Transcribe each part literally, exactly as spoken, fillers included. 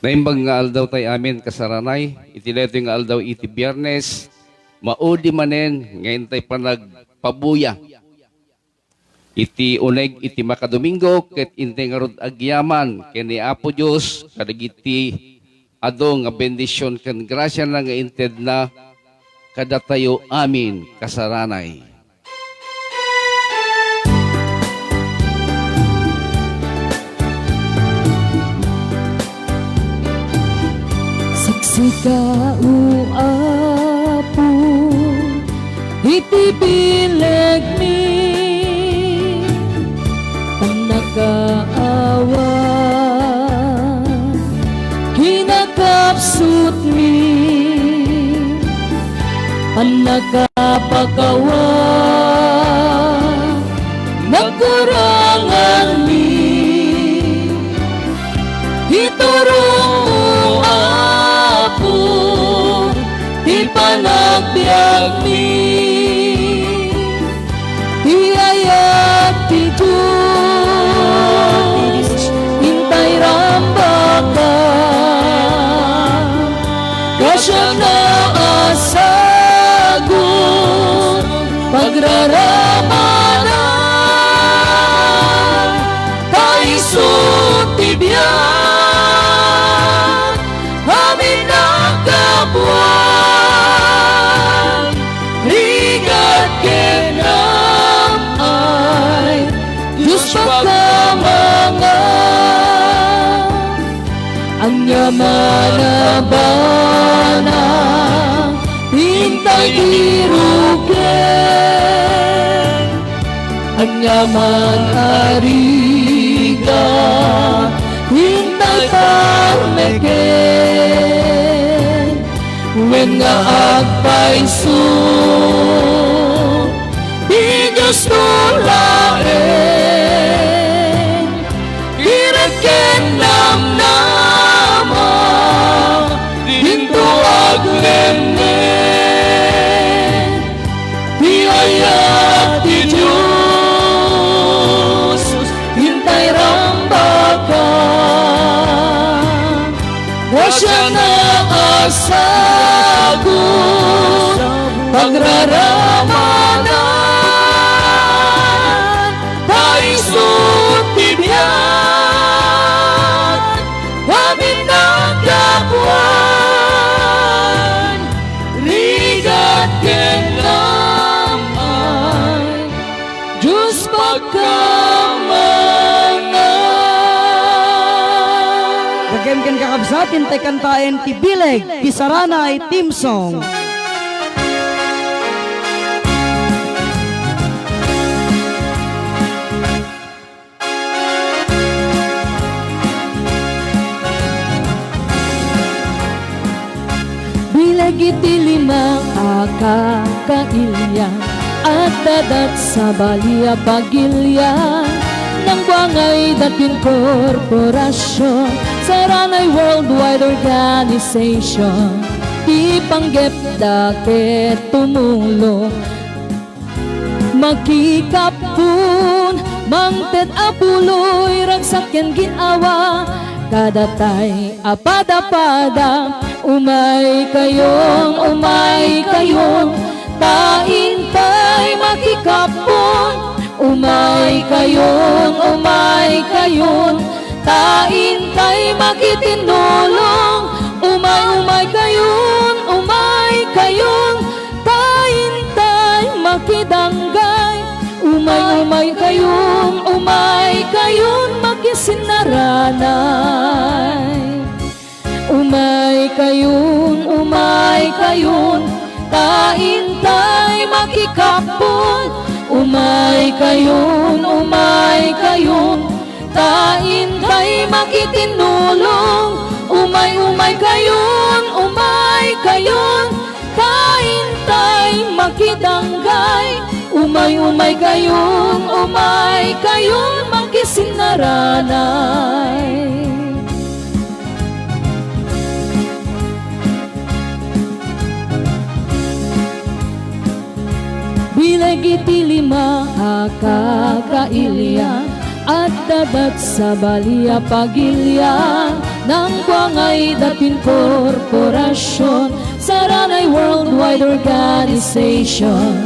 Naimbag nga aldaw tay amin, kasaranay, iti daytoy nga aldaw iti Biyernes, maudi manen nga intay panagpabuya iti uneg iti makadomingo, ket intay ngarud agyaman ken ni Apo Dios kadagiti adu nga bendision ken grasiana nga intedna kadatayo amin, kasaranay. Siksika, O Apo, iti bilegmi, pannakaawa, kinakapsutmi, pannakapakawa, nagkuranganmi. Iturongmo, Apo, ti panagbiagmi. Ti ayat ti Dios, intay rambaka. Grasiana a sagut, pagraramana, ta isu ti biag, amin a kapuan, rigat ken am-ay, Dios pakamangan. Ania man a bana, intay ti rugen. Ania man a rigat, intay parmeken. Wen nga agpayso ti Diosto laeng. Irek ken namnama, dinto aglemmen. Ti ayat ti Dios, intay rambaka. Grasiana a sagut, pagraramana, ta isu ti biag, amin a kapuan, rigat ken am-ay, Dios pakamangan. Gakem ken kakabsat, intay kantaen ti bileg ti Saranay theme song. Bileg iti lima a kakailian, adda dat sabali a pagilian, nangguangay dat ti korporasion, Saranay Worldwide Organization, ti panggepda ket tumulong. Makikappon, mangted a puloy, ragsak ken gin-awa, kadatay a padapada. Umaykayon, umaykayon, ta intay makikappon. Umaykayon, umaykayon, ta intay makitinulong. Umay, umaykayon, umaykayon, ta intay makidanggay. Umay, umaykayon, umaykayon, makisinnaranay. Umaykayon, umaykayon, ta intay makikappon. Umaykayon, umaykayon, ta intay makitinulong. Umay, umaykayon, umaykayon, ta intay makidanggay. Umay, umaykayon, umaykayon, makisinnaranay. Bileg iti lima a kakailian, adda dat sabali a pagilian, Nangkuangay dapin korporasion, Saranay Worldwide Organization,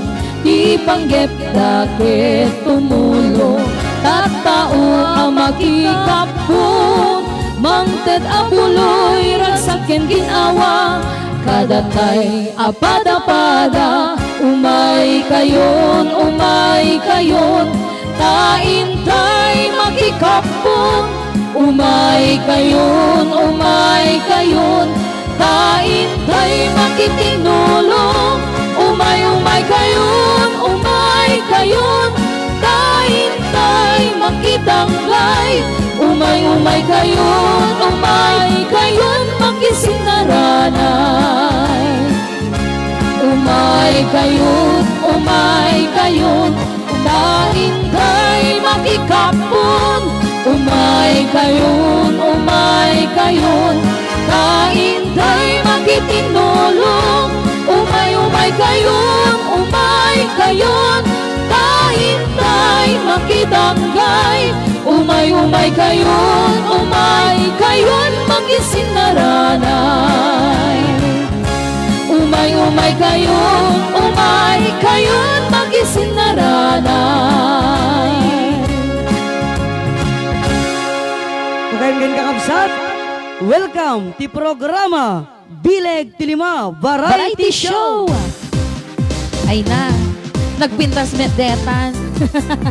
ti panggepda ket tumulong, tattao a makikappon, mangted a puloy, ragsak ken gin-awa, kadatay a padapada, umay kayon, umay kayon, ta intay makikappon, umay kayon, umay kayon, ta intay makitinulong, umay, umay kayon, umay kayon, ta intay makitanggay, umay, umay kayon, umay kayon, makisinaranay. Umay kayon, umay kayon, ta intay makikappon. Umay kayon, umay kayon, ta intay makitinulong. Umay, umay kayon, umay kayon, ta intay makitanggay. Umay, umay kayon, umay kayon, makisinaranay. Umay, umay kayon, umay kayon, makisinaranay. Kakayan ken kakabsat, welcome ti programa Bileg ti Lima Variety Variety Show. Show. Ay na. Nagpintas met detan.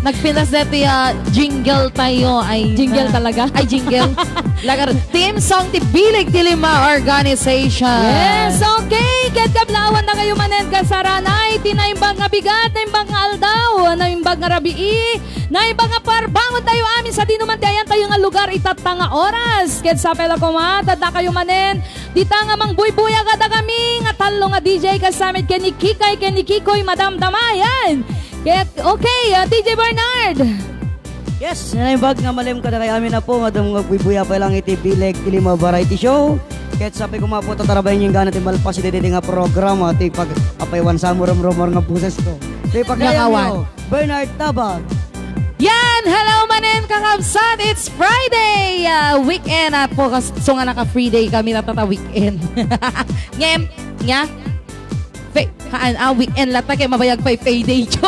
Nagpintas deti, ah, jingle tayo. Ay Jingle na. talaga? Ay, jingle. Lagar, theme song ti Bileg ti Lima Organization. Yes, okay. Ket kablaawannakayo manen, kasaranay, ti naimbag nga bigat, naimbag nga aldaw, naimbag nga rabii, naimbag nga parbangon tayo amin sa dinuman ti ayan tayo nga lugar itatta nga oras. Ket sapay la koma, tadda kayo manen, dita nga mangbuybuya kadakami nga tallo nga D J, kasamit ken ni Kikay ken ni Kikoy, madamdama. Yan. Ket, okay, ah, D J Bernard. Yes, naimbag nga malem kadakay amin, Apo, nga dum-, nga agbuybuya pay lang iti Bileg ti Lima Variety Show. Ket sapay koma, Apo, tatarabayen inggana ti malpas iti, iti nga programa, ti pag-, apay wan sa mo rumrumor nga boses ko. Ti pagayam Nangawan. Bernard Tabag. Yan! Hello manen, kakabsat! It's Friday! Ah, weekend, Apo, kas-, so nga naka-free day kami, natata weekend. Ngem, nya? Fe-, haan, ah, weekend lata kay mabayag pay payday, cho.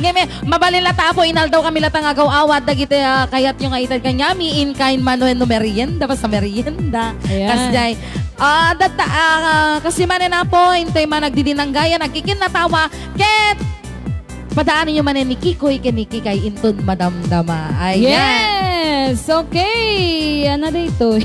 Ngem, eh, mabalin lata, Apo, inaldaw kami lata nga agaw-awat dagiti, ah, kayatyo nga ited kaniami, in kind man wenno merienda, basta merienda. Ayan. Kasjay. Ah, datta, ah, kasi manen, Apo, intay man nagdidinanggayan, nagkikinnatawa, ket padaanenyo manen ni Kikoy ken ni Kikay inton madamdama. Ayan. Yes! Okay, ana daytoy.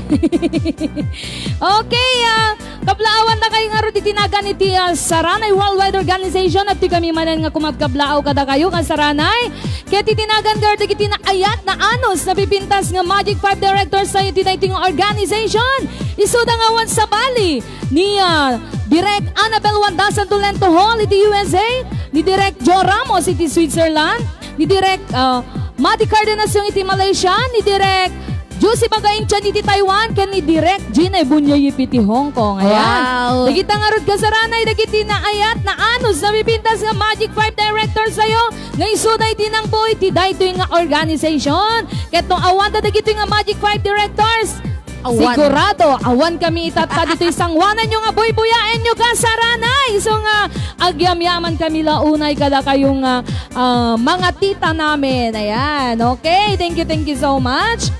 Okay, ah, kablaawannakayo ngarud iti nagan iti, ah, Saranay Worldwide Organization. Adtoy kami manen nga kumabkablaaw kadakayo, kasaranay. Ket iti nagan ngarud dagiti naayat, naanus, napipintas nga Magic Five Directors tayo iti daytoy nga organization. Isuda nga awan sabali ni, ah, Direk Annabel Wanda Santolento Hall iti U S A, ni Direk Joe Ramos iti Switzerland, ni Direk, ah, Mati Cardenas Yung iti Malaysia, ni Direk Josie Bagaintian iti Taiwan, ken ni Direk Gina Ibunyayip iti Hong Kong. Ayan. Wow. Dagita ngarud kasaranay, dagiti naayat, naanus, napipintas nga Magic Five Directors tayo, nga isuda iti nangbuy ti daytoy nga organization. Ket no awan ta dagitoy nga Magic Five Directors, Awan. Sigurado, awan kami itatta ditoy sanguananyo nga buybuyaenyo, kasaranay. So nga, agyamyaman kami la unay kadakayo nga, ah, mga tita namin. Ayan, okay. Thank you, thank you so much.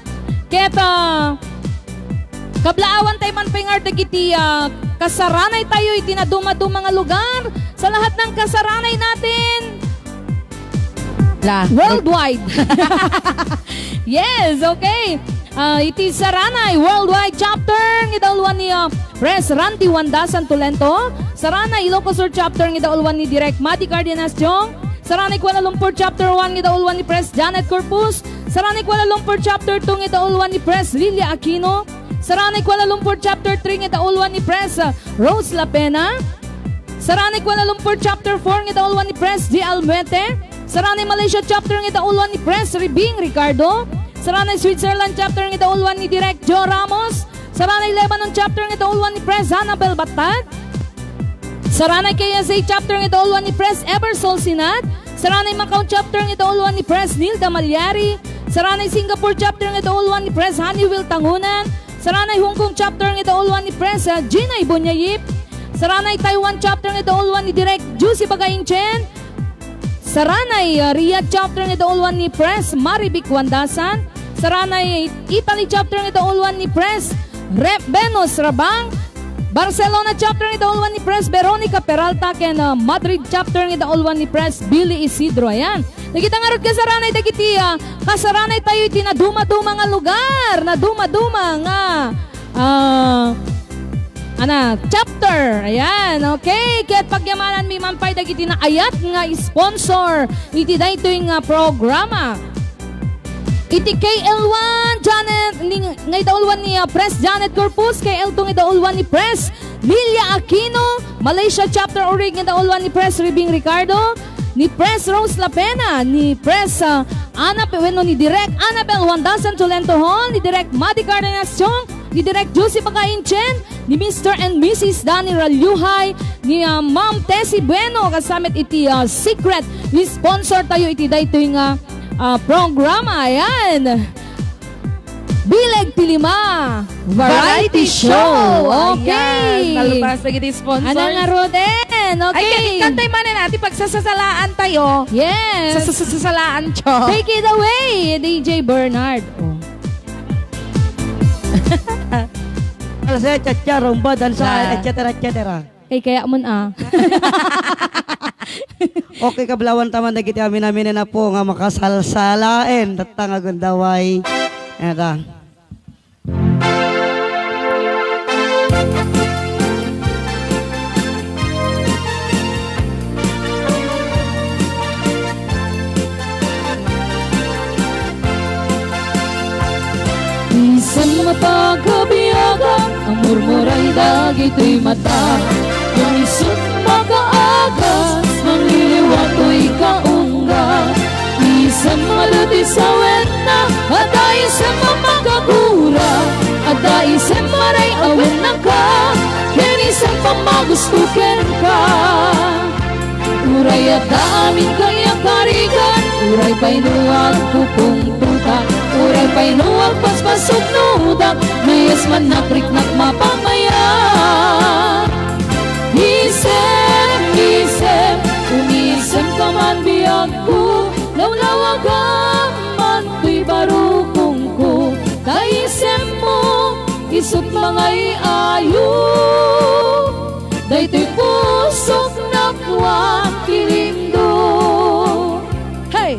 Ket, ah, kablaawantay man pay ngarud dagiti, ah, kasaranay tayo iti nadumaduma nga lugar. Sa lahat ng kasaranay natin, La. Worldwide. Yes, okay. Ah, iti Saranay Worldwide Chapter nga idauluan ni, ah, Pres Randy Wanda Santolento. Saranay Ilocos Sur Chapter nga idauluan ni Direk Mati Cardenas Jong. Saranay Kuala Lumpur Chapter one nga idauluan ni Pres Janet Corpus. Saranay Kuala Lumpur Chapter two nga idauluan ni Pres Lilia Aquino. Saranay Kuala Lumpur Chapter three nga idauluan ni Pres, ah, Rose Lapena. Saranay Kuala Lumpur Chapter four nga idauluan ni Pres G. Almuete. Saranay Malaysia Chapter nga idauluan ni Pres Ribing Ricardo. Saranay Switzerland Chapter nga idauluan ni Direk Joe Ramos. Saranay Lebanon Chapter nga idauluan ni Pres Annabel Batad. Saranay K S A Chapter nga idauluan ni Pres Ebersol Sinat. Saranay Macau Chapter nga idauluan ni Pres Nilda Malyari. Saranay Singapore chapter nga dauluan ni Pres Honeywell Tangunan. Saranay Hong Kong chapter nga dauluan ni Pres, ah, Gina Ibonyayip. Saranay Taiwan chapter nga dauluan ni Direk Juicy Bagain Chen. Saranay, ah, Riyadh chapter nga dauluan ni Pres Marivic Wandasan. Saranay Italy chapter nga dauluan ni Pres Rep Venus Rabang. Barcelona chapter nga dauluan ni Pres Veronica Peralta ken, ah, Madrid chapter nga dauluan ni Pres Billy Isidro. Ayan. Dagita ngarud kasaranay dagiti, ah, kasaranay tayo iti nadumaduma nga lugar, nadumaduma nga, ah, ana, chapter. Ayan, okay. Ket pagyamananmi man pay dagiti naayat nga sponsor iti daytoy nga programa. Iti K L one, Janet, ni, nga idauluan ni, ah, Pres Janet Corpus, K L two nga idauluan ni Pres Lilia Aquino, Malaysia Chapter Orig nga idauluan ni Pres Ribing Ricardo, ni Pres Rose Lapena, ni Pres, ah, Ana, wenno ni Direk Annabel Wandasan Tolento Hall, ni Direk Madi Cardenas Chong, ni Direk Josie Bagain Chen, ni Mister and Missus Danny Ralyuhay, ni, ah, Ma'am Tessie Bueno, kasama iti, ah, secret sponsor tayo iti daytoy nga, ah, programa. Ayan. Bileg ti lima. Variety show. Okay. Ayan. Nalpas lagi ti sponsors. Anang ngaruden? Okay. Ay, kantay manen, ati, pagsasasalaan tayo. Yes. Sasasasalaan, cho. Take it away, D J Bernard. Oh. Salsa, cha-cha, rumba, dansa, Sa- et cetera, et cetera. Kay kaya mo na. Okay, kablawan taman dagiti amin-amin na po nga makasalsalaen. Tatta nga gundaway. Eta. Isem a pagkabiagan a murmuray dagitoy mata. Ngem isut' makaagas, mangliliwa toy kaungga. Isem a adu ti sawenna, adda isem a makagura, adda isem a ray-awen nangka, ken isem a magusto kenka. Uray adda amin kaniak karigan, uray pay no agpupungtotak, uray pay no agpaspassuknodak, no yes man nakriknak mapamaya. Isem, isem, umisemka man biagko, lawlawagam man toy barukongko, ta isemmo, isut' mangay-ayo. Daytoy pusok napuan ti lindo. Hey!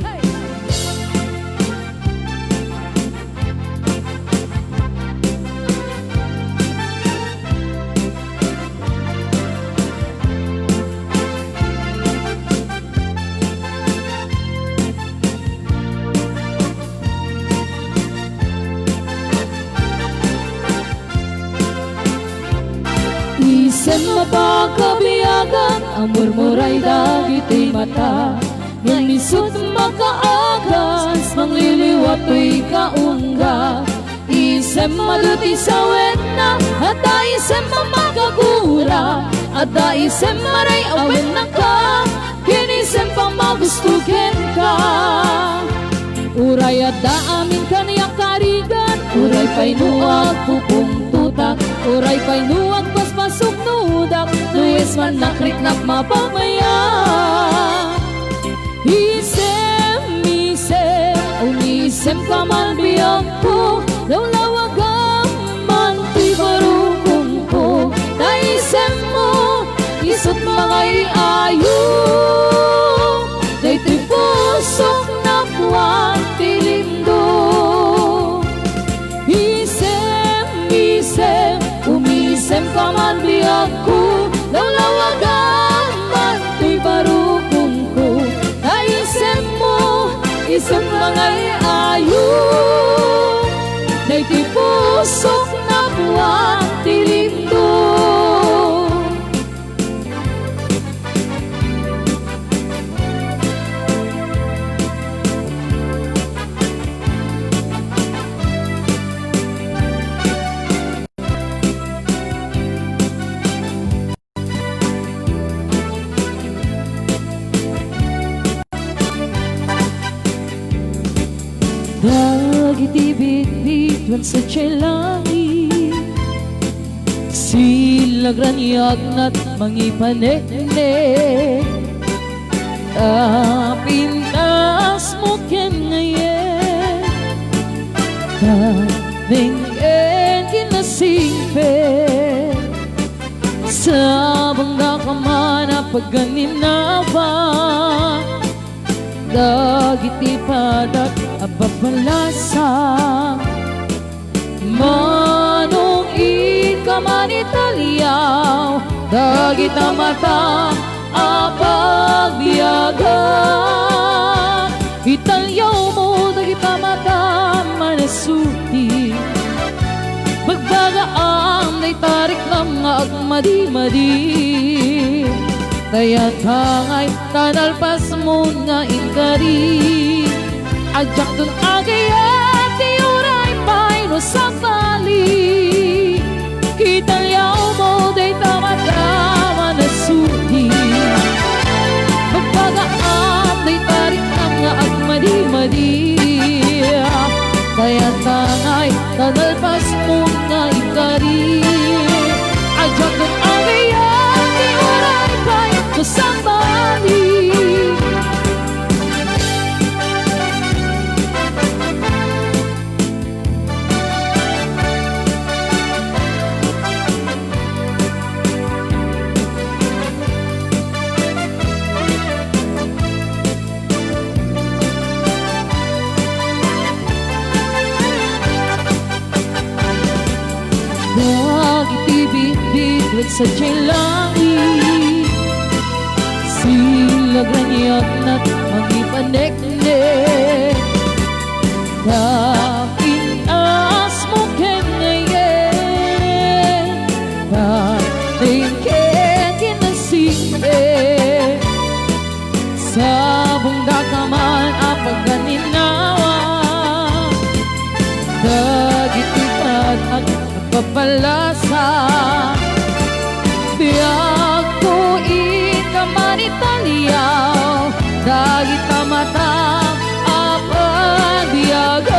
Isem a pagkabiagan a murmuray dagiti mata, ngem isut' makaagas, mangliliwa toy kaungga. Isem a adu ti sawenna, adda isem a makagura, adda isem a ray-awen nangka, ken isem a magusto kenka. Uray adda amin kaniak karigan, uray pay no agpupungtotak, uray pay no agpaspassuknodak, no yes man nakriknak mapamaya. Isem, isem, umisemka man biagko, lawlawagam man toy barukongko, ta isemmo, isut' mangay-ayo. Daytoy pusok napuan ti lindo. Isem, isem, umisemka man biagko, lawlawagam man toy barukongko, ta isemmo, isut' mangay-ayo. Wen sadiay langit, silagraniagna mangipaneknek, ta pintasmo ken ngayen, ta nengken kinasingpet, sabongdaka man a pagganinawa. Dagiti padak a babalasa, manong inka manitaliaw, dagita mata a pagbiagan. Italiawmo dagita mata a manasudi. Bagbagaam dayta riknam nga agmadimadi. Dayta ngay ta nalpasmon nga inkari. Adiakton agayat ti uray pay no sabali. Italiawmo dayta mata a manasudi. Bagbagaam dayta riknam nga agmadimadi. Dayta ngay ta nalpasmon nga inkari. Adiakton agayat ti uray pay no sabali. Dagiti bitbit wen sadiay langit, silagraniagna mangipaneknek. Ta pintasmo ken ngayen, ta nengken kinasingpet, sabongdaka man a pagganinawa. Dagiti padak a babalasa, biagko inka manitaliaw, dagita mata a pagbiagan.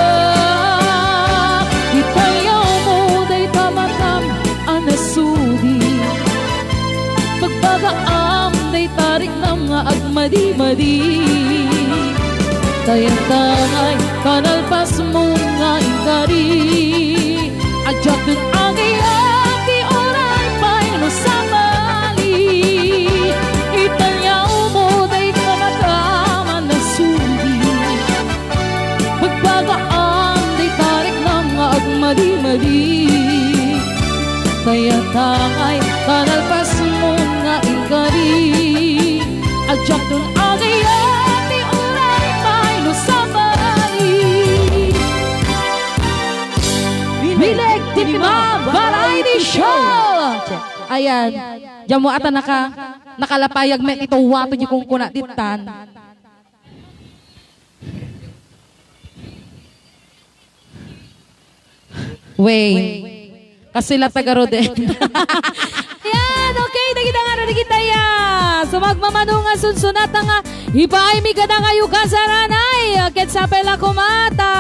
Italiawmo dayta matam a nasudi. Bagbagaam dayta riknam nga agmadimadi. Dayta ngay ta nalpasmon nga inkari. Adiakton agayat ti uray pay no sabali. Italiawmo dayta matam a nasudi. Bagbagaam dayta riknam nga agmadimadi. Dayta ngay ta nalpasmon nga inkari. Adiakton agayat ti uray pay no sabali. Bileg ti Ma'am Variety Show! Ayan. Diammo ata naka-, nakalapayag met ito wato di kunkuna dittan. Wait. Kasi la taga Rodel. Ayan, okay, dagita nga, dagita ya. So, magmamano nga sunsunat nga, ipaaymi kadakayo kasaranay. Ket sapay la koma ta.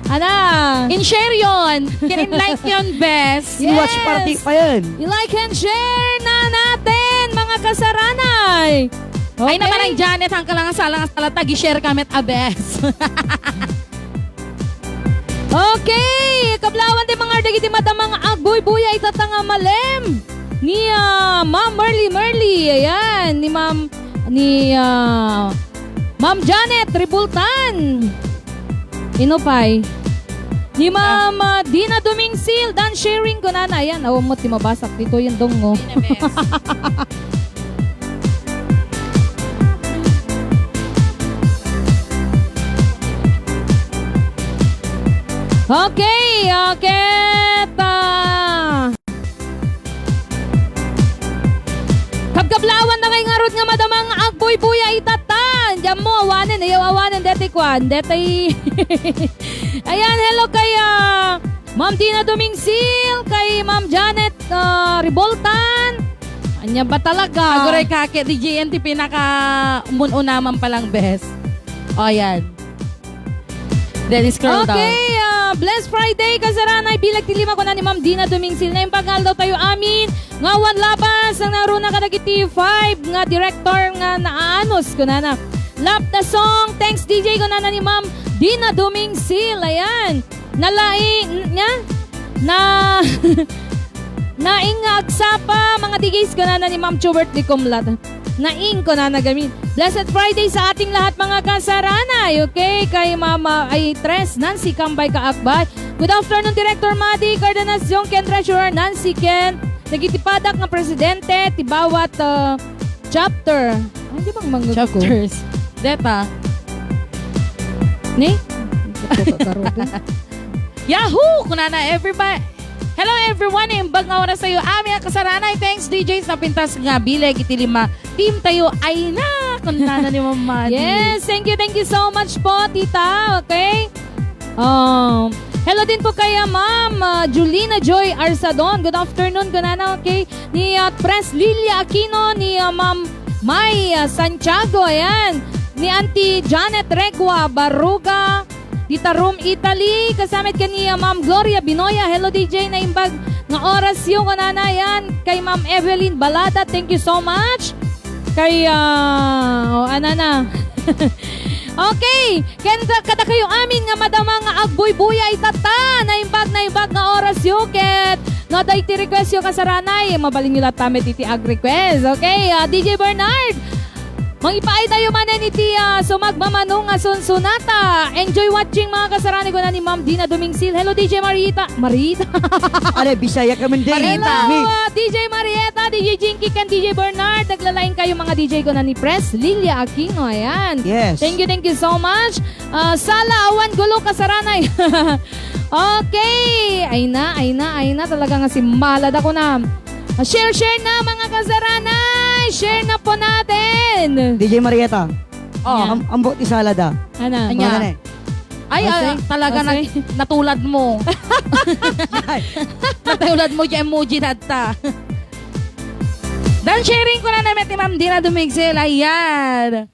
Ana. In-share yon. Ken in-like yon, bes. Yes. I-watch party pa yan. I-like and share na natin, mga kasaranay. Ay, okay. Naman ang Janet, hangka lang ang sala, ang sala, tag-i-share ka met a bes. Okay, kablawan ti mga dagiti madama nga agbuybuya ita ta nga malem. Ni, ah, Ma'am Merly Merly, ayan, ni Ma'am, ni, ah, Ma'am Janet Ribultan. Ino pay? Ni Ma'am, ah, Dina Dumingsil, done sharing ko na, ayan, awan mo ti mabasak dito yung dongo. Dina, bes. Okay, okay, ta. Kabkablawan na kay ngarud nga madamang agbuybuya itatan. Diyan mo, awanen, ayaw awanen, deti kwan, deti. Ayan, hello kay, ah, Ma'am Dina Dumingsil, kay Ma'am Janet, ah, Riboltan. Anya ba talaga? Aguray ka, kay D J N T pinaka umun-unaman palang bes. O, yan. Then, scroll down. Okay, ah, Blessed Friday, kasaranay, bilag ti lima, kuna ni Ma'am Dina Dumingsil. Naimbag nga aldaw tayo amin, nga awan labas, ang naruna kadagiti five nga director nga naanus, kunana. Love the song. Thanks, D J, kunana ni Ma'am Dina Dumingsil. Ayan. Nalaing, nya? Na, naing nga agsapa, mga D Js, kunana ni Ma'am Chubert de Comlat. Naing, kunana gamin. Blessed Friday sa ating lahat, mga kasaranay. Okay, kay Mama, ay, Tres, Nancy Kambay Kaakbay. Good afternoon, Director Madi Cardenas Jong ken Treasurer Nancy Ken. Nagitipadak nga presidente, ti bawat, ah, chapter. Ay, di bang mga Chapters. Deta. Ni? Yahoo! Kunana, everybody. Hello, everyone. Imbag nga oras tayo. Amin nga kasaranay. Thanks, D Js. Napintas nga bileg iti lima. Team tayo. Ay na! Kunana ni Ma'am Madi. Yes, thank you, thank you so much po, tita. Okay? Um, hello din po kay, ah, Ma'am, ah, Julina Joy Arsadon. Good afternoon, kunana, okay? Ni, ah, Pres Lilia Aquino, ni, ah, Ma'am May, ah, Santiago, ayan. Ni Auntie Janet Regua Baruga, dita Rome, Italy. Kasamit ka ni, ah, Ma'am Gloria Binoya. Hello, D J, naimbag nga oras yung kunana, ayan. Kay Ma'am Evelyn Balada, thank you so much. Kay, ah, o, anana. Okay, ken kadakayo amin nga madama nga agbuybuya itatta, naimbag, naimbag nga oras yo, ket no adda iti request yo kasaranay, mabalin yo latta met iti ag-request. Okay, ah, D J Bernard, mangipaay tayo manen iti, ah, sumagmamano nga sunsunata. Enjoy watching, mga kasaranay, kuna ni Ma'am Dina Dumingsil. Hello, D J Marita. Marita. Ale, Bisaya ka man din. Hello, Ni- ah, D J Marieta, D J Jinky, ken D J Bernard. Naglalaing kayo, mga D J, kuna ni Pres Lilia Aquino. Ayan. Yes. Thank you, thank you so much. Ah, sala, awan gulo, kasaranay. Okay. Ay na, ay na, ay na. Talaga nga si Malad ako na. Ah, share, share na, mga kasaranay. Share na po natin. D J Marieta. Oh. Am-, ambot ti sala da. Ana. Anya? Ano na eh? Ay, ah, Jose? Talaga Jose? Nag-, natulad mo. Ay. Natulad mo, di emoji na ta. Dan sharing ko na naman ni Ma'am Dina Dumigsil. Ayan.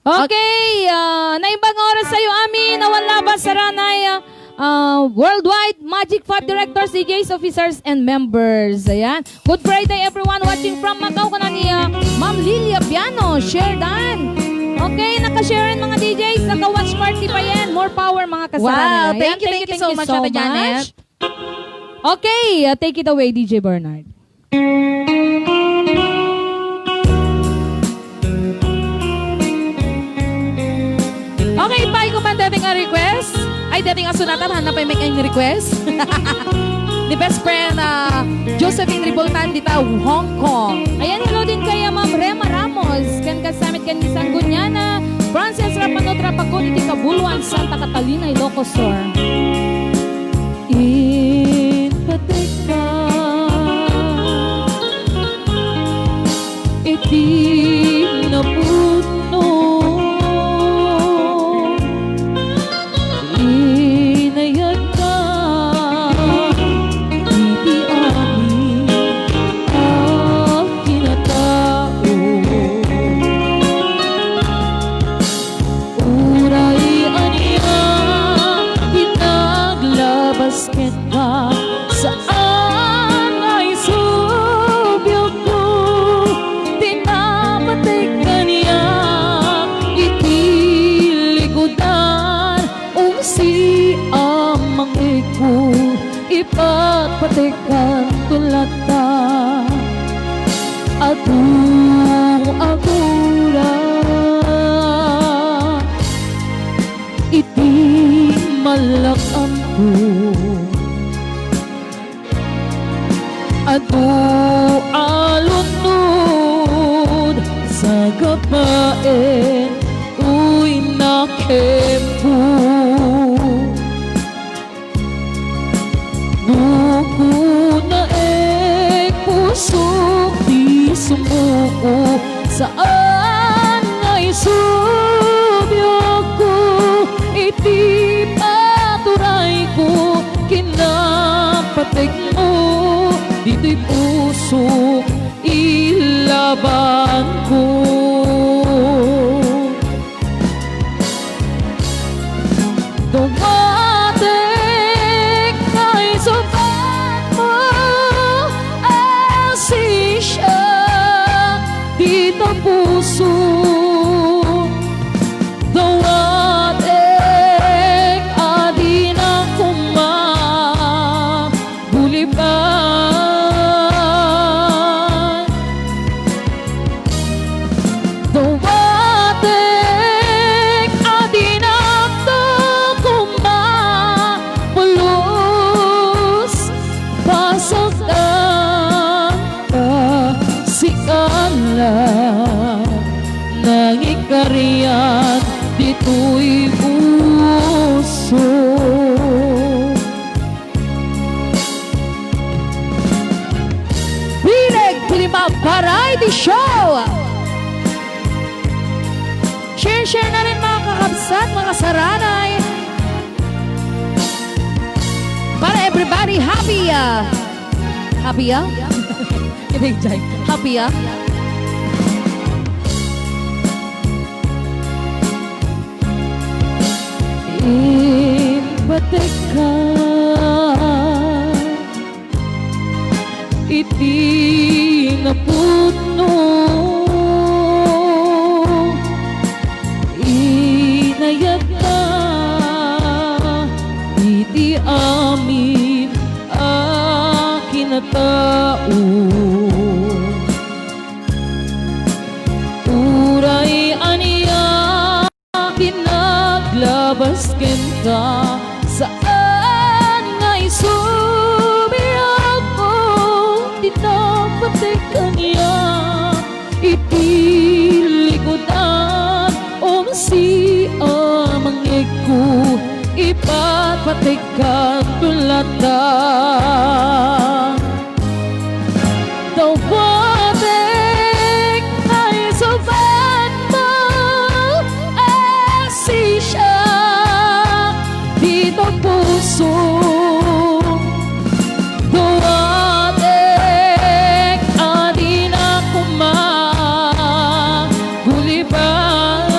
Okay, ah, naimbag nga oras tayo, amin. Awan labas, saranay, ah, ah, Worldwide Magic Five Directors, D Js, Officers, and Members. Ayan. Good Friday, everyone watching from Macau. Kuna ni, ah, Ma'am Lilia Piano, share dan. Okay, nakashare ang mga D Js, naka-watch party pa yan. More power, mga kasama. Wow, ayan, thank you, thank you so much, Ate Janet. Okay, ah, take it away, D J Bernard. Okay, ipaay ko man dati nga request. Ay, dati nga sunatan, hanap ay may kayong request. The best friend, ah, Josephine Ribultan, dita Hong Kong. Ayan, hello din kay, ah, Ma'am Rema Ramos. Ken kasamit ken ni Sangguniana, Francis Rapanot Rapagon, iti Kabuluan, Santa Catalina, Ilocos Sur. Impatekka iti napudno, inayadka iti amin a kinatao. Uray ania ti naglabas kenka, saan nga isu biagko ti napatek kaniak iti likudan. Ungsi a mangikko, ipatpatekanto latta. Adu a gura iti malak-amko. Adu a lunod sagabaen, uy, nakempo. No kunaek, pusok ti sumuko, saan nga isu biagko iti paturayko, kinapatekmo ditoy pusok, ilabanko. Dumate Aranay. Para everybody, happy, ah, happy, ah? Kidding, Jai. Happy, ah? Impatek ka iti napudno, inayatna iti amin a kinatao. Uray ania ti naglabas kenka, saan nga isubiakko ti napatek ania iti likudan, umsi a mangikko, ipatpatekkan tulata. Dawatek nga isubatmo a sisiak dita puso. Dawatek a dinak koma gulibahan.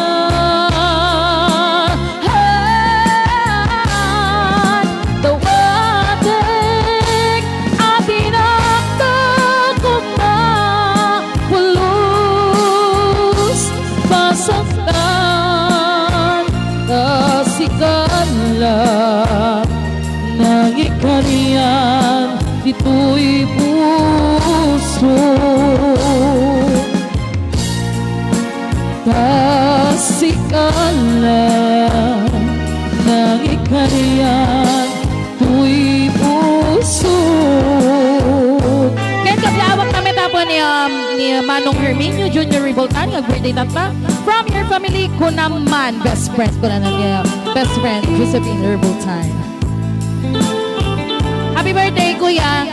Dawatek a dinak koma pulos pasaktan. Ta sika la nangikarian ditoy puso. Ta sika la nangikarian toy puso. Ken kablawak namin tapon ni, um, ni Manong Herminio Junior Revoltan nga birthday tatla. From your family, kunaman, best friend, kunaman ni, uh, best friend, Josephine Revoltan. Happy birthday, Kuya!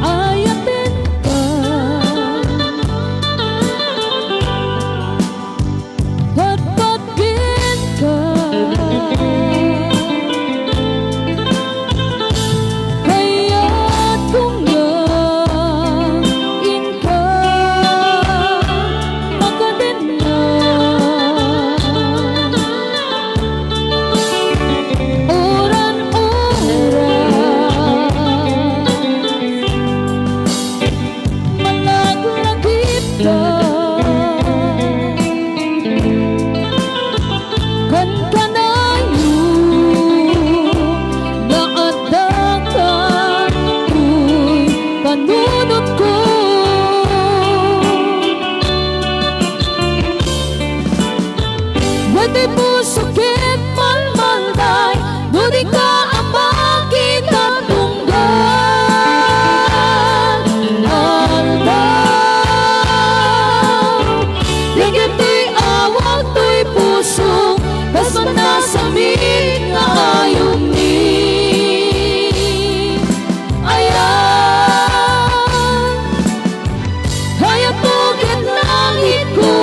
Ayatenka, patpatgenka. Kayatko nga inka makadenna. Uran-uran, malaglagitta. Kankanayon nga adda ka toy panunotko. Wen ti puso ket malmalday no dika a makita tunggal aldaw. Denggen ti awag toy puso, kas manasamit nga ayum ni ayan. Kayatko ket langitko,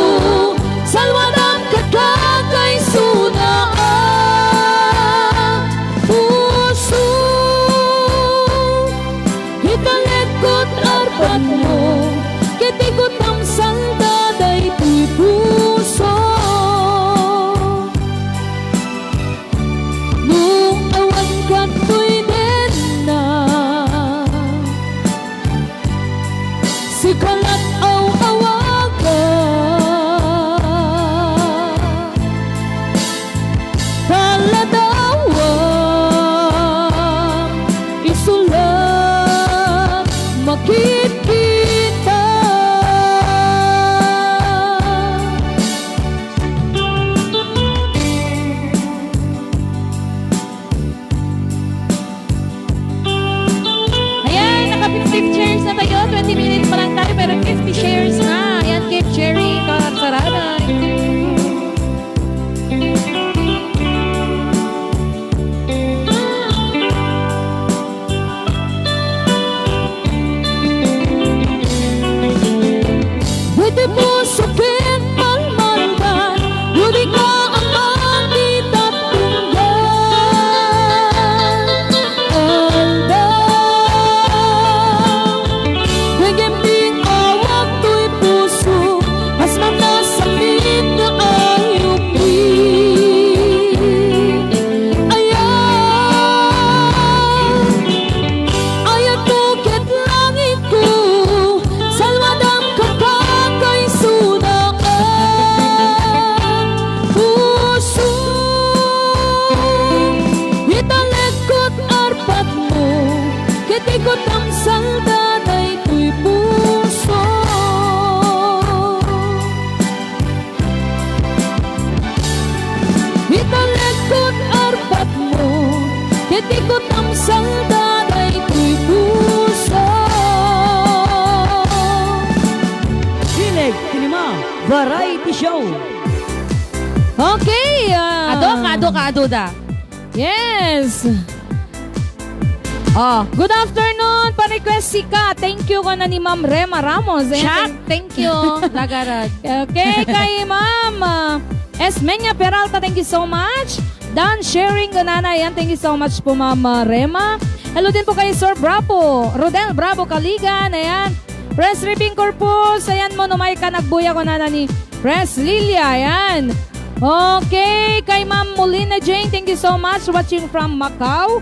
salwadan ket kakaisuna a puso. Italekko ti arpadmo, ket ikut a salda daytoy puso. No awan katoy denna, sika lat aw-awagan. Paladawam, isu la makitkitak. Salda daytoy puso. Italekod arpatmo, ket ikot am salda daytoy puso. Bileg Tilima Variety Show. Okay, ah. Adu ka, adu ka, adu da. Yes. Oh. Good afternoon, pa-request sika. Thank you, kuna ni Ma'am Rema Ramos. Ayan, Chat, thank- thank you. Lagarag. Okay, kay Ma'am, ah, Esmeña Peralta, thank you so much. Done sharing, kunana. Ayan, thank you so much po, Ma'am, ah, Rema. Hello din po kay Sir Bravo, Rodel Bravo Kaligan. Ayan. Press Ribbon Corpus, ayan mo, numay ka nagbuya, kunana ni Press Lilia, ayan. Okay, kay Ma'am Molina Jane, thank you so much. Watching from Macau.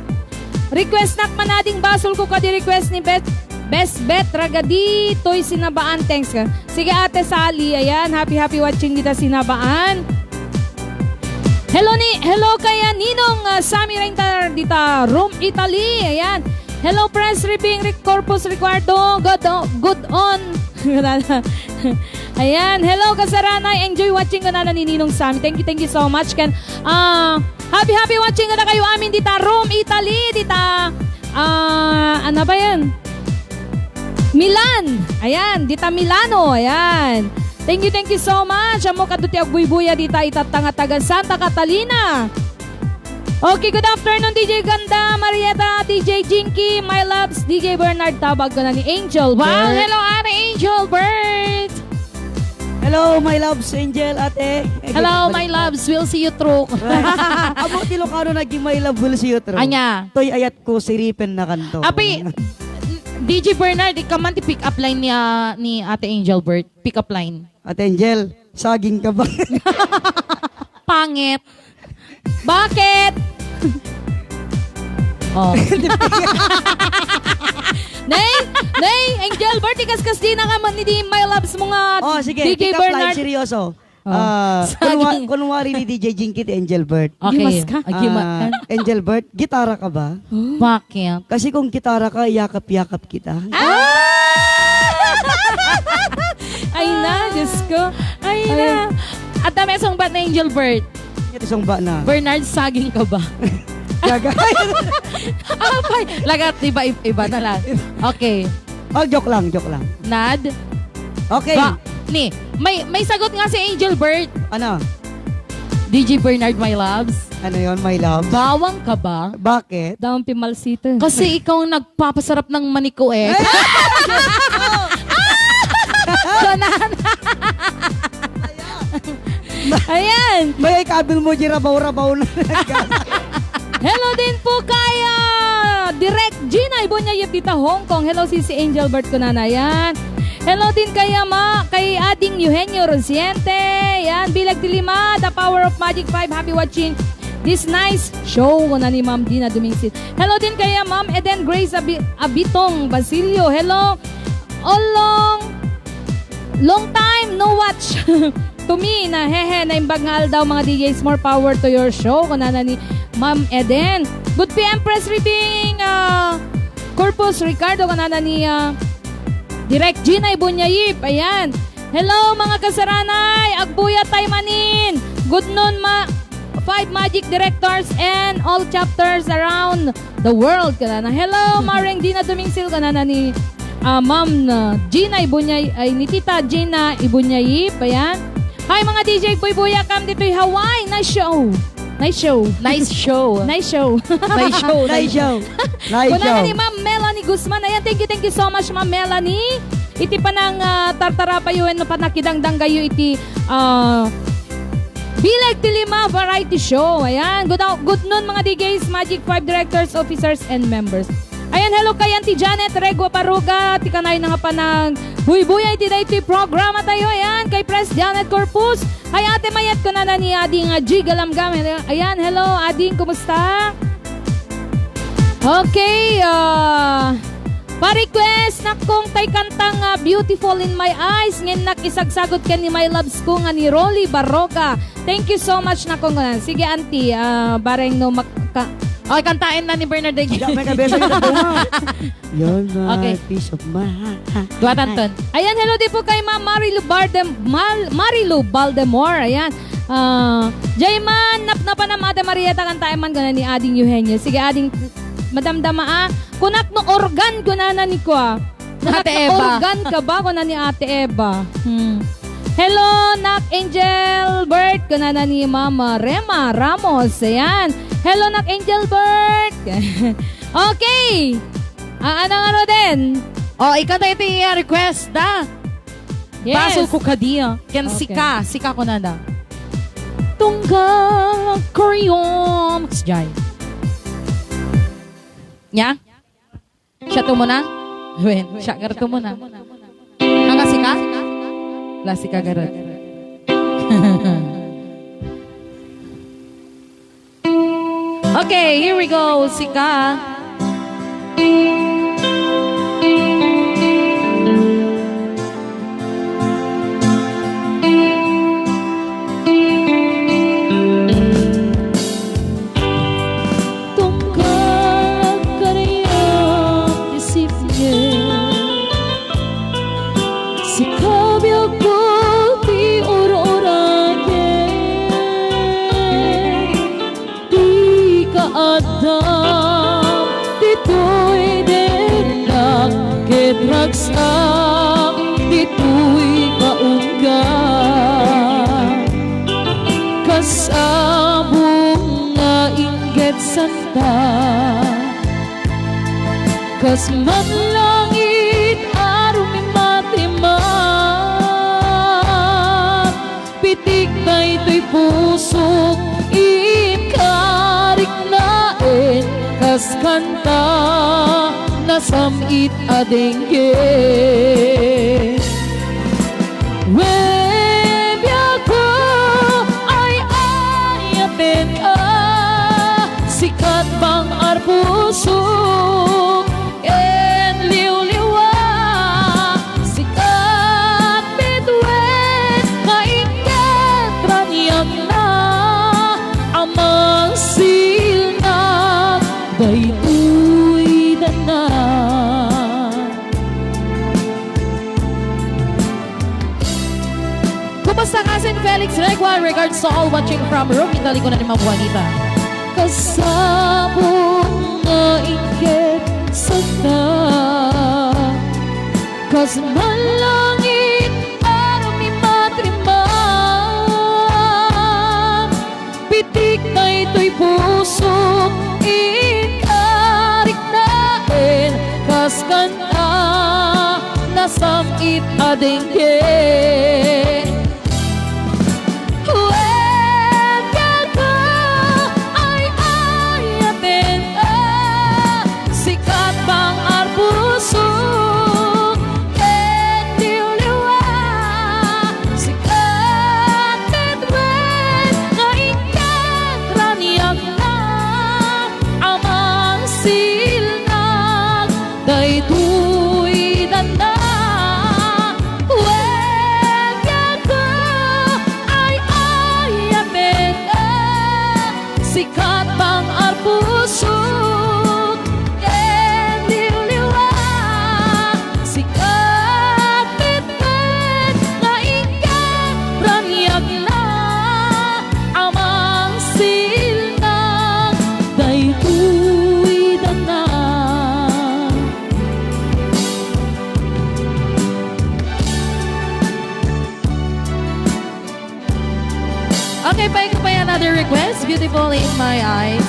Request nak manading basol ko kadi request ni Bet, Best Bet Ragadi, toy Sinabaan. Thanks ka. Sige, Ate Sally, ayan. Happy, happy watching dita Sinabaan. Hello ni, hello kaya Ninong, ah, Sammy Rentar dita Rome, Italy. Ayan. Hello, Press Ribbon Rick Corpus Ricardo. Good, o-, good on. Ayan. Hello, Kasaranay. Enjoy watching, kunana ni Ninong Sammy. Thank you, thank you so much. Ken, ah, happy, happy watching kada kayo amin dita Rome, Italy. Dita, ah, ano ba yan? Milan. Ayan, dita Milano. Ayan. Thank you, thank you so much. Ammo kadto ti agbuybuya dita itatta nga taga Santa Catalina. Okay, good afternoon, D J Ganda, Marieta, D J Jinky, my loves, D J Bernard Tabag, kuna ni Angel Wow, Bert. Hello, Ate Angel Bert. Hello, my loves, Angel, ate. Eh, Hello, good my balik. Loves. We'll see you through. Right. Amo ti Ilocano naging my love, we'll see you through. Anya? Toy ayat ko, siripen na kanto. Api, D J Bernard, ikaw man ti pick up line ni, ah, ni Ate Angel Bert. Pick up line. Ate Angel, saging ka ba? Pangit. Bakit? Oh. Nay, nay, Angel Bert, ikaskas di na ka man, di my loves mo nga, Oh, sige, D J pick up line, Bernard. Seryoso. Oh. Ah, kunwa-, Saging. Kunwari ni D J Jinky ti Angel Bert. Okay. Gimas ka? Ah, Angel Bert, gitara ka ba? Bakit? Kasi kung gitara ka, yakap-yakap kita. Ah! Ay na, Diyos ko. Ay na. Ay. At may sungbat na Angel Bert. Ito sungbat na. Bernard, saging ka ba? Gaga. Apay, lagat, iba, iba na lang. Okay. Oh, joke lang, joke lang. Nad? Okay. Ba, ni, may, may sagot nga si Angel Bert. Ano? D J Bernard, my loves. Ano yon, my loves? Bawang ka ba? Bakit? Daw ang pimalsita. Kasi ikaw ang nagpapasarap ng maniko eh. Ganan. Ayan. May kabil mo di rabaw-rabaw na. Hello din po kay, ah, Direk Gina Ibonyayip dita Hong Kong. Hello, Sisi Angel Bert, kunana. Yan. Hello din kay, ah, ma, kay Ading Eugenio Rosiente. Yan, Bilag ti Lima, The Power of Magic Five. Happy watching this nice show, kuna ni Ma'am Dina Dumingsit. Hello din kay, ah, Ma'am Eden Grace Abi-, Abitong Basilio. Hello. All long, long time no watch. To me, na, hehe, naimbag nga aldaw, mga D Js, more power to your show, kunana ni Ma'am Eden. Good P M, Press Ribbon, ah, Corpus Ricardo, kunana ni, ah, Direk Gina Ibunyayip. Ayan. Hello, mga kasaranay. Agbuya tayo manin. Good noon, ma-, five magic directors and all chapters around the world. Kunana. Hello, Mareng Dina Dumingsil. Kunana ni ah, Ma'am, ah, Gina Ibunyay, ay, ni Tita Gina Ibunyayip, ayan. Hi, mga D J, buybuya kam ditoy Hawaii. Nice show. Nice show. Nice show. Nice show. Nice show. Nice show. Nice show. Kunana ni Ma'am Melanie Guzman. Ayan, thank you, thank you so much, Ma'am Melanie. Iti panang, ah, tartarapayo wenno panakidangdanggayo iti, ah, Bilag ti Lima Variety Show. Ayan, good, good noon, mga D Js, Magic Five directors, officers, and members. Ayan, hello kay Auntie Janet Regua Paruga, ti kanayon nga panag-, buybuya iti daytoy programa tayo. Ayan, kay Pres Janet Corpus, kay Ate Mayet, kunana ni Ading, ah, G Galamgam. Ayan, hello, Ading, kumusta? Okay, ah, pa-request nak kong tay kantang, ah, Beautiful in My Eyes, ngem nak isagsagut ken ni my loves ko nga ni Rolly Barroca. Thank you so much, nak kong, ah, sige, Auntie, ah, bareng no mak-, ka-, Okay, kantaen na ni Bernard de Guindos. Yan, may kabeso yung bunga. You're my Okay. peace of mind. Duwatan ton. Ayan, hello din po kay Ma'am Marilu Bardem-, Mal-, Marilu Baldemor. Ayan. Ah, Jayman, napnapan na Ate Marieta, kantaen man kuna ni Ading Eugenio. Sige, Ading, madamdama, ah. Kunak no organ, kunana ni Kwa. Ate Eva. Organ ka ba? Kuna ni Ate Eva. Hmm. Hello, Nak Angel Bert. Kunana ni Mama Rema Ramos. Ayan. Hello, Nak Angel Bert. Okay. Ah, ano nga, Roden? Oh, ikanta iti, ah, request da. Yes. Basol ko kadi, ah. Ken Okay. sika, sika kunada. Tunggal korean. Jay. Nya? Siya to muna? Wen, siya garto muna. Ang asika? Lasika garot. Okay, here we go. Sika. Tunggal agkariak ti sipnget, sika biagko ti ur-urayen. Dika addam ditoy dennak, ket ragsak ditoy kaungga. Kas abong nga inggit santa, kas manlangit a rumimatrimat, pitik daytoy pusok, inkarik naen, kas kanta, nasam-it a dengge. Wen, biagko, ay-ayatenka, sikat bang arbusok, ken liwliwa, sikat bituen nga inggit raniagna, a mangsilnag daytoy danag. Kumusta, Cousin Felix Regua? Regards to all watching from Rome, Italy, kuna ni Ma'am Juanita. Kasabong nga inggit santa, kas manlangit a rumimatrimat, pitik daytoy pusok, inkarik naen, kas kanta, nasam-it a dengge. Wen, biagko, ay-ayatenka, sikat bang arbusok, ken liwliwa, sikat bituen nga inggit raniagna, a mangsilnag daytoy danag. Wen, biagko, ay-ayatenka, sikat bang arbusok, ken liwliwa, sikat bituen nga inggit raniagna, a mangsilnag daytoy danag. Okay, paikut pay another request, Beautiful in My Eyes.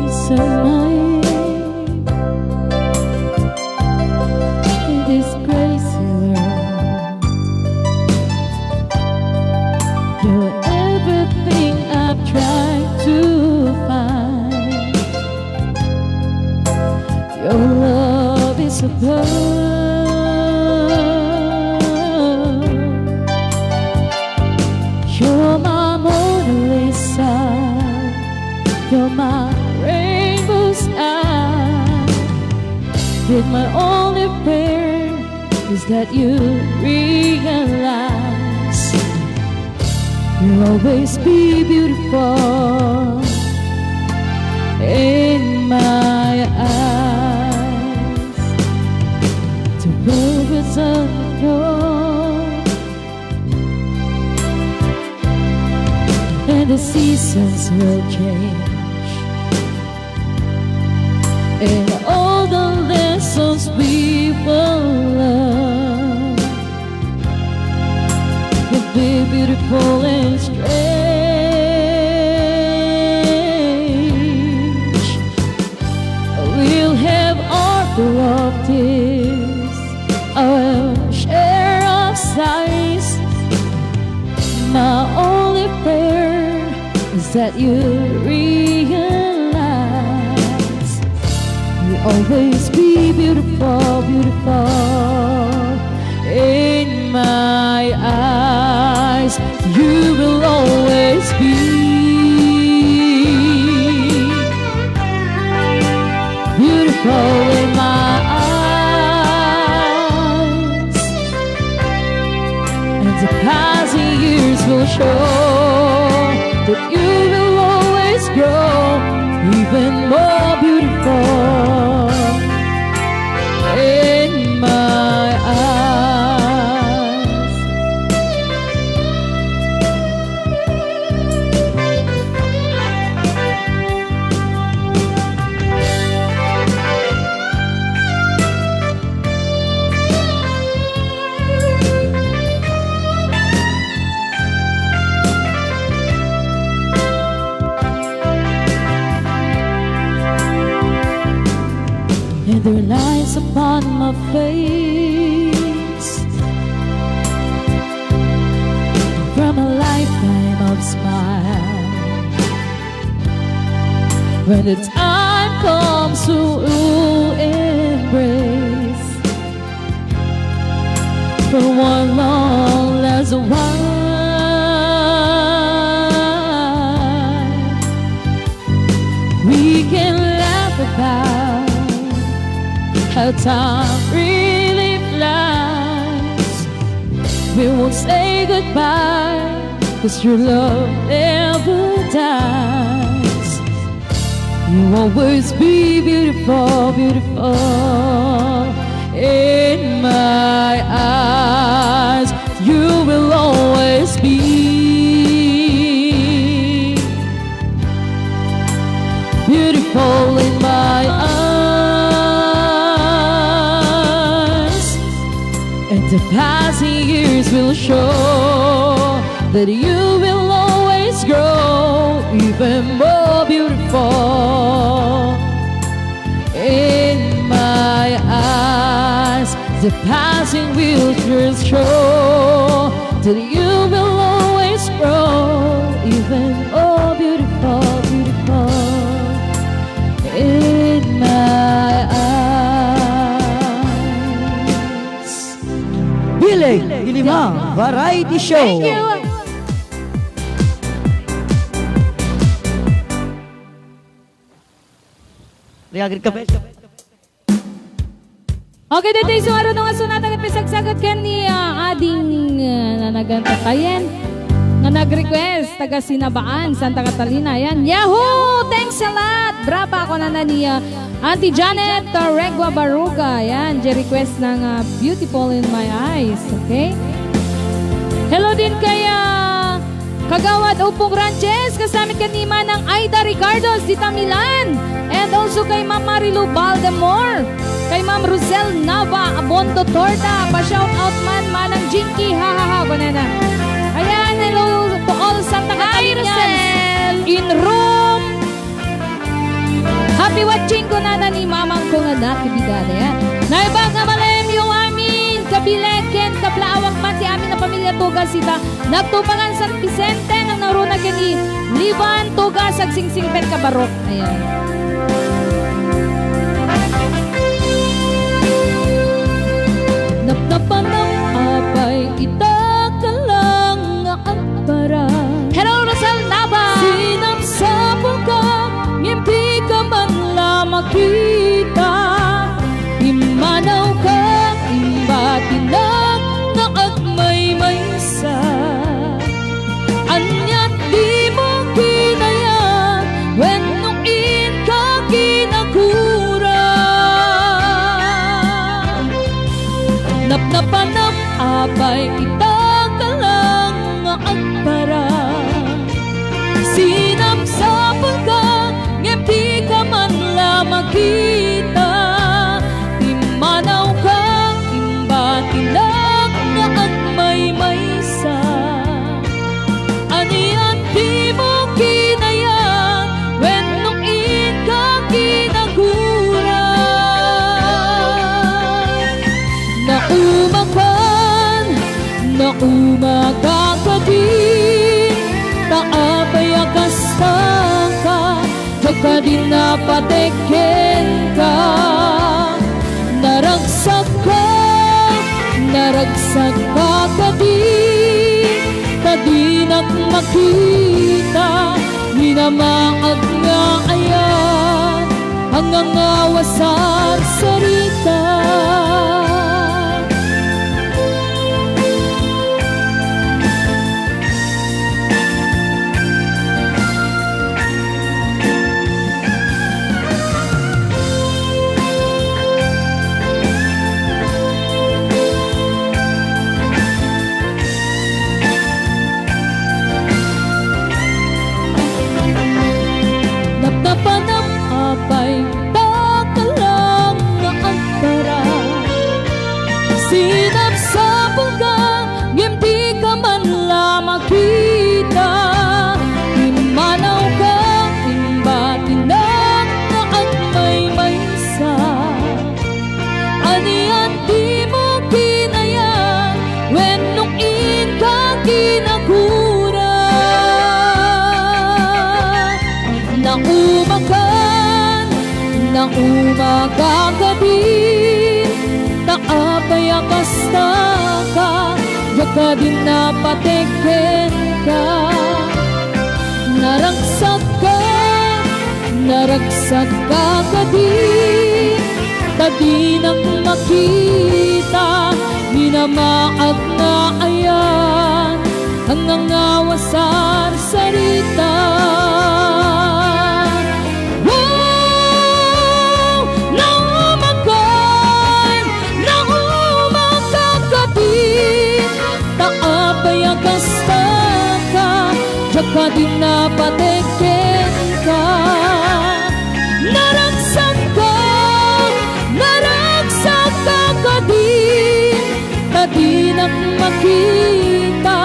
Is a light in this grace My only prayer is that you realize you'll always be beautiful in my eyes. The world is unknown and the seasons will change. And all the lessons we will learn will be beautiful and strange. We'll have our love tears, our share of sighs. My only prayer is that you realize you'll always be beautiful, beautiful in my eyes. You will always be beautiful in my eyes. And the passing years will show that you will always grow even more beautiful in my eyes. And there lines upon my face from a lifetime of smile. When the time comes to embrace for one long last while, we can laugh about how time really flies. We won't say goodbye, 'cause your love never dies. You always be beautiful, beautiful in my eyes. You will always be beautiful in my eyes. And the passing years will show that you will always grow even more beautiful in my eyes. The passing will just show that you will always grow even more beautiful, beautiful in my eyes. Bileng Lima Variety Show. Thank you. Reagri ka, Bes. Okay, dito yung suwaro nung aso natin at pisagsagot ken ni, ah, ading, ah, nanaganta tayen nga nag-request, taga Sinabaan, Santa Catalina. Ayan. Yahoo! Thanks a lot! Brava ako na na ni, ah, Auntie Janet, ah, Regua Baruga. Ayan, di request ng, ah, Beautiful in My Eyes. Okay? Hello din kay, ah, Kagawad Opong Ranches, kasama ken ni Manang Aida Ricardo, dita Milan. And also kay Ma'am Marilu Baldemore, kay Ma'am Rosel Nava Abondo Torta, pa-shout out man, Manang Jinky, ha, ha, ha, kunana. Ayan, hello to all Santa Hi, Catalinians Rosel! In Rome. Happy watching, kunana ni mamang ko nga nakibigada, ayan. Naimbag nga malem yo amin, kabileg ken kablaawak man ti amin a pamilya Tugas ita. Nagtubangan San Vicente, nang naruna ken ni Livan Tugas, agsingsingpet ka barok. Ayan. Napnapanam apay ita ka lang nga agpara. Hello, Rosal Nava! Sinapsapulka, ngem dika man la makita. Im- Ay, ita ka lang nga agpara. Sinapsapulka, ngem dika man la makita. Immanawka, imbatinak nga agmaymaysa. Ania ti mo kinayat wenno inka kinagura? Naumakan, naumaka kadi, ta apay a kasta ka, diak kadi napatekken ka. Naragsak ka, naragsak ka kadi, ta dinak makita, minamaag nga ayan, a ngangawa sarsarita. Napnapanam apay, ta ka lang nga agpara. Sinapsapulka, ngem dika man la makita. Immanawka, imbatinak nga agmaymaysa. Ania ti mo kinayat wenno inka kinagura? Naumakan, naumaka kadi, ta apay a kasta ka, diak kadi napatekken ka. Naragsak ka, naragsak ka kadi, ta dinak makita, minamaag nga ayan, a ngangawa sarsarita. Wow! Naumakan, naumaka kadi, ta apay a kasta ka, diak kadi napatekken ka. Naragsak ka, naragsak ka kadi, ta dinak makita,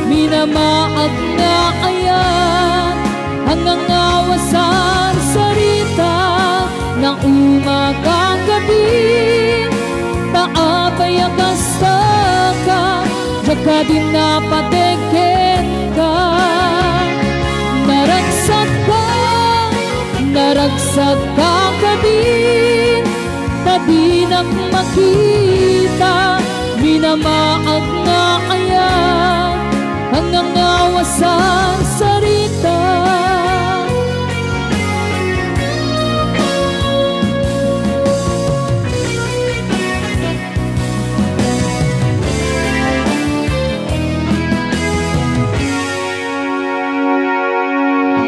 minamaag nga ayan, a ngangawa sarsarita. Naumaka kadi, ta apay a kasta ka, diak kadi napatekken ka. Naragsak ka, naragsak ka kadi, ta dinak makita, minamaag nga ayan, a ngangawa sarsarita.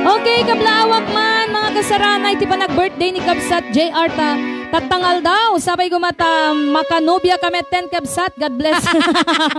Okay, kablaawak man, mga kasarana, iti panag-birthday ni Kabsat J R ta, tatta nga aldaw, sapay koma ta makanobia ka metten, Kabsat. God bless.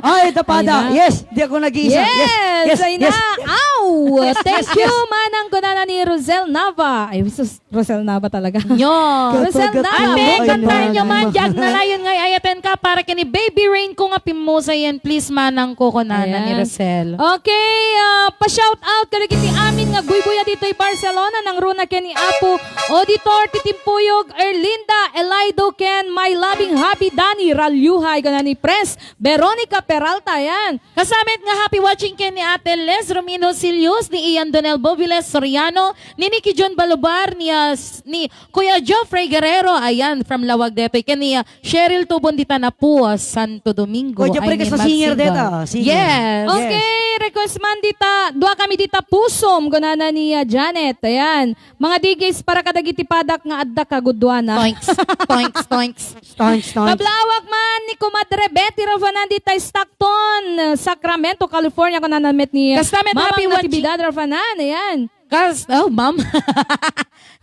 Ay, tapada. Ay na. Yes, di ako nag-iisa. Yes, yes, yes, ay na. Yes. Aw, yes, thank you, yes, manang, kunana ni Rosel Nava. Ay, sus, Rosel Nava talaga. Nyo. Rosel Nava. Ate, kantahan nyo man, diak nalayon nga ay-ayaten ka para kini Baby Rain ko nga pimmusayen. Please, manang ko, kunana ni Rosel. Ayan. Okay, ah, pa-shout out kadagiti amin nga agbuybuya ditoy Barcelona, nangruna ken ni Apo Auditor, Titimpuyog, Erlinda, Elido, ken my loving hubby, Danny Ralyuhay, kunana ni Pres Veronica Peralta, ayan. Kasamet nga happy watching ken ni Ate Les Romino Silius, ni Ian Donel Boviles Soriano, ni Nicky John Balubar, ni, ah, s-, ni Kuya Geoffrey Guerrero, ayan, from Lawag detoy, ken ni, ah, Cheryl Tubon dita Napu, ah, Santo Domingo. Kuya Geoffrey, ay, ni kasta singer Maxine deta, Gon-, singer. Yes. Yes. Okay, request man dita, dua kami dita Pusom, kunana ni, ah, Janet, ayan. Mga D Js para kadagiti padak nga adda kaguduana. Toinks, toinks, toinks. Toinks, toinks. Kablaawak man ni Kumadre Betty Rafanan dita Stockton, Sacramento, California, kunana met ni Kasta met Mamang happy watching. Natividad Rafanan, ayan. Kas-, oh, ma'am.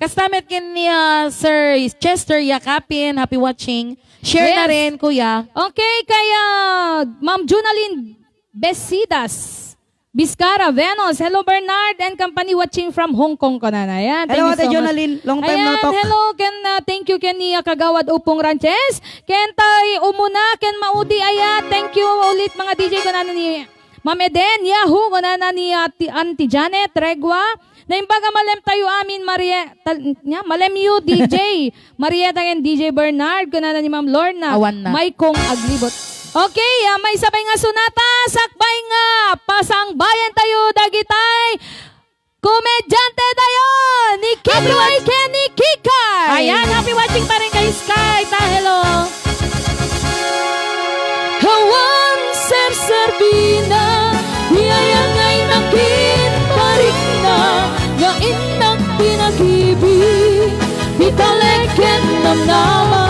Kasta met ken ni, ah, Sir Chester Yakapin. Happy watching. Share na Yes. rin, kuya. Okay, kaya Ma'am Junalyn Besidas, Biscara, Venus. Hello, Bernard and company watching from Hong Kong, kunana. Ayan, thank Hello, you Ate so much. Jonalyn. Long time no Ayan, talk. hello, ken, ah, thank you ken ni, ah, Kagawad Upong Ranches. Ken tay umuna, ken maudi aya. Thank you ulit, mga D J, kunana ni Ma'am Eden, Yahoo, kunana ni Ate, Auntie Janet, Regua. Naimbag a malem tayo amin, Marie, tal-, nya, malem yu, D J. Marieta ken D J Bernard, kunana ni Ma'am Lorna. Awan na. May kong aglibot. Okay, ah, may sabay nga sunata, sakbay nga pasangbayan tayo, dagitay komedyante tayo, ni Happy Kenroy watch- ken ni Kikay. Ayan, happy watching pa rin kay Sky. Ta, hello. Awan serserbina, ti ayat nga innak ken parikna, nga innak pinagibi, ti talek ken namnama,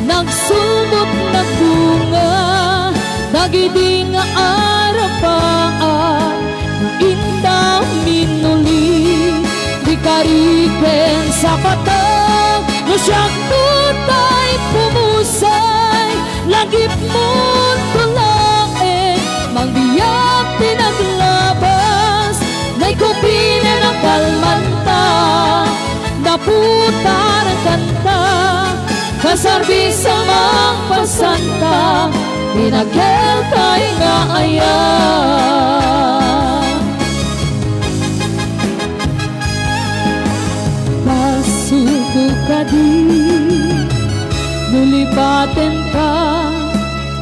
nagsulbot nagbunga, dagidi nga arapaat, inda minuli, di kariken sapata, no siak tutay pumusay, lagipmon tulaen, mangbiag ti naglabas, naikupinen a kalmanta, naputar kanta, kasarbis a mangpasanta, pinakelkay nga aya. Basol ko kadi, no lipaten ka,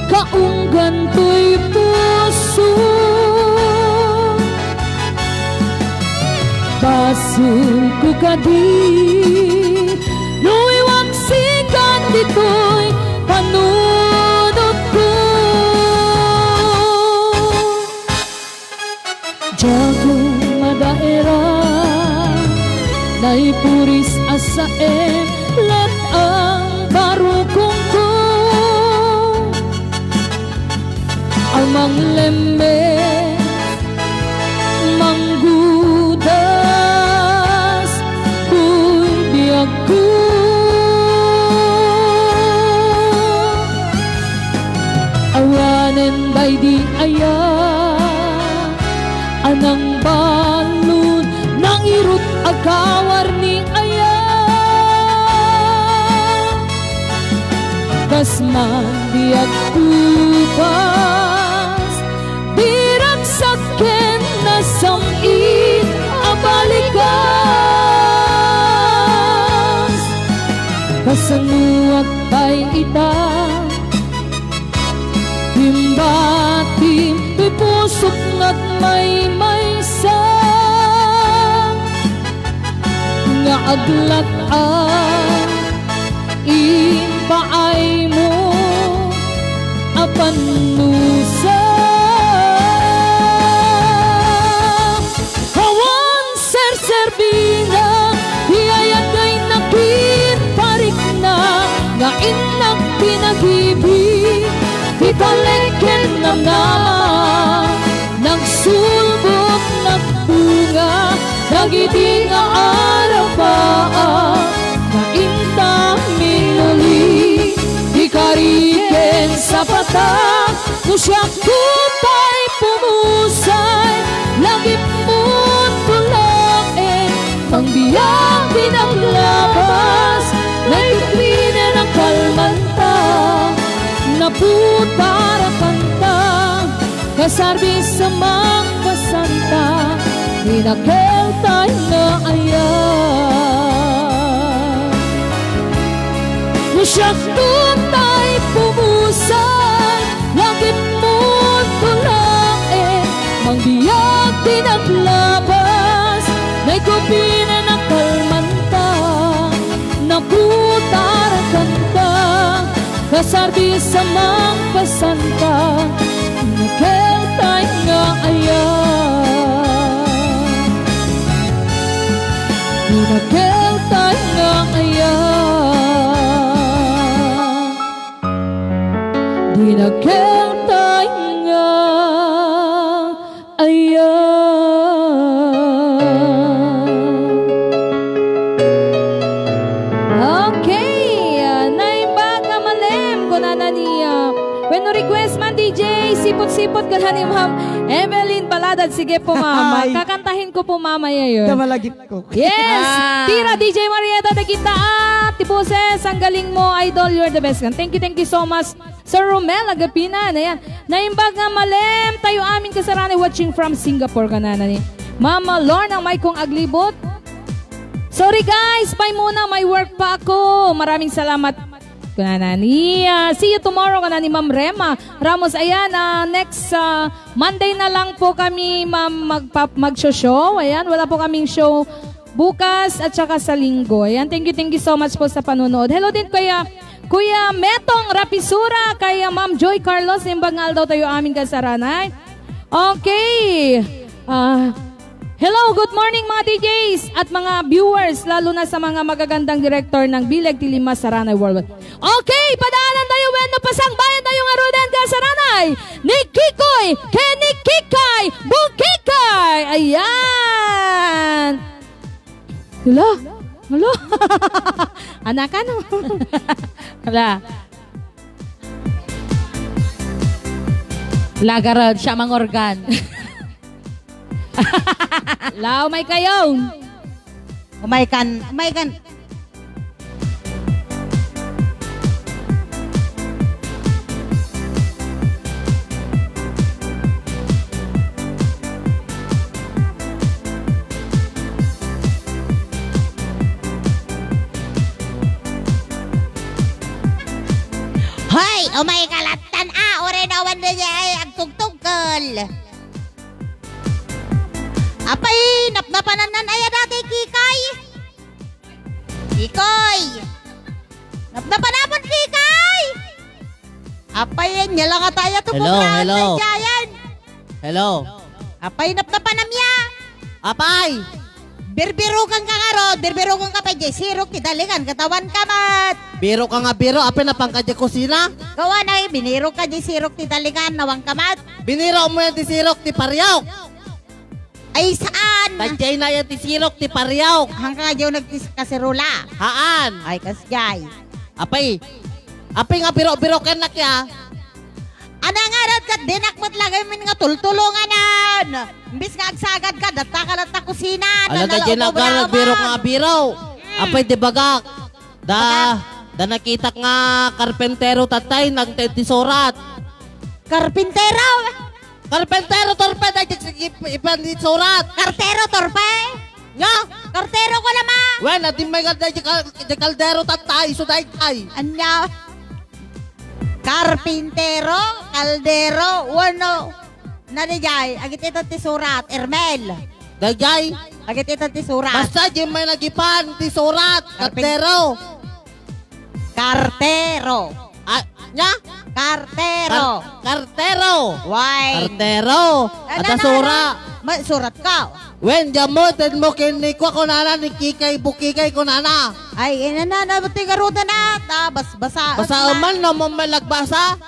kaunggan toy puso. Basol ko kadi, no iwagsikan ditoy panunotko. Diak madaera, naipuris a saen, lat-ang barukongko. A manglemmes, manggudas, toy biagko. Awanen daydi aya, a nangbalud, nangirut a kawarni aya. Kas man biagko kas, di ragsak ken nasam-it a balikas. Kasanoak pay ita, bimbatim ti pusok nga agmaymaysa, nga aglat-ang impaaymo a pannusa. Awan serserbina, ti ayat nga innak ken parikna, nga innak pinagibi, ti talek ken namnama, nagsulbot, nagbunga, dagiti nga arapaak, nga inta minuli, di kari ken sapata, no siak tutay pumusay, lagipmon tulaen, mangbiag ti naglabas, naikupinen a kalmanta, naputar a kanta, kasarbis a mangpasanta, pinakelkay nga aya. No siak tutay pumusay, lagipmon tulaen, mangbiag ti naglabas, naikupinen a kalmanta, naputar a kanta, kasarbis a mangpasanta, pinakelkay nga aya. Pinakelkay nga aya. Pinakelkay nga aya. Kunana ni Ma'am Evelyn Baladad. Sige po, Ma'am. Ay. Kakantahin ko po mamaya yun. Kamalagip ko. Yes! Ah. Tira, D J Marietta Dagindaat, ti boses, ang galing mo, idol, you're the best. Thank you, thank you so much, Sir Romel Agapinan. Ayan. Naimbag nga malem tayo amin kasarani, watching from Singapore, kanana ni Mama Lorna Maikong Aglibot. Sorry guys, bye muna, may work pa ako. Maraming salamat. Kunana ni, ah, see you tomorrow, kunana ni Ma'am Rema Ramos. Ayan, ah, next, ah, Monday na lang po kami, ma'am, magpa-, magsho-show. Ayan, wala po kaming show bukas at saka sa linggo. Ayan, thank you, thank you so much po sa panonood. Hello din, Kuya, Kuya Metong Rapisura, kay Ma'am Joy Carlos, imbag nga aldaw tayo amin kasarani. Okay. Ah, hello, good morning, mga D Js at mga viewers, lalo na sa mga magagandang direktor ng Bileg ti Lima Saranay Worldwide. Okay, padaanan tayo wenno pasangbayan tayo ngaruden kasarani ni Kikoy ken ni Kikay Bukikay. Ayan. Hala, hala. Anakan, no? Hala. Lagarod, siya mangorgan. Lao, may kayo. Umay kan, umay kan. Hoy, umay ka lattan, ah, ore na wan na ay agtugtugkol. Apay, napnapanan nan aya dati, Kikay? Kikay! Napnapanapon, Kikay! Apay, nya lang ataya to. Hello, programa, hello. Jayan. Hello. Apay, napnapanam ya. Apay! Birbirukan ka ngarud, birbirukan ka pa, jay sirok ti dalikan, katawan ka mat. Biro ka nga biro, apay napangka jay kusina? Gawa na, eh, binirok ka jay sirok ti dalikan, nawang ka mat. Biniro mo yan ti sirok ti pariok. Ay, saan? Dayjay na yan ti sirok ti pariok. Hangka nga diyo nagtis-, kaserola. Haan. Ay, kasjay. Apay. Apay nga biro-biro ken nakya. Ana nga rat kat dinak met lagay min nga tultulonganan. Imbis nga agsagad ka, datta ka latta kusina. Ala, dayjay na ka nagbiro nga biro. Hmm. Apay, di bagak. Da, da nakitak nga karpentero tatay, nagted ti surat. Karpentero? Karpentero torpe, dayjay ip-, ipan ti surat. Kartero torpe? Nga? Kartero ko naman. Wen, adi may nga dayjay kal-, dayjay kaldero tatay, so dayjay. Anya? Karpintero, kaldero, wano. Nadayjay, agit ito ti surat, Ermel. Dayjay? Agit ito ti surat. Basta, di may nagipan ti surat, Karpin-, kaldero. Kartero. Ah, nya? Kartero. Kar-, kartero. Why? Kartero. Ano, ada ano, sura. Ano? Ma-, surat ka. Wen, diyan mo, ted mo, kinikwa ko nana, ni Kikay, Bukikay ko nana. Ay, inana, na, ti garuda na, ta, bas-, basa. Basa man, no, mo malagbasa.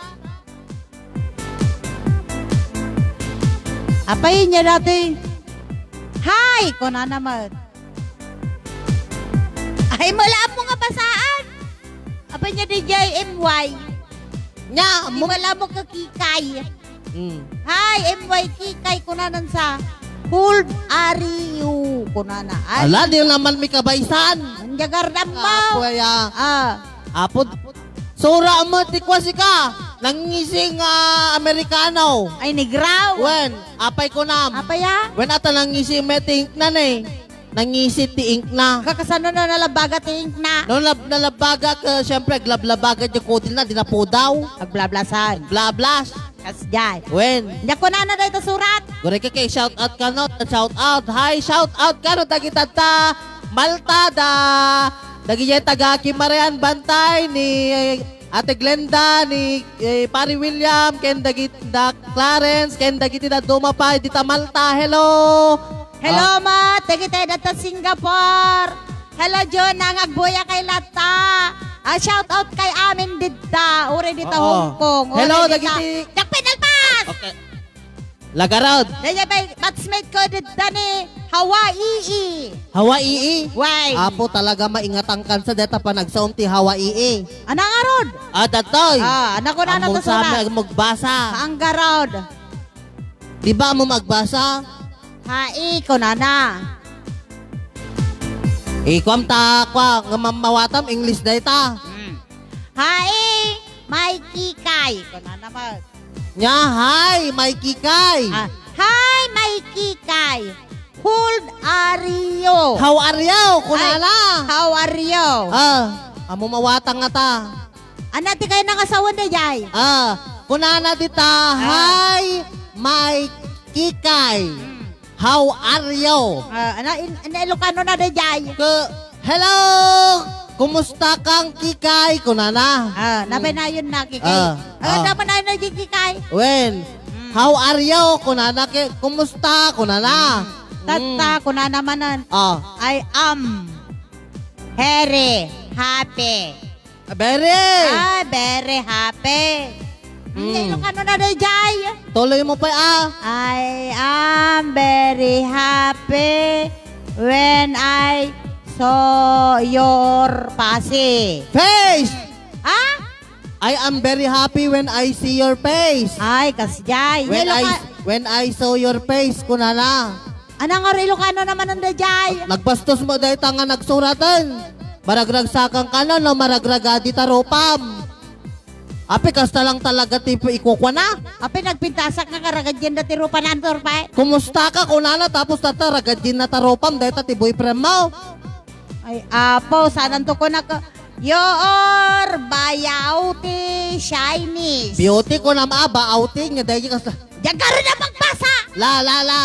Apay niya dati. Hi! Kuna naman. Ay, wala mo nga basaan. Apay niya di J M Y. Nya, di mo wala mo kakikay. Mm. Hi, M Y Kikay, kunanan sa Hold Ario, kunana. Ay. Ala, di naman may kabaysan. Ang jagar dam mo. Apo, ya. Ah. Apo, sura mo, ti kwa sika. Nangising, ah, Amerikano. Ay, negraw. Wen, apay ko nam. Apay, ah? Wen, ata nangising, may tingnan eh. Nangisit ti ink na. Kakasano na nalabaga ti ink na? No, nab-, nalabaga ka, siyempre, aglablabaga di kudil na, di na pudaw. Agblablasa. Agbablas. Kasjay. Wen. Nya kunana dayta surat. Gure ka kay shout out kano, shout out. Hi, shout out kano, dagita ta Malta da. Dagiti taga Kimarian Bantay ni Ate Glenda, ni, eh, Pare William, ken dagiti da Clarence, ken dagiti dadduma pay dita Malta. Hello! Hello, ah, Mat. Dagiti data Singapore. Hello, John. Nang agbuya kay latta. Ah, shout out kay amin didta. Uri dita, oo, Hong Kong. Uri hello, dita dagiti Jack Pedal Pass! Okay. Lagarod. Daya bay, batchmate ko didta ni Hawaii. Hawaii? Why? Apo talaga maingatang kansa deta panagsaom ti Hawaii. Anang arod? Ah, datoy. Ah, anak ko na. Among sa surat. Magbasa. Ang garod. Di ba mo magbasa? Hi, kunana. Ikuam ta, kua, nga mamawatam, English dayta. Hmm. Hi, my kikay. Kunana met. Nya, hi, my kikay. Ah, hi, my kikay. Hold are you? How are you? Kunana. Ay, how are you? Ah, amo mawatang nga ta. Anna ti kayatna nga sawen daydiay? Ah, kunana dita, ah. Hi, my kikay. Hmm. How are you? Ah, anna, in, anna Ilocano na daydiay? Ke, hello! Kumusta kang kikay? Kunana. Ah, hmm. Napanayon na kikay. Ah, ah, ah. Napanayon na di kikay. When? Hmm. How are you? Kunana ke, kumusta? Kunana. Hmm. Tatta, hmm. Kunana manen. Ah. I am very happy. Ah, very. Ah, very happy. Mm. Ilocano na daydiay. Tuloy mo pa, ah. I am very happy when I saw your pasi. Face. Ah? I am very happy when I see your face. Ay, kasdiay. When I, Iloka- when I saw your face, kunana. Anna nga Ilocano na manen daydiay? Nagbastos mo dayta nga nagsuraten. Maragragsakan ka no, no maragragadi ta rupam. Apay, kasta lang talaga ti ikukuana. Apay, nagpintasak nga karagadienda ti rupanan, turpay. Kumusta ka, kunana, tapos tatta, ragadienna ta rupam, dayta ti boyfriend mo. Ay, apo, saan to kunak-, your beauty shines. Beauty ko na ma, beauty nga daydi kasta. Diyan ka rin na magbasa! La, la, la.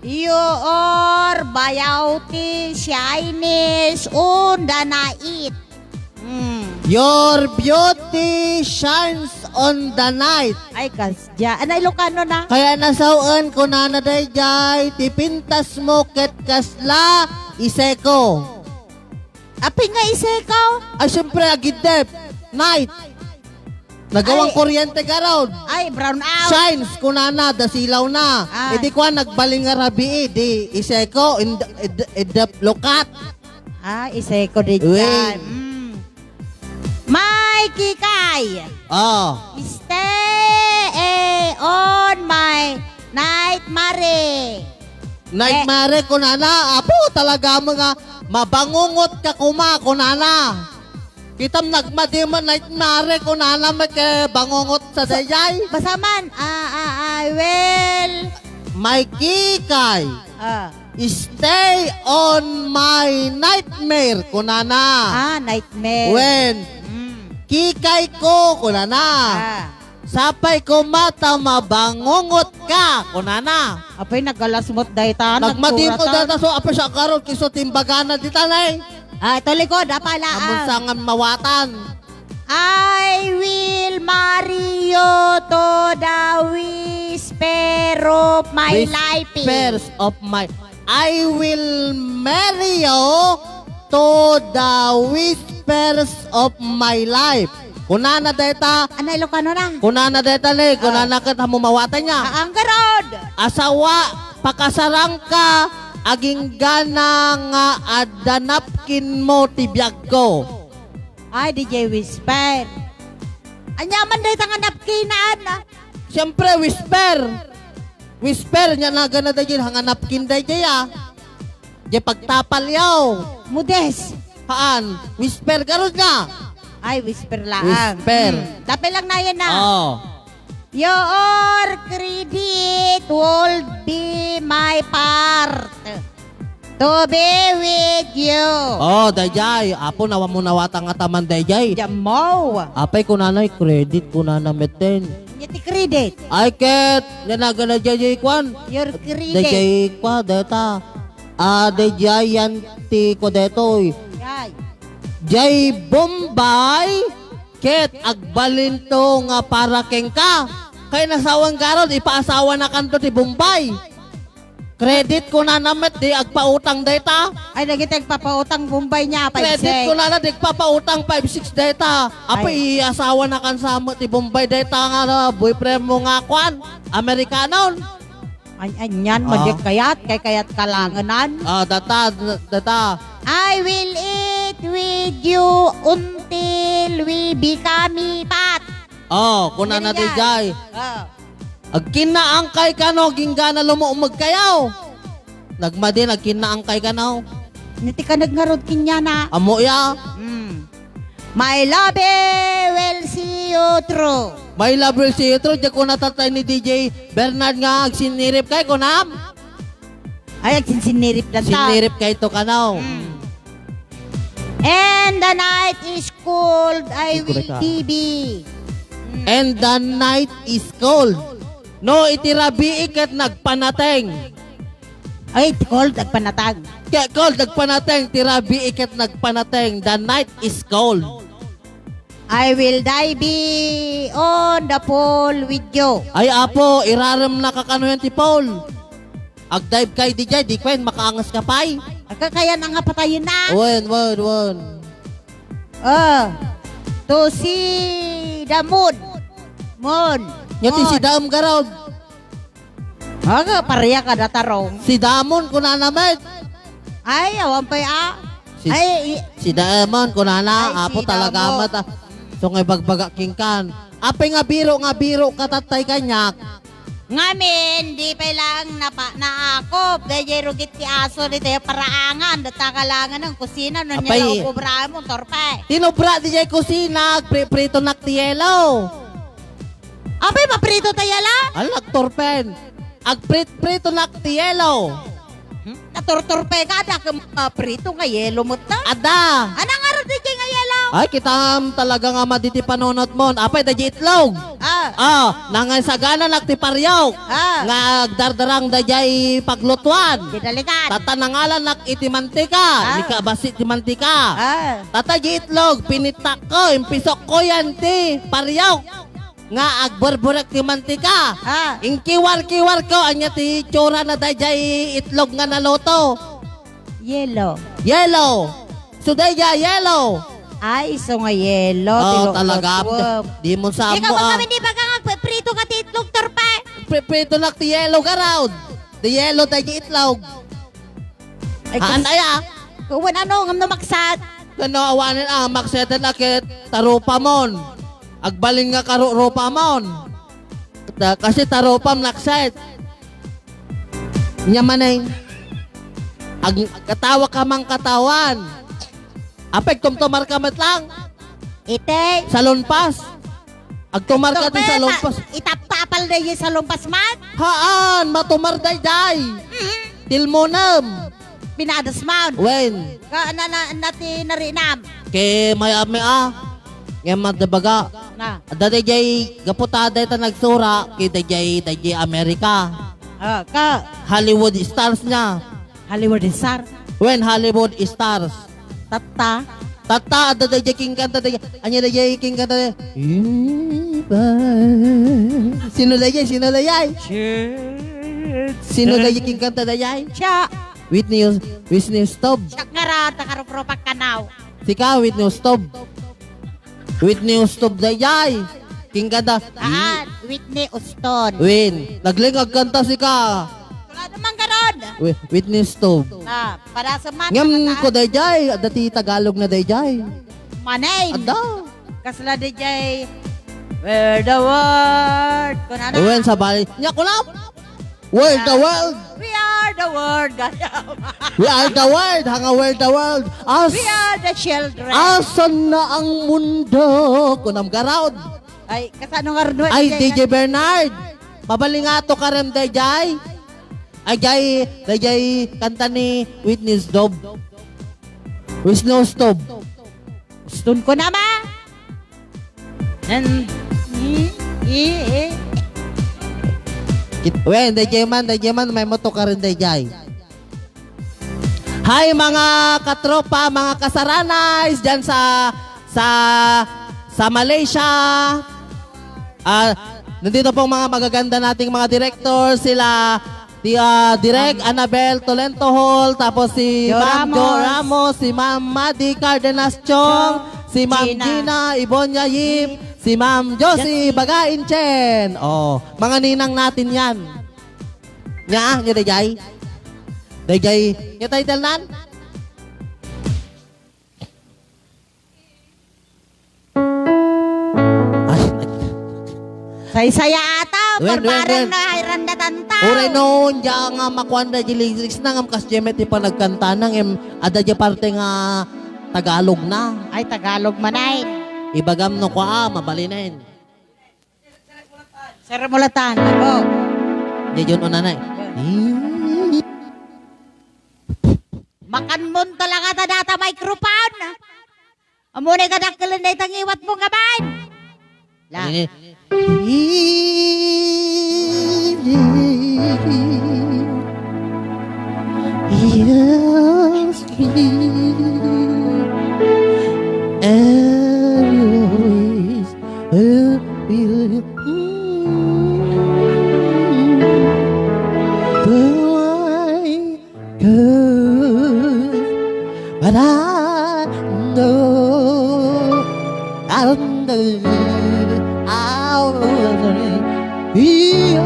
Your beauty shines on the night. Mm. Your beauty shines on the night. Ay, kasdiay. Anna Ilocano na? Kaya nasawen, kunana daydiay, ti pintas mo ket kasla iseko. Apay nga iseko? Ay, siyempre, agiddep. Night. Nagawang ay, kuryente garud. Ay, brown out. Shines, kunana, dasilaw na. Ah. Idi kuan, nagbalin nga rabii, di iseko, in, in, in the lukat. Ah, iseko di uy. Dyan. Mm. My kikay. Oh. Stay, eh, on my night, Mare. Night, eh. Mare, kunana, apo, talaga mo nga, mabangungot ka kuma, kunana. Kitam nagmadi mo, night, Mare, kunana, makibangungot sa dayay. Basta man, ah, ah, ah, well. My kikay. Ah. Stay on my nightmare, kunana. Ah, nightmare. When, mm. Kikay ko, kunana. Ah. Sapay ko mata mabangungot ka, kunana. Apay, nagalasmot dayta, nagmadi mo nagkuratan. Dayta, so, apay, siya karon, kiso timbagana, dita, nay. Ah, ito likod, apala, ah. Amun sangan mawatan. I will marry you to the whisper of my life. Whispers of my, I will marry you to the whispers of my life. Kunana dayta. Anna Ilocano na? Kunana dayta ni, ah. Kunana ket ammo mawatan niya. Ah, ang garod. Asawa, pakasarangka, aginggana nga adda napkin mo ti biagko. Ay, D J Whisper. Ania man dayta nga napkinan, ah? Siyempre, whisper. Whisper, nia nagana dayjay, nga napkin dayjay, ah. Di pagtapal yaw. Mudes. Haan, whisper garud nga. Ay, whisper laang. Whisper. Hmm. Dapay lang na yan na. Oh. Your credit will be my part to be with you. Oh, dayjay. Apo, nawa mo nawatang nga taman, dayjay. Jamo. Apay, kunanay credit, kunana meten. Nia ti credit. Ay, ket, nanaga na dayjay, kwan. Your credit. Dayjay, kwa, data. Ah, dayjay yan ti kwa detoy. Yay. Jay Bombay, ket agbalinto nga para kenka. Kay nasawan garod, ipaasawa na kanto ti Bombay. Credit ko na namet, di agpautang dayta. Ay, dagiti agpapautang Bombay nia, five six. Credit ko na na, di agpapautang five six dayta. Apo, ay. Iasawa na kan sa mo ti Bombay dayta nga, ah, boyfriend mo nga kwan, Amerikanon. Ay, anyan, ah. Madi kayat, kay kayat kalanganan. Ah, data, data. I will eat with you until we become fat. Oh, kunana dayjay. Oh. Agkinnaangkay kano, inggana lumummeg kayo. Nagmadin, agkinnaangkay kano. Niti kanag ngarud kenyana. Ammo ya. Mm. My love, eh, will see you through. My love will see you through. Diak kuna tatay ni D J Bernard nga agsinnirip kay kunam. Ay, agsinsinirip da ta. Sinirip kay to kanaw. Mm. And the night is cold, I will Correct ka. D B. Mm. And the night is cold. No, iti rabii ket nagpanateng. Ay, cold, agpanatag. Kaya cold, agpanateng. Ti rabii ket nagpanateng. The night is cold. I will dive on the pool with you. Ay, Apo, irarem na kakano yan ti pool. Agdive kay di jay, di kwen, makaangas ka pay. Agkakayan nga patayen na. Wen, wen, wen. Ah, to see the moon. Moon. Nya ti Moon. Si Daem garud. Aga, pareha ka datarong. Si Damon, kunana met. Ay, awan pa'y, ah. Si, Ay, i- si Damon, kunana, Ay, apo si talaga Damon. Met, ah. So, nga ibagbaga kingkan. Apay nga biro, nga biro, katatay kanyak. Ngamin, di pa'y lang napa-, naakop. Dayjay rugit ti aso, di tayo paraangan. Data ka langan ng kusina, no Apay, niya ubra mo, torpe. Tinubra, di jay kusina, agpri-, prito nak ti yelo. Apay, maprito ta yela? Alak torpen. Agprit-prito nak ti yelo. Hmm? Naturturpe ka, da ka maprito nga yelo mo ta? Ada. Anang arad di nga yelo? Ay, kitam talaga nga madi ti panunot mon. Apay, da di itlog. Ah. Ah, nangansagana nak ti paryok. Ah. Nga agdardarang da jay paglutuan. Di dalikan. Tata nangalan nak iti mantika. Ah. Ni kabasi ti mantika. Ah. Tata di itlog, pinitak ko, impisok ko yan ti paryok. Nga agburburek ti mantika. Ah. Inkiwar-kiwar ko, anya ti itsura na dayjay itlog nga naluto? Yelo. Yelo. So, dayjay yelo. Ay, isu nga yelo, Oo, ti lo-, talaga. Lotuem. Di mo sa Ikaw amo, ah. Kami di baga nga prito ka ti itlog, torpe? Pri-, prito nak ti yelo, garaw. Di yelo, dayjay itlog. Ay, Haan kas-, aya? Kuwan ano, ngam no maksat? Kano awanen a, makseten a ket tarupamon. Agbalin nga karu-, rupamon. Ta-, kasi tarupam nakset. Nya manen. Ag-, katawa ka mang katawan. Apay, tumtumar ka met lang. Iti? Salonpas. Agtumar ka ti Doktor, salonpas. ta-, itaptapal da yung salonpas man? Haan, matumar dayjay. Mhm. Tilmonem. Pinadas man. Wen. Ka, na, na, na, ti narinam. Ke mayam mi a. Ngem adda baga. Na. Adda dayjay gaputa dayta nagsura, ke dayjay, dayjay Amerika. Ah, ka. Hollywood stars niya. Hollywood star. Wen, Hollywood stars. Tatta. Tatta, adda dayjay kingkanta dayjay. Anya dayjay kingkanta dayjay? Iba. Sino dayjay? Sino dayjay? Shit. Sino dayjay kingkanta dayjay? Siya. Whitney Hous-, Whitney Houston. Siya nga ra, ta karupropak kanaw. Sika, Whitney Houston. Whitney Houston dayjay. Kingkanta. Haan, Whitney Houston. Win, naglingag kanta sika. Wala naman garod. Wi-, Whitney Houston. Ah, para sa man-, Ngem mataas. Ko dayjay, adda ti Tagalog na dayjay. Manay. Adda. Kasla dayjay. Where the world. Kunana. Wen, sabali. Nya, kunam? Where the world. We are the world, gayam. We are the world, hanga where the world. As-, We are the children. Asan na ang mundo? Kunam garod. Ay, kasano nga rin, Ay, D J Bernard. Mabalingato ka rin, dayjay. Ay, jay, dayjay, kanta ni Whitney Houston. Whitney Houston. Stone ko na, ma. Nan, i, i, i. Kit-, wen, dayjay man, dayjay man, may moto ka rin, dayjay. Hi, mga katropa, mga kasaranays dyan sa, sa, sa Malaysia. Ah, nandito pong mga magaganda nating mga director, sila, si, ah, Direk Ma'am Annabel Tolento Hall, tapos si Jo Ma'am Jo Ramos. Ramos, si Ma'am Madi Cardenas Chong, Chong, si Ma'am Gina. Gina Ibonya Yip, si Ma'am Josie Josie. Bagain Chen. Oh, mga ninang natin yan. Nya, nya dayjay. Dayjay, nya title nan? Ay, ay. Saysaya ata. Wen, wen, parbareng wen. Na, ay, randa tanta. Uray no, diay nga makuan da di lyrics na, ngam kas diay met ti panagkantana, ngem adda diay parte nga Tagalog na. Ay, Tagalog man ay. Ibagam no kua, mabalinen. Sir Mulatan, ako. Diay unana. Makanmon talaga ta data microphone. Ammon kadakkel dayta ngiwatmo nga bain. La. Eh. Yes, please. And always, uh, will, mm, the way But I know, I know, I will be.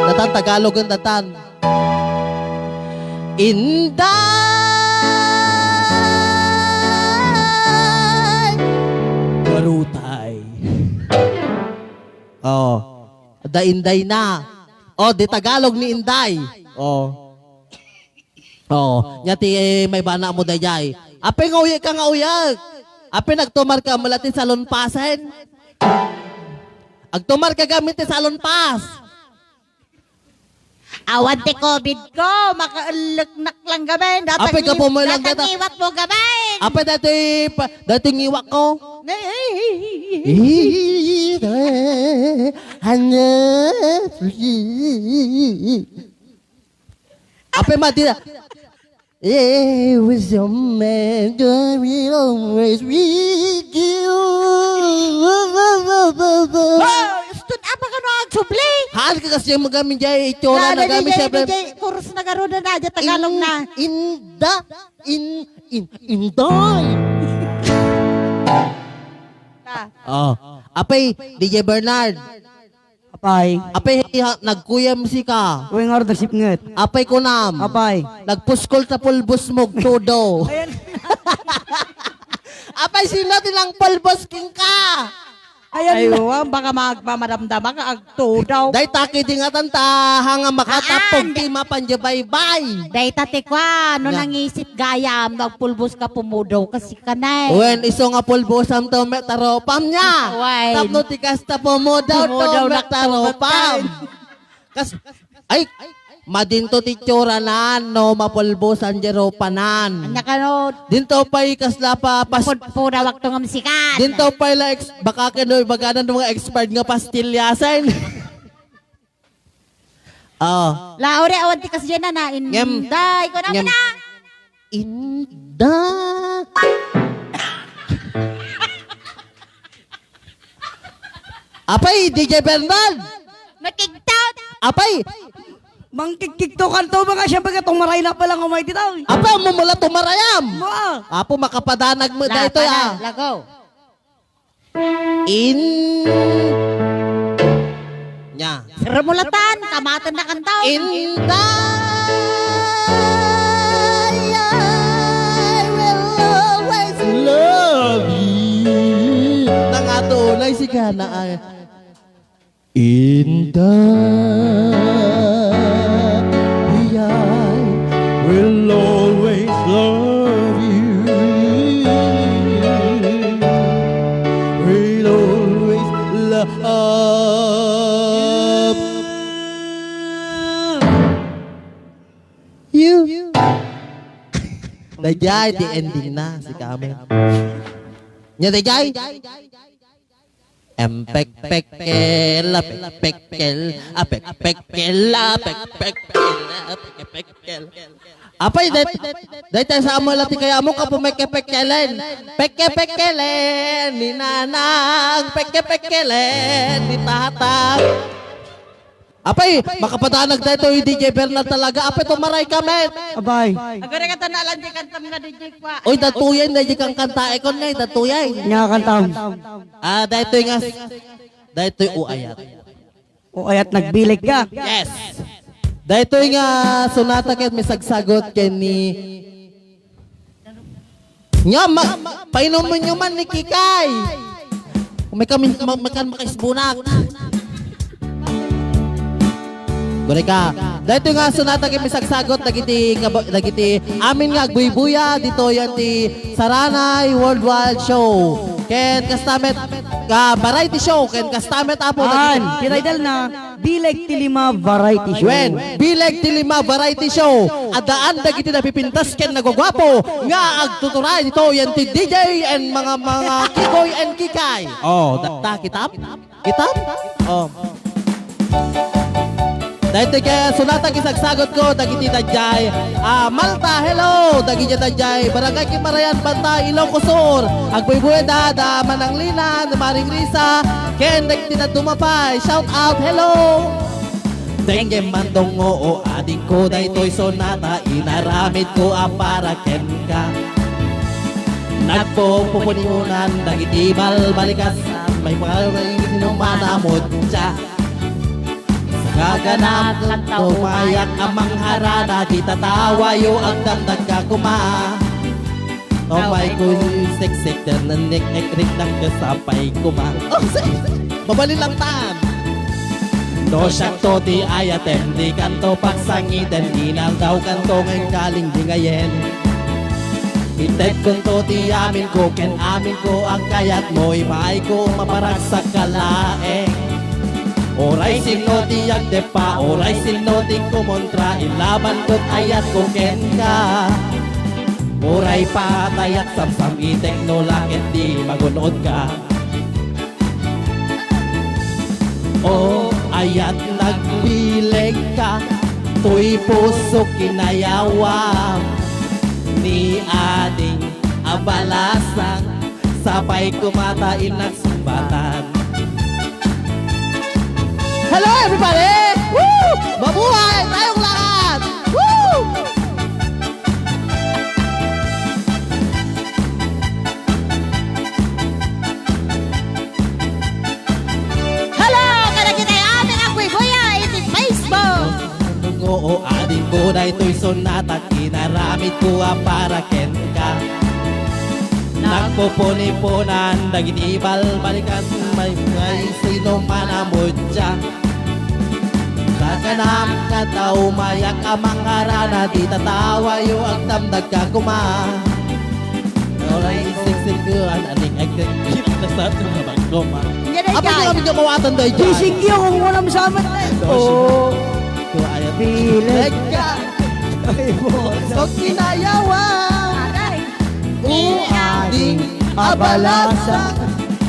Datan, Tagalog ang datan. Inday! Barutay. Oh. Da Inday na. Oh, di Tagalog ni Inday. Oh. Oh, nya ti, eh, maibana mo dayjay. Apay nga uyek ka nga uyek. Apay nagtumar ka mula ti salon pasen. Agtumar ka gamit ti salon pas. Awan ti covid ko, makaelleknak lang gamin. Apay ka pumalang data. Datang iwat mo gamin. Apay dati pa, dati ngiwak ko. Ih, eh, ano? Apay madi na. Eh, with your man, God will always with you. Hoy, iston, apa ka no agsubli? Haan ka kasi yung magamin dyan, itsura na gamin, siyempre. Chorus na garo na na, dyan Tagalog na. In, in the, in, in, in the. Ah. Oh. Apay, D J Bernard. Apay. Apay, ha, nagkuyam sika. Uy, nga ron, nagsipnget. Apay, kunam. Apay. Nagpuskol ta pulbos mo, todo. Ayan. Apay, sino ti nang pulbos, king ka? Ayan. Ay, wa, baka magpamadamdama ka, agtudaw. Day, taki di nga tanta, hanga makatapog, ti mapan di baybay. Day, tati kwa, no nangisit gayam, nagpulbos ka, pumudaw ka, Kanay. Wen, isu nga pulbosam to met taropam nia. Wen. Tapno ti kasta pumudaw to met taropam. Kas, ay, madinto ti tioranan no mapulbosan di ropanan. Anya kano? Dinto pay kasla pa pas- Pud-, pudawak to ngam sikat. Dinto pay la ex-, baka kano ibaganan mga expired nga pastilyasen. Ah. Laure, awan ti kasdiay na, na, Ngem. Inday, kuna, ngem. Kuna. Inday. Apay, D J Bernard. Nakigtot. Apay. Mangkigkigto kanto, mga siya, baga tumaray na pala nga may ditaw. Apay, mo mula tumarayam. Mo, ah. Apo, makapadanag mo daytoy, ah. Lago. In. Nya. Rumulatan, kamaten na kanta. Inday, I will always love you. Nangato, nay, si Gana, ay. Inday, I will always love you. Will always love you. Dayjay, ti ending na, si Kamen. Nya, dayjay? Em, pek, pekkel, a, pek, pekkel, a, pek, pekkel, a, pek, pekkel, a, pek, pekkel. Apay, det-, dayta sa amo la ti kaya mo, kapo, mekke, pekkelen. Pekke, pekkelen, ni Nanang, pekke, pekkelen, ni Tatang. Apay, makapadanag daytoy D J Bernal talaga. Apay, tumaray ka met. Abay. Agara ka tana lang di kantam nga D J kwa. Oy, datuyen, daydi kang kanta, ikon ngay, datuyen. Nya kantam. Ah, daytoy nga, daytoy uayat. Uayat nagbileg ka. Yes. Daytoy nga sonata ket misagsagot ken ni Nya, ma-, painumenyo man ni Kikay. May kami, ma-, may kan makaisbunak. Gure ka. Daytoy nga sonata ket misagsagot dagiti kaba-, dagiti amin nga agbuybuya ditoy ti Saranay Worldwide Show. Ken kasta met, ah, variety show. Ken kasta met, Apo, dagiti An, ti title na, Bileg ti Lima Variety Show. Wen, Bileg ti Lima Variety Show. Addaan dagiti napipintas ken naguguapo nga agtuturay ditoy ti D J and mga, mga Kikoy and Kikay. Oh, da-, ta, kitam? Kitam? Oh. Daytoy ket sonata ket isagsagutko dagiti daydiay, ah, Malta, hello! Dagiti daydiay, Barangay Kimarayan, Bantay, Ilocos Sur. Agbuybuya da, da Manang Lina, ni Maring Risa, ken dagiti dadduma pay. Shout out, hello! Denggem man, Dong, oo, adingko, daytoy sonata, inaramidko a para kenka. Nagpupunipunan dagiti balbalikas, may pagkainit no manamutya. Sa kaganatan, umayak a mangharana, di tatawayo, agdamdagka koma. Taway ko seksek, dan nek-ek-riknak sapay koma. Oh, se-, mabalin lang tan. No siakto ti ayatem, di kanto pagsangiten, inaldaw kanto ngem kalingbingayen. Itedkonto ti aminko ken aminko a kayatmo, ipaayko maparagsak ka laeng. Uray sinno ti agdeppa, uray sinno ti kumontra, ilabanko ti ayatko kenka. Uray patayak, samsam-itek no la ket di magun-odka. O ayat, nagbilegka, toy puso kinayawam, ni ading a balasang, sapay koma ta innak sungbatan. Hello, everybody! Woo! Mabuhay tayong lahat! Woo! Hello kadagiti amin a agbuybuya iti Facebook. Oo, adingko, daytoy sonata, inaramidko a para kenka. Nagpupunipunan dagiti balbalikas, may, may sino manamutya. Sakanam, kata umayak a mangharana, di tatawayo, agdamdagka koma. Uray seksek, an-anek-ek-riknak sapay koma. Apa nga kami kamawatan, daydiay? Gisingyo kung walang samat. Oh. Bileg ka. Ay, mo. So, kinayawan. Aray. Uading a balasang,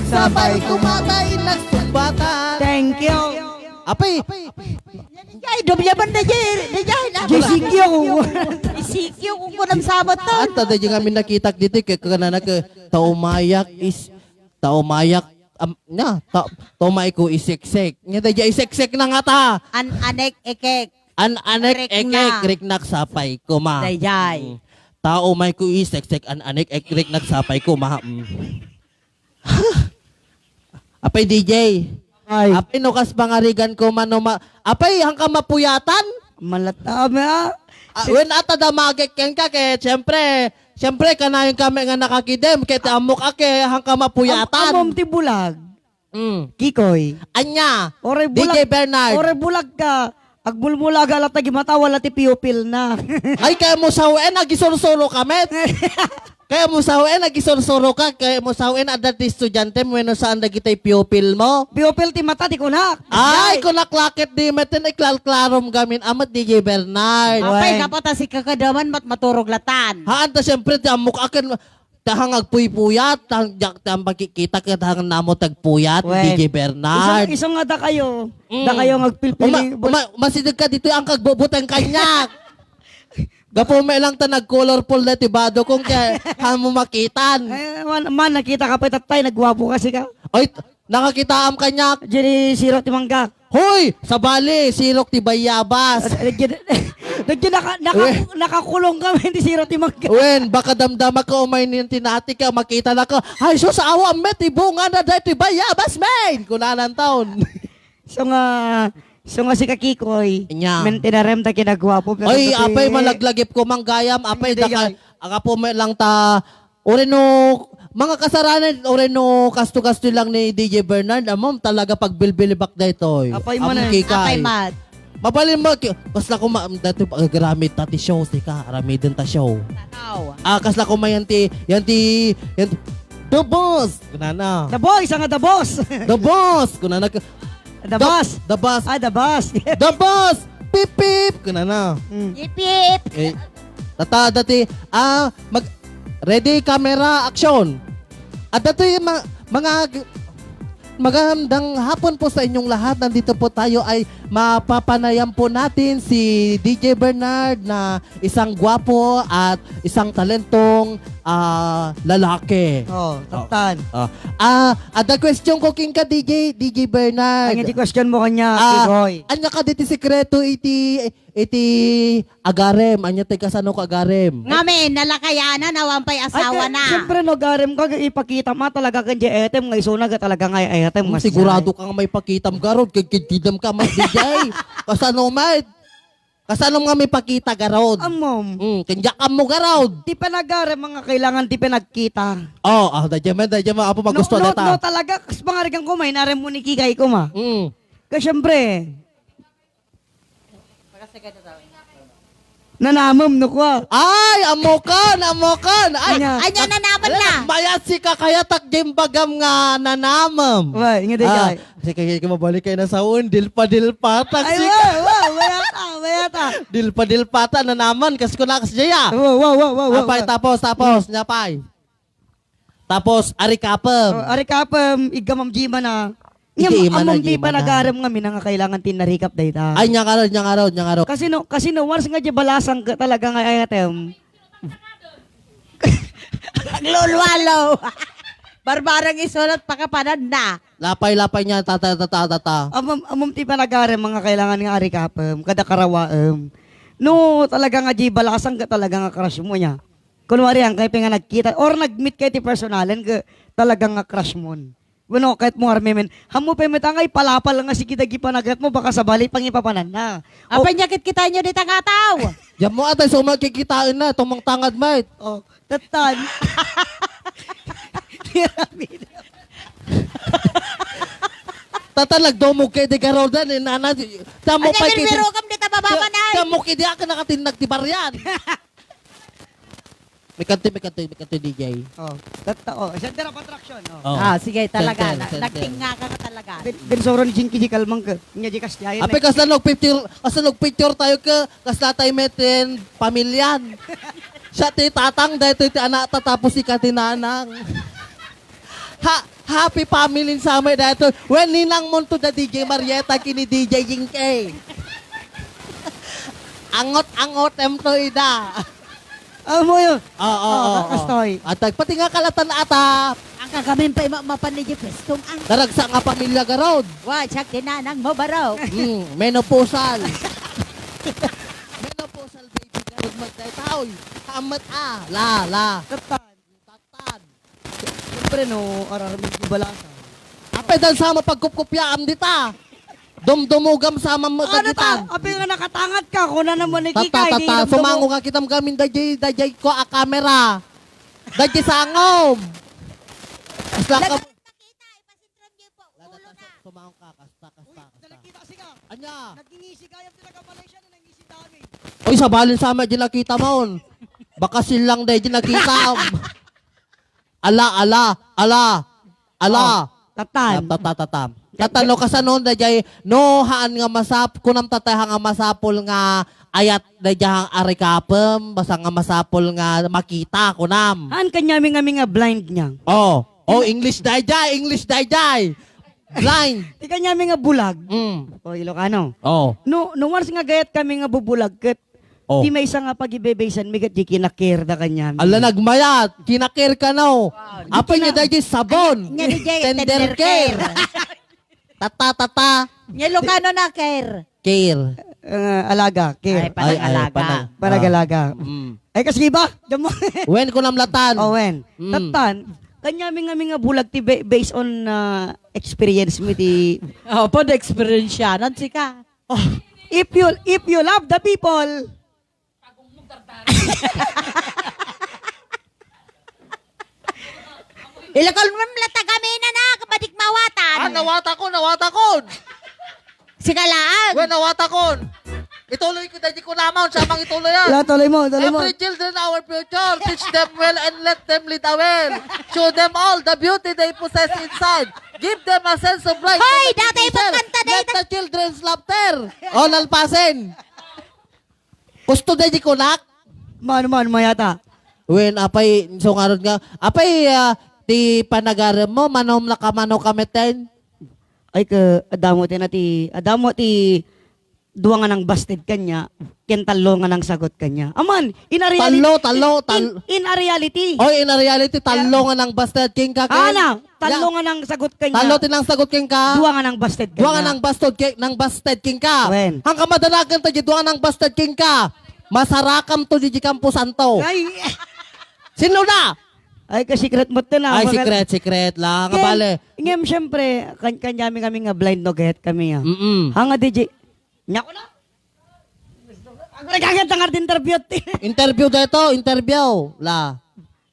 sapay koma ta innak sungbatan. Thank you. Apay. Ay, doble man na, Jer. Na, Jer. Gisingyo. Gisingyo kung kunam sabat to. Ata, daydiay nga amin nakitak ditoy, kay kanana ka, taumayak is, taumayak, am, na, ta-, taumay ko iseksek. Nya, daydiay iseksek na nga ta. An-, anek-ekek. An-, anek-ekek, riknak sapay koma. Daydiay. Mm. Taumay ko iseksek, an-, anek-ek, riknak sapay koma. Mm. Apay, D J. Ay. Apay, no kas pangarigan ko man, no ma-, apay, hangka mapuyatan? Malata, ah. Ah, wen, ata damagek kenka, ket, siyempre, siyempre, kanayon kami nga nakakidem, ket ammok a, ket hangka mapuyatan. Am-, ammom ti bulag. Mm. Kikoy. Anya? Oray D J bulag, Bernard. Oray bulag ka. Agmulmulaga latta, gimatawa latta ti pupil na. Ay, kaya mo sawen, agisursuro ka met. Kaya mo sawen, agisursuro ka. Kaya mo sawen, adda ti estudiante, wenno saan dagiti pupil mo? Pupil ti mata, ti kunak. Ay, kunak la ket di met, iklalklarom gamin, amat D J Bernard. Apay, wen. Kapata si kakadaman, mat-, maturog latan. Haan ta, siyempre, ti ammok aken, ta hang agpuypuyat, ta hang diak, ta hang makikita, ket hang namo tagpuyat, wen. D J Bernard. Isu, isu nga dakayo, mm, dakayo nga agpilpili. Uma-, uma-, umasideg ka ditoy, ang kagbubuteng kaniak. Gapu met lang ta nag-colorful na ti bado kong kaya hang mo makitan. Eh, man, man, nakita ka pa, tatay, nagwapo kasi ka. Oy, nakakitaam kaniak. Diay sirok ti mangga. Hoy! Sabali, sirok ti bayabas. Diay, diay, naka-, naka-, wen. Nakakulong kami, diay sirok ti mangga. Wen, baka damdama ka, umay nin tinati ka, makita na ka. Ay, sus, awa met, ti bunga na daytoy bayabas, men! Kunanan taon. So nga, so nga si Kakikoy, nya. Men tinarem ta kinagwapo, pero oy, apay, malaglagip ko manggayam, apay, hindi, daka, ay. Agapu met lang ta, Uri no, Mga kasaranan, uray no kasto-kasto lang ni D J Bernard, amom talaga pagbilbilibak daytoy. Apay Amom manen. Kikay. Apay mat. Mabalin mo, ki-, kasla ko ma-, dati pagaramid ta ti show, sika, aramiden ta show. Tanaw. Ah, kasla ko ma yan ti, yan ti, yan ti, The Boss! Kunana. The Boys, ang The Boss. The Boss! Kunana ka, The Boss. The Boss. Ah, The Boss. The Boss! Pip, pip! Kunana. Mm. Yip, yip. Eh, tata, dati, ah, mag, ready, camera, action! At dati, ma-, mga g-, magandang hapon po sa inyong lahat. Nandito po tayo ay mapapanayam po natin si D J Bernard na isang gwapo at isang talentong, ah, lalaki. Oh, Oh. Tatan. Ah, ah, adda question ko kinka, D J, D J Bernard. Anya ti question mo kanya, Ah, Kigoy? Anya ka diti sekreto iti, iti agarem? Anya ti kasano ka agarem? Ngamin, nalakayanan, awan pay Ay, asawa ka-, na. Siyempre, no, agarem ka, ipakita ma talaga kan di etem, nga isuna ga talaga nga etem, Hmm, nga sigurado siya. Kang may pakitam garod, kay kidkidam ka, ma, D J. Kasano, mate? Kasano nga may pakita garod? Amom. Mm, kinjakam mo garod. Ti panagarem, mga kailangan ti pinagkita. Oh, ah, dadya man, dadya man, apo, magusto No, no, data. No, talaga, kas pangarigan ko, may narem mo ni Kikay ko, ma. Mm. Ka, siyempre. Nanamem, no, kwa. Ay, amokan, amokan. Ay, Anya. Anya, nanamem na. Mayat si kakaya tak di bagam nga nanamem. Wa, nga di Ah, kay. Sige, sige, mabalik kayo na sa un. Dilpa-dilpata, Ay, sige. Wa, wa, wala ta, wala ta. Dilpa-dilpata na naman. Kas ko na, kas Jaya. Wa, wa, wa, wa, wa, Apay, wa. Tapos, tapos, nya pay. Tapos, ari kapem. Oh, ari kapem, iggamam di man, ah. Iti Ngem, iman, amom agi di man, ah. Panagarem nga mina nga kailangan ti narikap dayta. Ay, nya karod, nya karod, nya karod. Kasi no, kasi no, once nga di balasang ka talaga nga ayatem. Naglulwalo. Barbarang isulat pakapanan na. Lapay, lapay niya, tata, tata, tata. Amom, amom ti panagarem, mga kailangan nga arikapem, kada karawaem. No, talaga nga di balasang ka talaga nga crush mo niya. Kunwari, ang kayo nga nagkita, or nag-meet kayo ti personalen, ka talaga nga crush mo. Bueno, kahit mo armemen, hamo pa met angay, palapal nga sige dagi panagat mo, baka sabali pangipapanan na. Apay O- niya kit kita nyo di tangataw? Diyan mo atay, so magkikitain na, tumangtangad, mate. Oh, tatan. Tata, nagdumog kay di garodan, eh, nana, tamo Anya, pa kay di, mirmiro kam di ta bababanay. Tamo kay di ako nakatinag ti barian. May kanto, may kanto, may kanto, D J. Oh, tata, oh, center of attraction, oh. Oh. Ah, sige, talaga. Center, Na-, center. Nagtinga ka talaga. Ben, bensoro ni Jinky di kalmang ka. Nya di kastiyayan, Apay, eh. Kasla nag-picture, kasla nag-picture tayo ka, kasla tayo meten pamilyan. Siya ti tatang, dahil ti anak, tatapos ika ti nanang. Ha, happy family sa may dahil. When ninang mo to the D J Marietta, kini D J Jinky. Angot-angot em to ida. Amo yun. Oo, oo, Oo, oo. Kastoy. At pati nga kalatan ata. Ang kagamin pa ima-, mapan ni Jefes, tung ang Daragsa nga pamilya garod. Wa, siya kinanang mo, baro. Mm, menopausal. Menopausal baby garod magdaytaoy. Hamet a. La, la. Tatan. Tatan. Siyempre, no, ararami di balasa. Apay dan sama pagkupkupyaam dita. Dumdumugam sama mo Ano ta? Kagitan. Apay nga nakatangat ka, kuna naman ni Tata, Kikay, di tata, dumdumu- sumango nga kitam gamin dayjay, dayjay ko a camera. Dayjay sangom. Asla ka. Lagyan pakita, ipasitron niyo po. Ulo na. Sumango ka, kasta, kasta, kasta. Nalakita siya. Anya? Nagingisi kayo, pinagkapalay siya na nangisi dami. Uy, sabalin sama di nakita maon. Baka silang dayjay nakita. Ala, ala, ala, ala. Oh, tatan. Tata, tata, tata. Tata, no, kasano dayjay, no, haan nga masap-, kunam tatay ha nga masapul nga ayat dayjay hang arikapem, basta nga masapul nga makita, kunam. Haan kanyami nga, nga blind niya. Oh, oh, English dayjay, English dayjay. Blind. Ti kanyami nga bulag. Mm. O, Ilocano. Oh. No, no, once nga gayat kami nga bubulag, ket Oh. Ti maysa nga pagibebeysan mi ket di kinakir da kanyami. Ala, nagmayat, kinakir ka, no? Wow. Apay Di niya kina-, dayjay sabon. Anya, anya, dayjay, Tender tender care. Care. Tata, tata. Nya Ilocano na care. Care. Ah, alaga, care. Ay, panag-alaga. Ay, ay, panag-, Panag-alaga. ah, mm. Ay, kasi ba? Diyan mo. Wen, kunam latan. Oh, wen. Mm. Tatan, kanyami nga mi nga bulag ti ba-, based on, ah, experience mi ti Oh, pod experience siya. Nan sika? Oh, if you, if you love the people. Pagong mo, tartari. Ilakal mo lang tagamin na, kapadik mawatan. Ah, nawatakon, nawatakon. Sige lang. Wen, nawatakon. Ituloy ko, daydi ko naman, siya mang ituloy yan. La, tuloy mo, tuloy mo. Every children our future. Teach them well and let them lead well. Show them all the beauty they possess inside. Give them a sense of light. Hoy, and dati enthusiasm. Magkanta dayta. Let the children's laughter. O, nalpasen. Gusto daydi kunak? Mano, mano, mayata. Wen, apay, so ngarud nga, apay, ah, ti panagarem mo, manom na kamano kameten? Ay, ka, adamo ti na ti, adamo ti dua nga nang busted kanya, ken tallo nga nang sagot kanya. Aman, in a reality. Tallo, tallo, tal- in, in a reality. Oy, in a reality, tallo nga nang busted king ka, ken? Ana, tallo nga nang sagot kanya. Tallo ti nang sagot king ka? Dua nga nang busted kanya. Dua nga nang busted king, nang busted king ka. Wen. Hangka madanagan to, di dua nga nang busted king ka. Masarakam to, di, di kampusan to. Ay. Sino na? Ay, ka-secret mo to na. Ay, secret, secret lang. Ngem, bale. Ngem, siyempre, kan-, kanyami kami nga blind no get kami, ah. Mm-mm. Hanga, di, di, Nya ko na. Ako nagkagat ang art interview. Interview dayto, interview. La.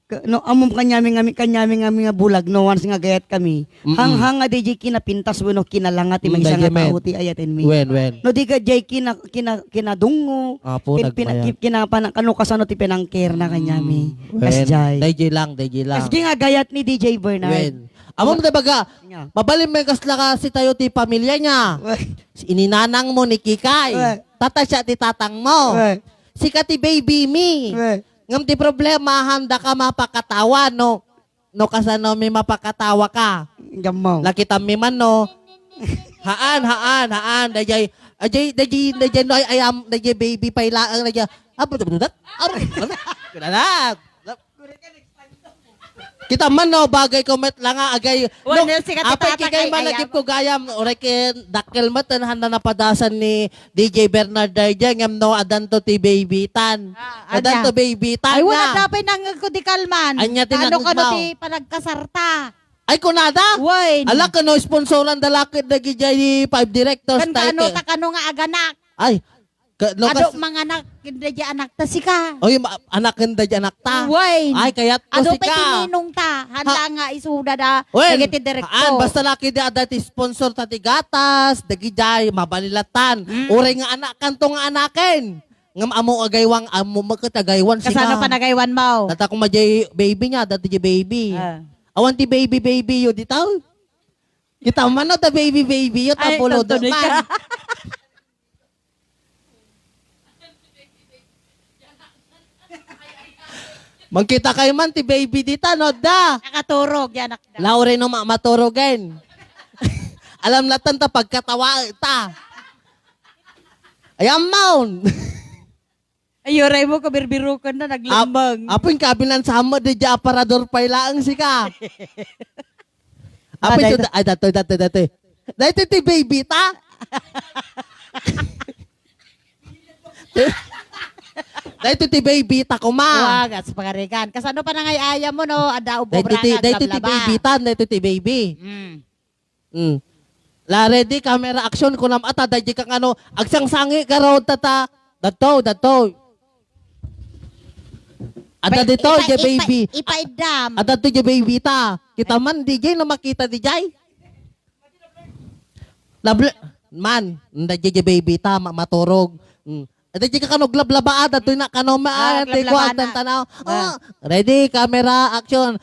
Ka-, no, amom kanyami nga mi-, kanyami nga mi nga bulag, no, once nga gayat kami. Mm-mm. Hanghang nga di di kinapintas wenno kinalanga ti Mm, maysa nga tao ti ayaten mi. Wen, wen. No, di ka jay kina-, kina-, kinadungo. Apo, kin-, pina-, nagbayad. Kin-, kinapana-, kano kasano ti pinangkir na kanyami. Mm, wen. Kas jay. Dayjay lang, dayjay lang. Kas jay nga gayat ni D J Bernard. Wen. Amom da baga, Nya. Mabalin mo yung kasla kasi tayo ti pamilya niya. Wen. Ininanang mo ni Kikay. Uy. Tata siya ti tatang mo. Uy. Sika ti baby mi. Uy. Ngem ti problema, handa ka mapakatawa, no? No, kasano mi mapakatawa ka? Gammaw. Lakitan mi man, no? Haan, haan, haan. Dayjay, ajay, dayjay, dayjay, no, ay, ayam, dayjay, baby, pay laeng, dayjay. Ah, budak, budak. Ah, budak, budak. Kita man, no, bagay ko met lang nga, agay, Wen, no, no, sikat ti apay tatang kikay ay man, ayam. Nagip ko gayam, uray ken dakkel met, handa napadasan ni D J Bernard dayjay, ngem no, adanto ti baby tan. Ah, adanto anya? Baby tan Ay, wala na. Dapat nangag ko di kalman. Anya ti Ano nangag kano mo? Ti panagkasarta? Ay, kunada? Wen. Ala, kano sponsoran da lakit dagijay five directors Kan tayo kano te. Ta kano nga aganak? Ay, Ka-, no, Adu kas- manganak, kinda di anak ta sika. Oy, ma-, anak kinda di anak ta. Uway. Ay, kayat ko Adu sika. Pay tininong ta, handa Ha- nga isuda da, Wen, dagiti direkto. Haan, basta laki di adda ti sponsor ta ti gatas, dagijay, mabalilatan. Mm. Uray nga anak, kanto nga anaken. Ngem amo agaywan, amo maket agaywan sika. Kasano panagaywan mo? Data ko majay baby niya, dati di baby. Ah. Awan ti baby, baby, yo, di tao. Kita man no, ta baby, baby, yo, ta Ay, pulo tonton do man. Ka. Mangkita kayo man ti baby dita, no, da? Nakaturog, yan, nakda. Laure no ma-, maturogen. Alam latan ta pagkatawa ta. Ay, amaon. Ay, uray mo, kabirbirukon na, Ap-, naglambang. Apo, yung kabinan sa mo, di dya aparador pay laeng sika. Apo, Ah, ito, dahil- ay, datoy, datoy, datoy. Dahil ito, ito, baby, ta? Dahil ito, ito, baby, ta, kuma. Wagas, pangarikan. Kasano pa nangay-aya mo, no? Ada, ubo, Dahil ito, branga, dahil ito, ito, lablaba. Baby, ta, dahil ito, ito, baby. Mm. Mm. La, ready, camera, action, kunam ata, daydi kang ano, agsangsangi ka raw, tata. Dadto, dadto. Ada Pa-, dito, ipa-, J baby. Ipa-, ipaidam. Ada to, J baby, ta. Kita man, D J, na makita, D J. Nable-, man, nda, J J baby, ta, ma-, maturog. Mm. Ito, di ka kano glablabaan, ito na kano ma-, Ah, ah, ti glablabaan kuwan, na. Tantanaw. Ah. Oh, ready, camera, action.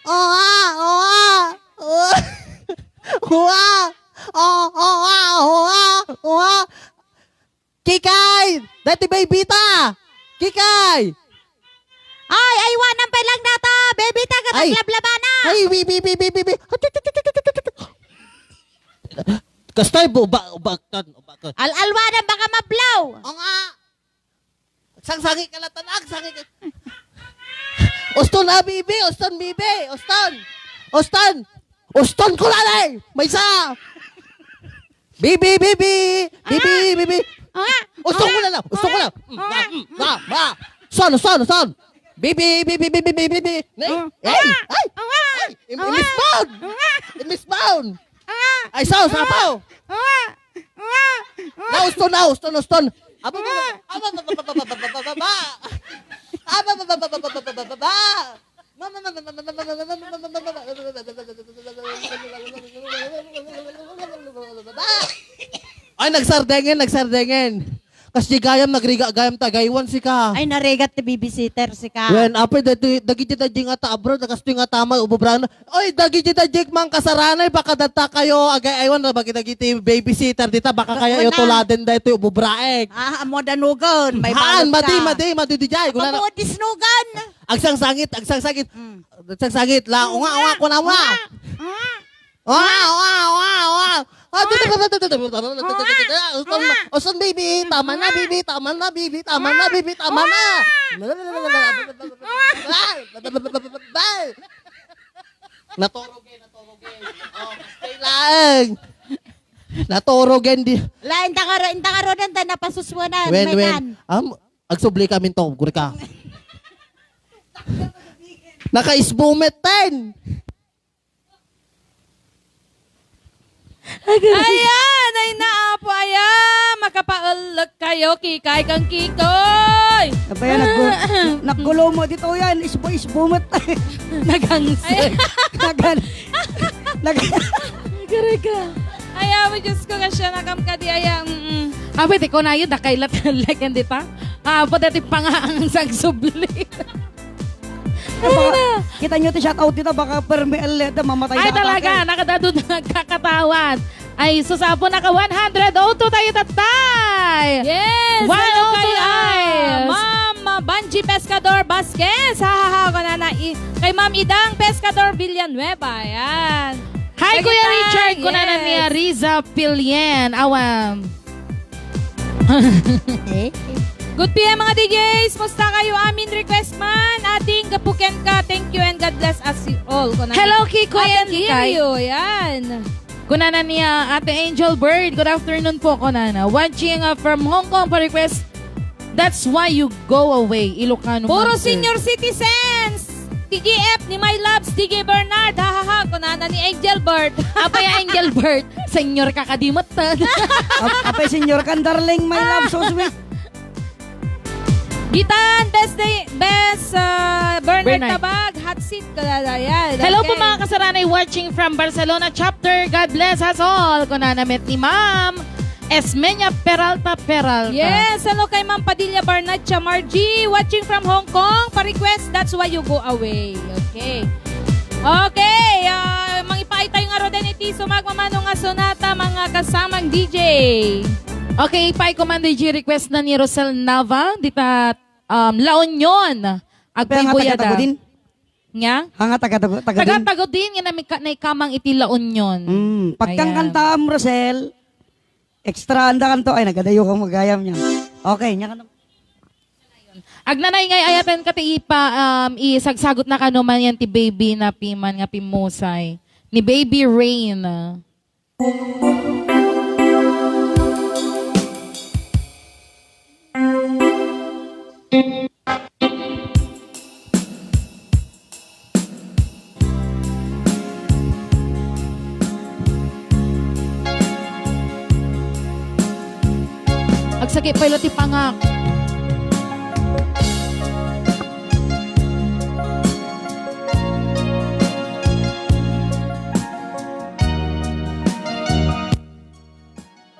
Oh, ah, oh, ah. Oh, oh, ah. Oh, oh, ah, oh, ah, oh, ah. Kikay! Dati baby ta! Kikay! Ay, aywanan pa lang data! Baby ta, Ay! Kataglablabana! Ay, bi, bi, bi, bi, bi, bi. Kastay, bu-, ba-, ba-, kan, ba-, kan. Al-alwanan baka mablaw. O nga. Sangsangi ka latan, ag, sangi ka. Uston, ah, bibi, uston, bibi, uston. Uston. Uston ko na, eh. Maysa. Bibi, bibi, bibi, Ah. Bibi. Ah. Uston ko na lang, uston ko na. Ah. Mm, ah, mm, ah, ah. Son, son, son. Bibi, bibi, bibi, bibi, bibi. Nay, Ah. Ay, ay, Ah. Ay, im-, Ah. Miss Bond. Ah. Miss Bond. Ah. Ay, so, sapaw. Ah. Ah. Ah. Na, uston, na, uston, uston. Aba, aba, aba, aba, aba, aba, aba, aba, aba. Aba, aba, aba, aba, aba, aba, aba, aba. Mama, mama, Ay, nagsardengen, nagsardengen. Kasdi gayam, nagrigat gayam ta agaywan sika. Ay, narigat ti babysitter sika. Wen, apay, dagiti, dagiti daddi nga ta abroad, kastoy nga ta may ububraen. Oy, dagiti daddi mangkasaranay, baka datta kayo, agay-aywan, bagi dagiti babysitter dita, baka kayo Una. Ituladen da ito ububraek. Ah, amo danugon, may Haan, balot madi, ka. Madi, madi, di jay. Kuna na. Amo, disnugan. Agsangsangit, agsangsangit. Mm. Agsangsangit, la, unga, unga, kuna, unga. Unga. Unga, unga, unga, unga. Ah, Unga. Unga. Uson, baby, tama na, Unga. Baby, tama na, baby, tama na, Unga. Baby, tama na. Unga. Unga. Naturogen, naturogen. Oh, stay lang. Naturogen di. La, inta nga ro-, inta nga ro-, dan, dan, napasuswanan, Wen, wen. Mekan. Am, agsubli kami to, guri ka. Naka-isbumet ten. Ayan, ay naapo, ayan. Makapaellek kayo, Kikay kang Kikoy. Abay, naggu-, naggulo mo dito yan. Isbo-isbo mo tayo. Nagangsek. Ay. Nagan-, nag- Karega. Ay, awa, Diyos ko, kasya nakam kadi, aya, mm-mm. Awa, di ko na yun, dakay lat-, like, hindi pa. Ah, pwede ti pangaang sagsubli. Ay, baka, kita nyo ti shout out dito, baka permi eleta, mamatay Ay, na talaga, katake. Nakadado na nagkakatawan. Ay, sus, apo, naka one hundred oh two tayo, tatay. Yes, hello kay, one oh two eyes. Ah, Ma'am Banji Pescador Vasquez. Ha, ha, ha, kunana, i-, kay Ma'am Idang Pescador Villanueva. Ayan. Hi, Sige, Kuya tay. Richard. Kunana Yes. Niya Riza Pilien. Awan. Good P M, mga D Js. Musta kayo? Amin request man. Ating gapuken ka. Thank you and God bless us all. Kunana. Hello, Kiko Ate and Kikay. Kirio, yan. Kunana niya, Ate Angel Bird. Good afternoon po, kunana. Watching, uh, from Hong Kong pa request. That's why you go away. Ilocano Puro man, sir. Senior citizens. T G F ni My Loves, D J Bernard. Ha, ha, ha. Kunana ni Angel Bird. Apay Angel Bird. Senior ka kadimet. Ap-, apay senior kan, darling, my love, so sweet. Gitan, best day, best, uh, Bernard Bernard. Tabag, hot seat, kalalayan. Hello po, Okay. mga kasaranay watching from Barcelona chapter. God bless us all. Kunana met ni Ma'am Esmeña Peralta Peralta. Yes, hello kay Ma'am Padilla Barnacha Margie, watching from Hong Kong. Pa-request, that's why you go away. Okay. Okay, ah, mangipaay tayo nga roden iti sumagmamano nga sonata, mga kasamang D J. Okay, ipaay ko man D J request na ni Rosel Nava, dita, um, La Union. Kaya nga Agpuypuyada. Taga-Tagudin? Nga? Hanga taga-Tagu-, Taga-Tagudin? Taga-Tagudin, nga nami-, ka-, naikamang iti La Union. Mm, pagkang Ayan. Kantaam, Rosel, extra anda kanto. Ay, nagadayo kang magayam niya. Okay, niya ka na. Agnanay ngay ayaten ka ti ipa, um, isagsagot na kano man yan ti baby na piman nga pimmusay. Ni Baby Rain. Agsakit pay la ti pangak.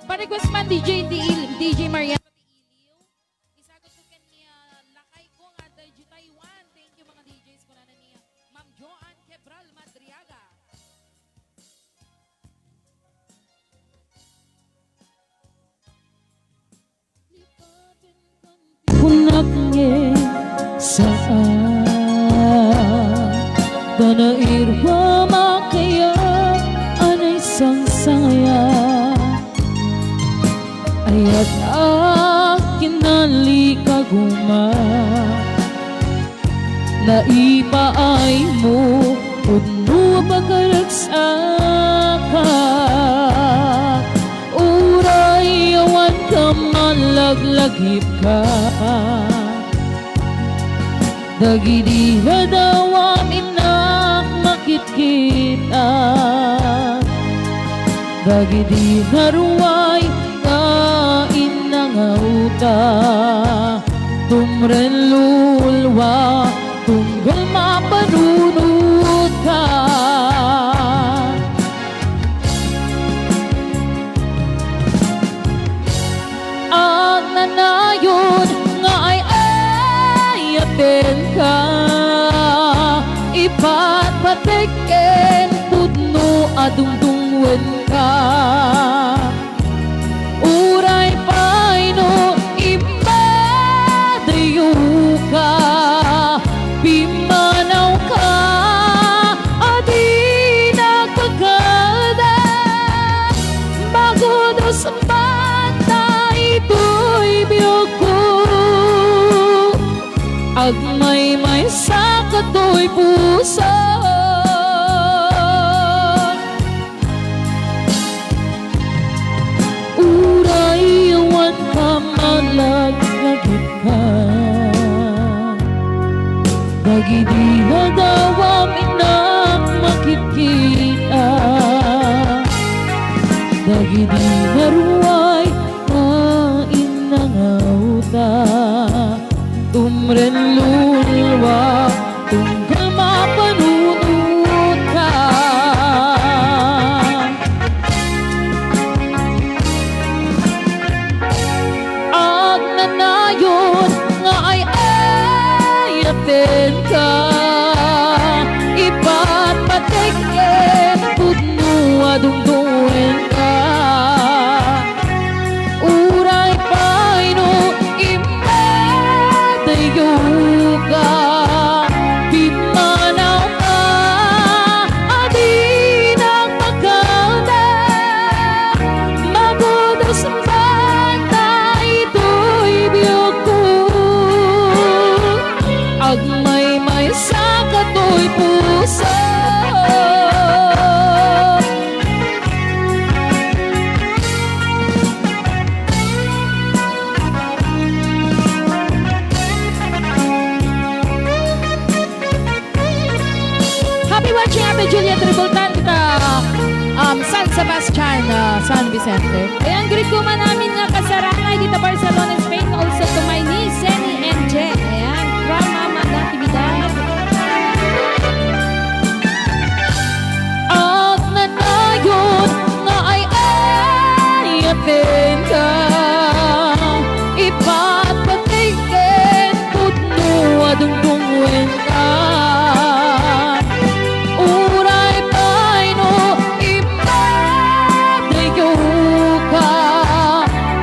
Pa-request man, D J, di il-, D J Maria. Isagot ko ken ni, ah, lakay ko nga adda idiay Taiwan. Thank you, mga D Js. Kunana ni Ma'am Joan Quebral Madriaga. Kunak nga saan, ta nairwam a kaya, anay sangsangaya. Ayat a kinalikaguman, naipaaymo pudno a pagaragsaka. Uray awan ka, malaglagipka. Dagidi adaw a innak makitkita, dagidi naruay nga inna nga uta, tumren lulwa, tunggal mapanuno dungdungenka. Uray pay no imbadayoka, pimmanawka a di nagpakada. Magudos man daytoy biagko, agmaymaysa katoy puso. Uray awan ka, malaglagitka. Dagidi nadawam, innak makitkita. Dagidi naruay nga innangawta. Tumrellulwa, tunggal mapanunotka. Agnanayon nga ay-ayatenka, ipatpatek ken pudno a dungdungenka. Uray pay no imbadayoka, pimmanawka a di nagpakada. Magudos man daytoy biagko, agmaymaysa katoy puso. Happy watching, Ate Juliet Revoltan, kita, um, San Sebastian, uh, San Vicente. Ayan, greet ko man amin nga kasarangay dita Barcelona, Spain, also to my niece, Senny and Je. Ayan, from Mama Natividad. Agnanayon nga ay-ayatenka, ipatpatek ken pudno a dungdungenka. Uray pay no imbadayoka,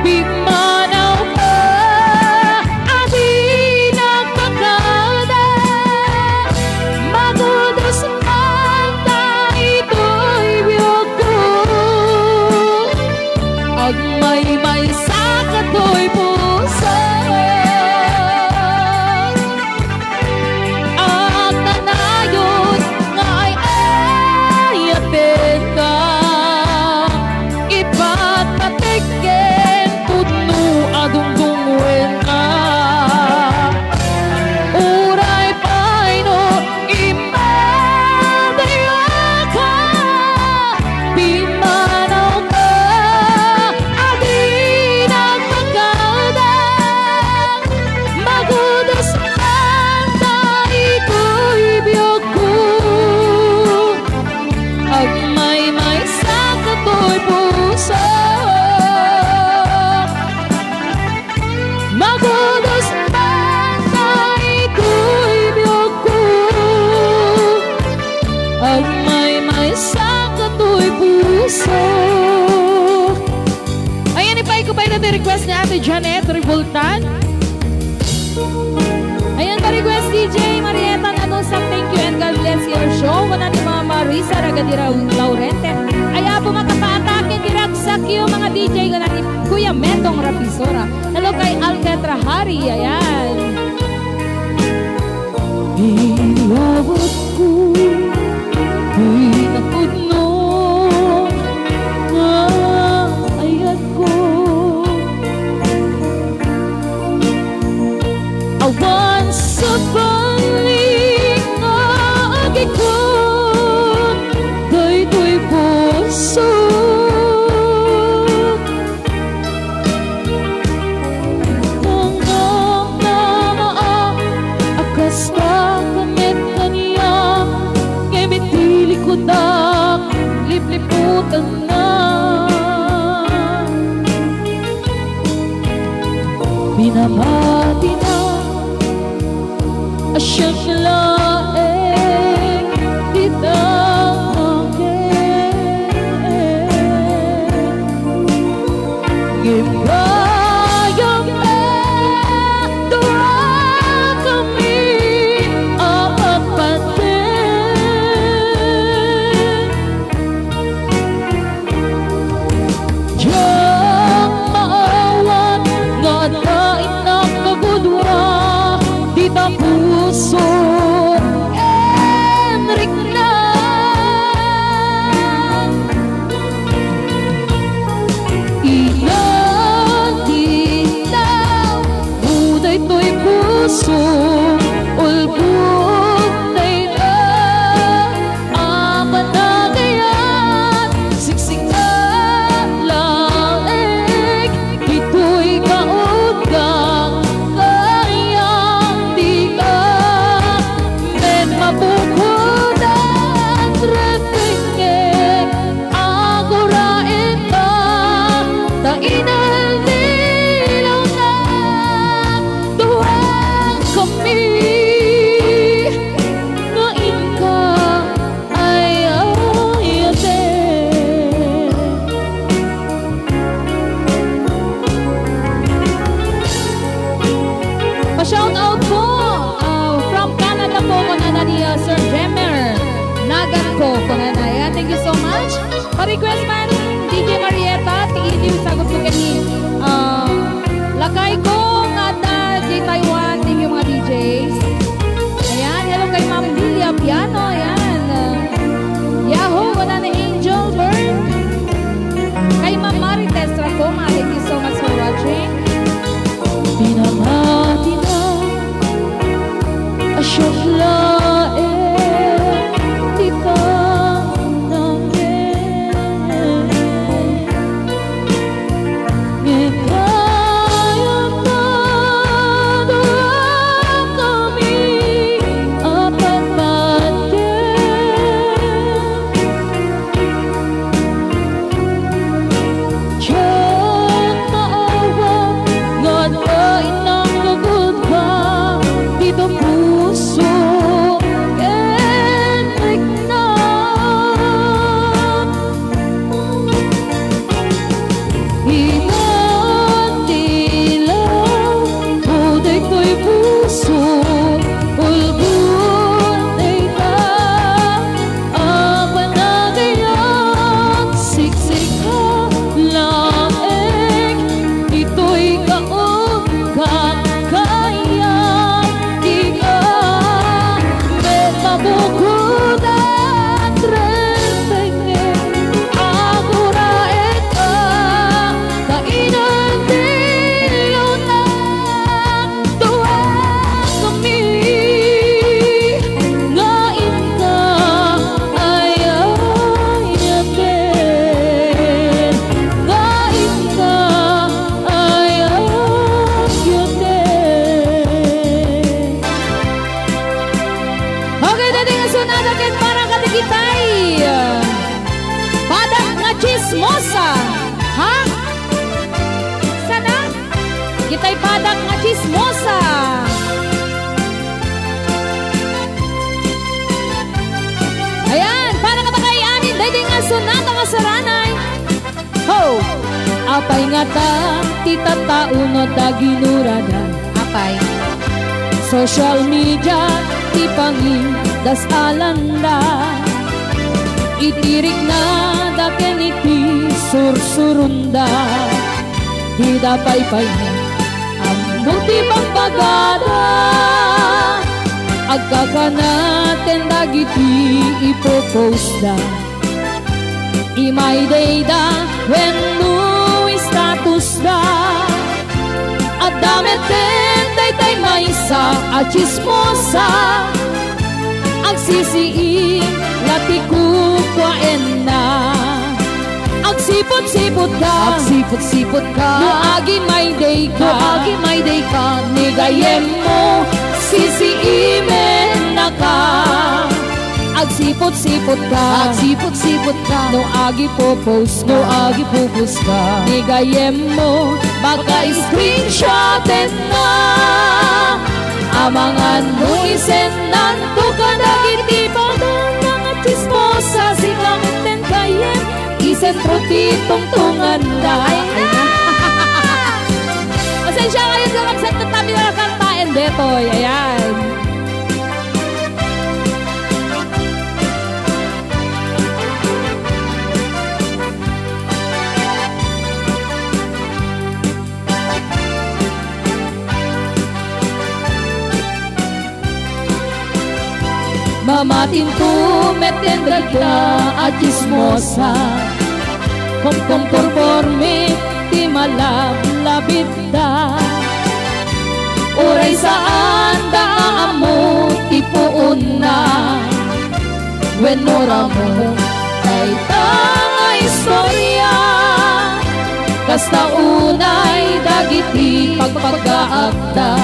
pimmanawka a di nagpakada. Magudos man daytoy biagko, agmaymaysa katoy puso. Agnanayon nga ay-ayatenka, ipatpatek ken pudno a dungdungenka. Uray pay no imbadayoka, pimmanawka a di nagpakada. Magudos man daytoy biagko, agmaymaysa katoy puso. Magudos man daytoy biagko, agmaymaysa katoy puso. Ayan, ipay ko pay daytoy request ni Ate Janet Revoltan. Ayan, pa-request D J Marieta Nanusak, thank you and God bless your show. Kuna ni Mama Risa Ragadira Laurente. Ay, apo, makapaatake, diragsak yu, mga D J, kuna ni Kuya Metong Rapisora. Hello kay Alketra Hari, ayan. Iyawat ko, toy napudno nga ayat ko. Awan sabali nga agikot daytoy puso. Nangnangnangaak a kasta met kaniak, ngem iti likudak, lipliputanna. Pinamatina a siak laeng ti tangke. Ta puso ken rikna. Inandilaw mo daytoy puso, ulbod dayta. Apan a kayat, siksika laeng, ditoy kaudkak, kayat dika met mabukodan, repengngeg, aguraenna, ta inandilawnak, duakami nga inka ay-ayaten. Pa-shout out po, ah, from Canada po, kunana ni, ah, Sir Jemer Nagan po, kunana. Ayan, thank you so much. Pa-request man, D J Marietta, ti iliw sa gusto kani, ah, lakay ko nga adda di Taiwan, thank you, mga D Js. Ayan, hello kay Ma'am Lilia Piano, ayan. Yahoo, wala na Angel Bird. Kay Ma'am Marites Racoma, thank you so much for watching. Pinamati na a siak laeng ti pannangngeg. Ngem kayatna, duakami a patpatgen. Diak maawat nga adda innak nga gudbang ditoy puso ken rikna. Inandilaw mo daytoy puso, ulbod dayta, apan a kayat, siksika laeng, ditoy kaudkak, kayat dika met mabukodan, repengngeg, aguraenna, ta inandilawnak, duakami nga inka ay-ayaten, nga inka ay-ayaten. Okay, daytoy nga sonada ket para kadagitay padak nga chismosa. Ha? Sana? Kitay padak nga chismosa. Ayan, para kadagitay amin, daytoy nga sonada nga saranay. Ho! Apay ngata ti tattao no adda ginurada? Apay? Social media ti pangidasalanda. Iti riknada ken iti sursurunda. Dida paypay ammo ti bagbagada. Agkakanaten dagiti ipopostda. Imaydayda wenno statusda. Adda metten daytay maysa a chismosa. Agsisiim la ti kukuaenna. Agsiput-siputka. Agsiput-siputka. No agimaydayka. No agimaydayka. Ni gayyemmo, sisiimennaka. Agsiput-siputka. Agsiput-siputka. No agipopost. No agipopostka. Ni gayyemmo, paka-screenshotenna. Amangan no isennanto kadagiti padana nga chismosa, sika metten gayyem, isentro ti tungtunganda. Ay, ay, na. Pasensya kayo, kakabsat, tattabi na lang kantaen detoy. Ayan. Mamatinto met ken dagita a tsismosa, kumkumporporme ti malablabitda. Uray saanda a ammo ti puonna, wenno rammo dayta nga istoria. Kasta unay dagiti pagpagaakda,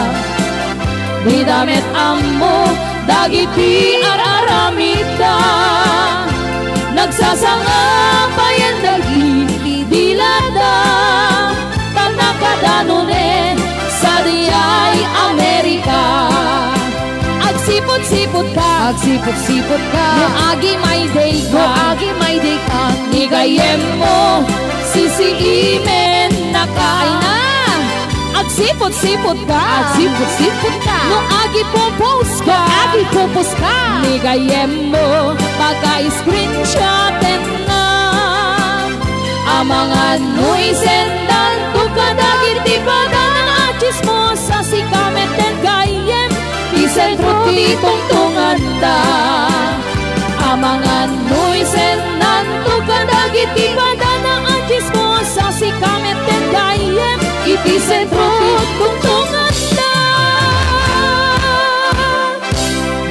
dida met ammo dagiti ar-aramidda. Nagsasanga payen dagiti dilada, ta nakadanonen sadiay Amerika. Agsipud-sipud ka, agsipud-sipud ka, no agi-My Day ka, no agi-My Day ka, ni gayyemmo sisiimen naka. Ay na! Agsipud-sipud ka. Agsipud-sipud ka. No agi-popost ka. No agi-popost ka. Ni gayyemmo, pagka-screenshoten na. Amangan no isendanto kadagiti padana a tsismosa, sika met ken gayyem ti sentro ti tungtunganda. Amangan no isendanto kadagiti padana a tsismosa, sika met ken gayyem iti sentro ti tungtunganda.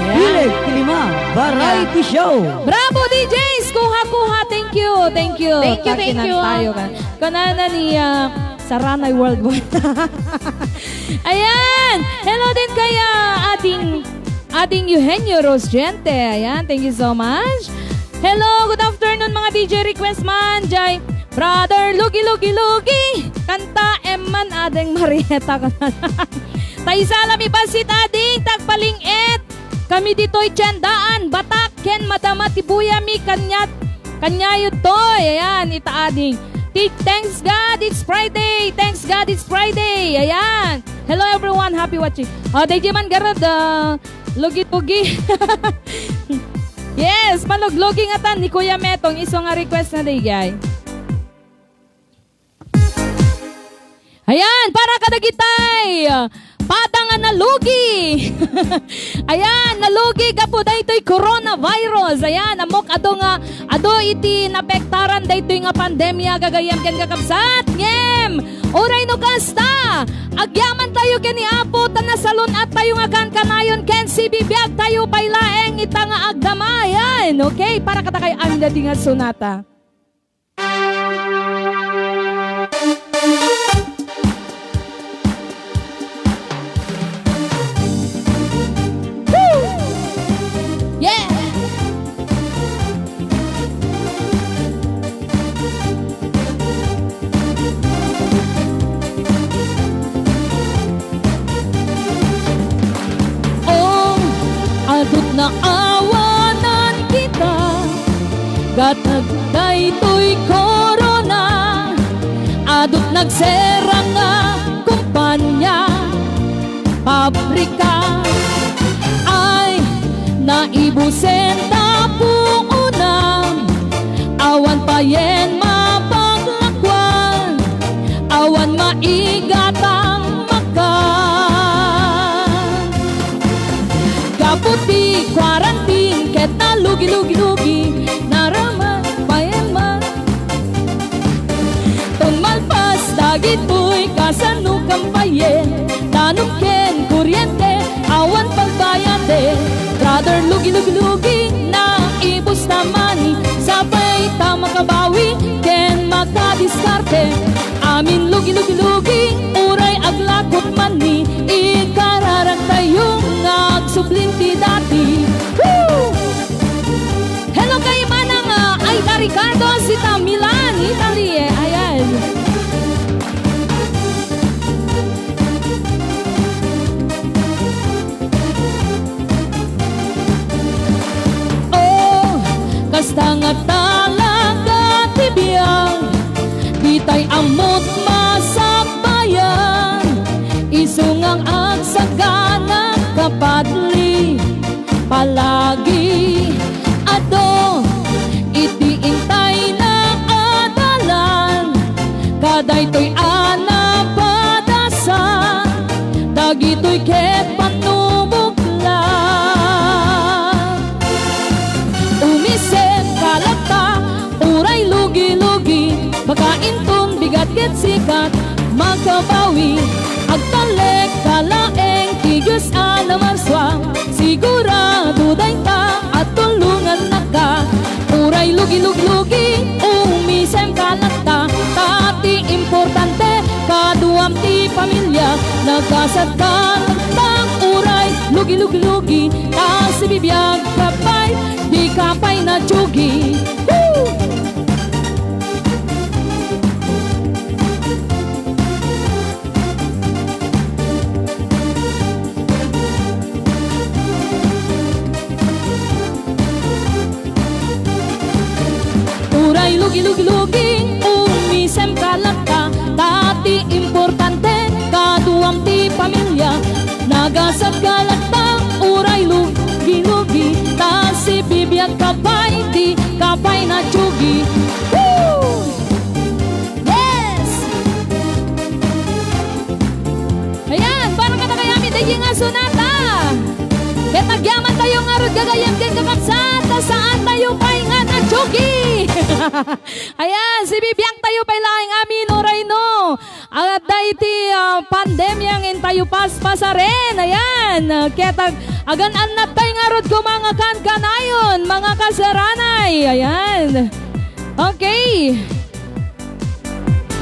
Ayan. Hilig ti lima, Variety Show. Bravo, D Js! Kuha, kuha. Thank you, thank you. Thank you, thank you. Tayo ka. Kanana ni, ah, Saranay Worldwide. Ayan! Hello din kay, ah, ading, ading Eugenio Rosgente. Ayan, thank you so much. Hello, good afternoon, mga D J request man. Jay, Brother Lugi, Lugi, Lugi. Kanta, Emman, Ading Marieta. Tay Salami Basit, ading, tagpaling-et. Kami ditoy tiendaan, batak, ken madama ti buyami kaniat, kaniayo toy. Ayan, ita ading. Ti-, thanks God, it's Friday. Thanks God, it's Friday. Ayan. Hello everyone, happy watching. O, daydi man garud, ah, lugi-lugi. Yes, maluglugi ngatan ni Kuya Metong, isu nga request na daydi. Ayan, para kadagitay, pada nga nalugi. Ayan, nalugi gapu daytoy coronavirus. Ayan, ammok adu nga, adu iti napektaran daytoy nga pandemia, gagayyem ken kakabsat. Ngem, uray no kasta, agyamantayo ken ni Apo, ta nasalun-attayo nga kankanayon ken sibibiagtayo pay laeng ita nga agdama. Ayan, okay, para kadakayo amin daydi nga sonata. Yeah! Oh, adut naawanan kita, gatag daytoy corona, adut nagserang nga kumpanya, pabrika, ay naibusen ta puonan, awan payen mapaglakuan, awan maigatang makan. Gapu ti quarantine ket nalugi-lugi-lugi, naraman payen man. Ton malpas dagitoy kasano kampayen, danum ken kuryente, awan pagbayade. Brother, lugi-lugi-lugi, naibus ta mani, sapay ta makabawi ken makadiskarte. Amin lugi-lugi-lugi, uray aglakut mani, ikararagtayo nga agsublin ti dati. Woo! Hello kay Manang, ah, Aida Ricardo, sita Milan, Italy. Ayan. Oh, kasta nga talaga ti biag, ditay ammot masakbayan, isu nga agsagana kapadli. Palagi adu iti intayna a dalan, kadaytoy a napadasan, dagitoy ket pannuboklan. ket sika ti makabawi. Agtalek ka laeng ti Dios a namarsua. Sigurado dayta a tulongannaka. Uray lugiluglugi, umisem ka latta. Ta ti importante, kaduam ti pamilia. Nagasat ka latta, uray lugiluglugi. Ta sibibiag ka pay, dika pay najugi. Woo! Uray lugiluglugi, umisem ka latta, ta ti importante, kaduam ti pamilia. Nagasat ka latta, uray lugilugi, ta sibibiag ka pay, dika pay najugi. Woo! Yes! Ayan, para kadagayami, daydi nga sonata. Ket agyamantayo ngarud gagayyem ken kakabsat, ta saantayo pay nga najugi. Ayan, sibibiagtayo pay laeng amin, uray no. Adda iti, ah, pandemia nga intayo paspasaren. Ayan, ket ag-, agan-annabtay ngarud koma nga kankanayon, mga kasaranay. Ayan. Okay.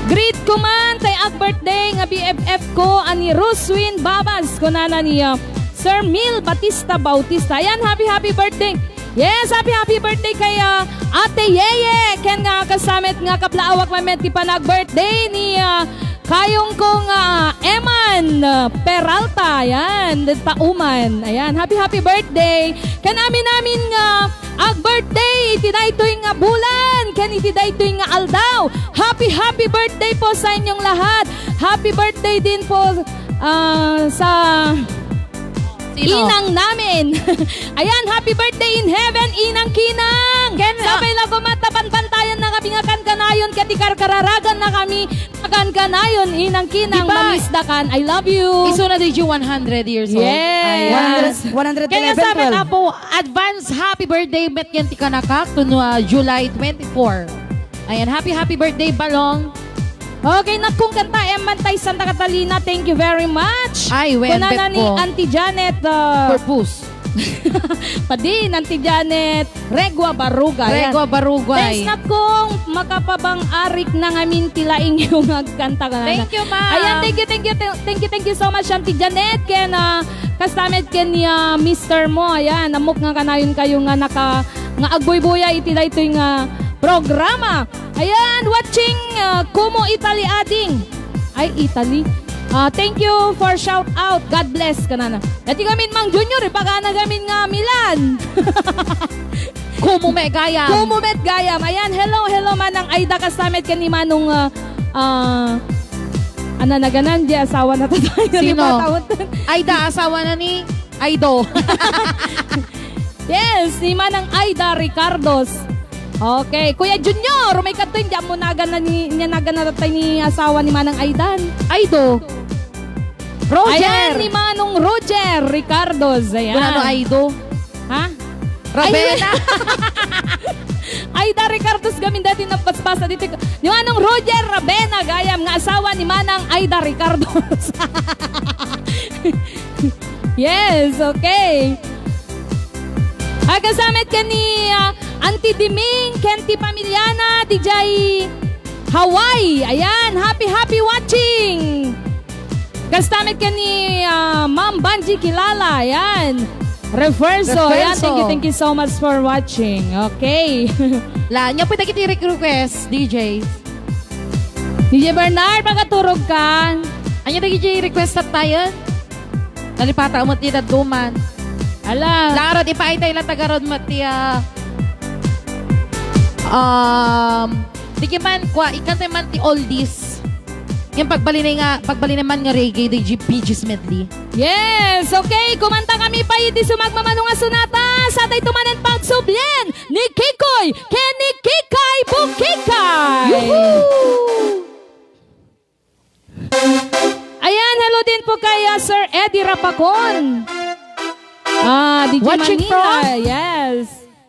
Greet ko man tay ag-birthday nga B F F ko a ni Roswin Babas, kunana ni, ah, Sir Mil Batista Bautista. Ayan, happy, happy birthday. Yes, happy, happy birthday kay, ah, Ate Yeye. Ken nga kasamet nga kablaawak man met ti panag-birthday ni, ah, kayong kong, ah, Eman, ah, Peralta. Ayan, Tauman. Ayan, happy, happy birthday. Ken amin-amin nga ag-birthday iti daytoy nga bulan ken iti daytoy nga aldaw. Happy, happy birthday po sa inyong lahat. Happy birthday din po, ah, sa Sino? Inang namin. Ayan, happy birthday in heaven, Inang Kinang. Ken, ah, sabay la koma ta banbantayan na kami nga kankanayon, ket ikarkararagan na kami. Kankanayon, Inang Kinang, di ba, Mamisdakan, I love you. Isuna di one hundred years old. Yes. Ayan. One hundred, one hundred eleven, kaya sa amin, twelve. Apo, advance happy birthday met yan ti kanakak, tuno, ah, July twenty-four. Ayan, happy, happy birthday, Balong. Okay, nakong kanta, Eman tay Santa Catalina, thank you very much. Ay, wen, kunana ni ko. Auntie Janet, ah, Purpose. Padi, Auntie Janet, Regua Barugay. Ayan. Regua Barugay. Thanks, nakong makapabang-arik na ngamin ti laing yung agkanta ka na. Thank you, ma'am. Ayan, thank you, thank you, thank you, thank you so much, Auntie Janet. Ken, ah, kastamet ken ni, ah, mister mo. Ayan, ammok nga kanayon kayo nga naka-, nga agbuybuya iti daytoy nga programa. Ayan, watching, ah, Como, Italy, ading. Ay, Italy. Ah, thank you for shout out. God bless, kanana. Dati gamin Mang Junior, ipagana gamin nga Milan. Como met gayam. Como met gayam. Ayan, hello, hello, Manang Aida, kastamet ken ni Manong, ah, ah, ana naganan, di asawa na tatay. Sino? Aida, asawa na ni Aido. Yes, ni Manang Aida Ricardos. Okay, Kuya Junior, may kadto, hindi mo nagan na ni, niya nagan na tatay ni asawa ni Manang Aidan. Aido. Roger. Ayan, ni Manong Roger Ricardos. Ayan. Kunano Aido? Ha? Rabena. Aida Ricardos gamin dati nagpaspasa dito. Ni Manong Roger Rabena, gayam nga asawa ni Manang Aida Ricardos. Yes, okay. Agasamet ken ni, ah, Auntie Diming, ken ti pamilyana, dijay Hawaii. Ayan, happy, happy watching. Kastamet ken ni, ah, Ma'am Banji Kilala. Ayan. Refuerzo. Ayan, refuerzo. Thank you, thank you so much for watching. Okay. La, nya pwede kita i-request, D J. D J Bernard, pagaturog ka. Anya dagiti request tayo? Nalipata mo ti daduman. Ala. Laro, di pa itay la tagarod mo ti, ah, um, di ki man, kwa, ikanta man ti oldies. Yung pagbalinay nga, pagbalinay man nga reggae, di G-, Bee Gees medley. Yes, okay. Kumanta kami pa iti sumagmamano nga sonata. Sa tayo tumanan pagsublin ni Kikoy, ken ni Kikay Bukikay. Yuhu! Ayan, hello din po kay, ah, Sir Eddie Rapacon. Ah, D J watching Manila. From? Yes.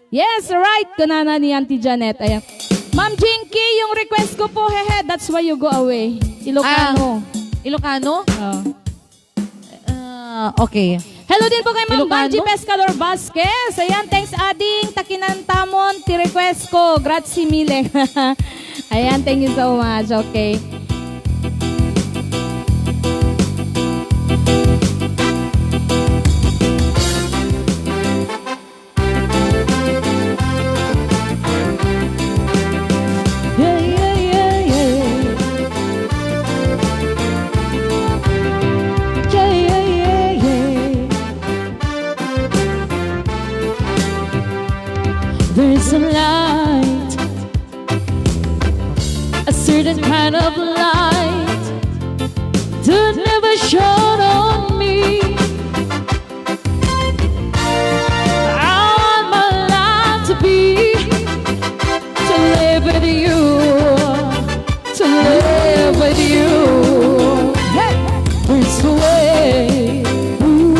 Yes, right. Kunana ni Auntie Janet. Ayan. Ma'am Jinky, yung request ko po, hehe, that's why you go away. Ilocano. Ah, Ilocano? Oh. Ah, okay. Hello din po kay Ma'am Ilocano? Banji Pescador Vasquez. Ayan, thanks ading ta kinantamon ti request ko. Grazie mille. Ayan, thank you so much. Okay. Yeah, yeah, yeah, yeah. Yeah, yeah, yeah, yeah. There's a light, a certain kind of light that never shone on me. I want my life to be, to live with you, to live with you. Hey! It's the way. Ooh,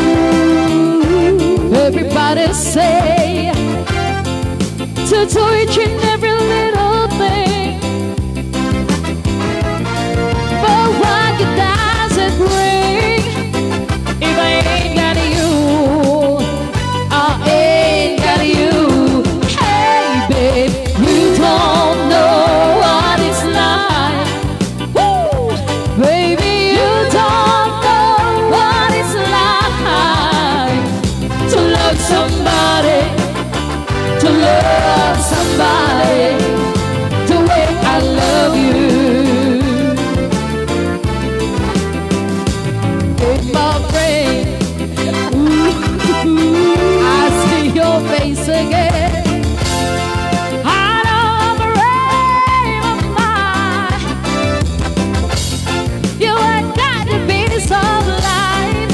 everybody say, to do each and every little thing. But what good does it bring if I ain't got you? I ain't got you. Hey, babe, you don't know what it's like. Woo! Baby, you don't know what it's like to love somebody, to love somebody the way I love you. Hey, my friend, ooh, I see your face again. Out of my frame of mind. You have got the piece of life,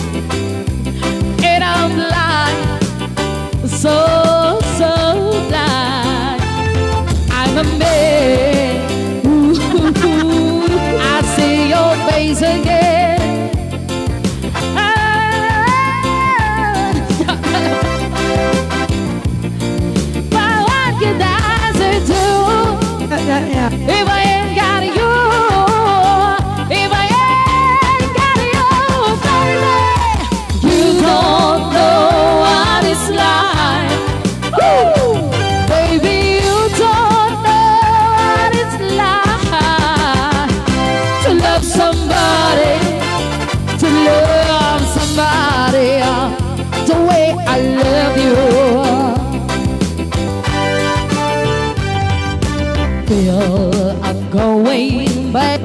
and I'm blind, so, so blind. I'm a man. Ooh, I see your face again. Ah. But what good does it do? Yeah, yeah, yeah. If I ain't got you, if I ain't got you, baby, you don't know what it's like. Woo! Baby, you don't know what it's like to love somebody, to love somebody, uh, the way I love you. Feel I'm going back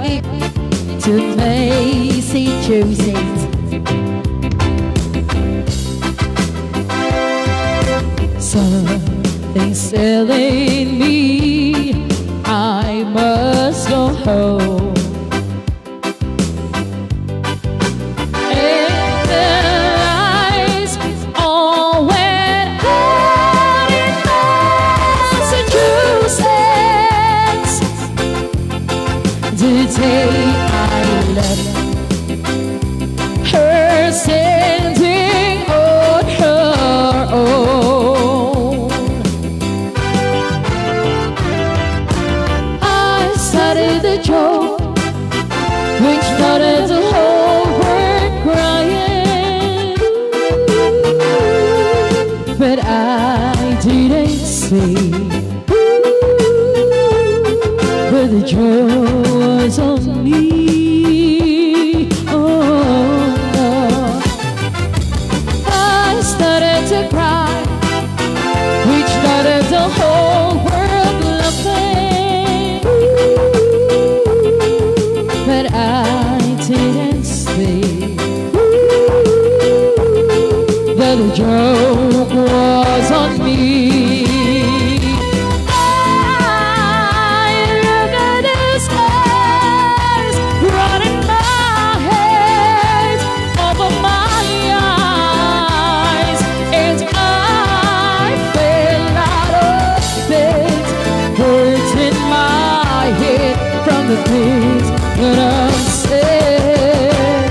to Massachusetts. Something's telling me I must go home. And the lights all went out in Massachusetts the day I left her standing on her own. I started a joke which started the whole world crying. But I didn't say but the joy was on me. Oh, no. I started to cry, which started the whole world laughing. But I didn't say that the joke was on me. I look at the skies, running my head over my eyes, and I fell out of bed, hurting my head from the things that I said.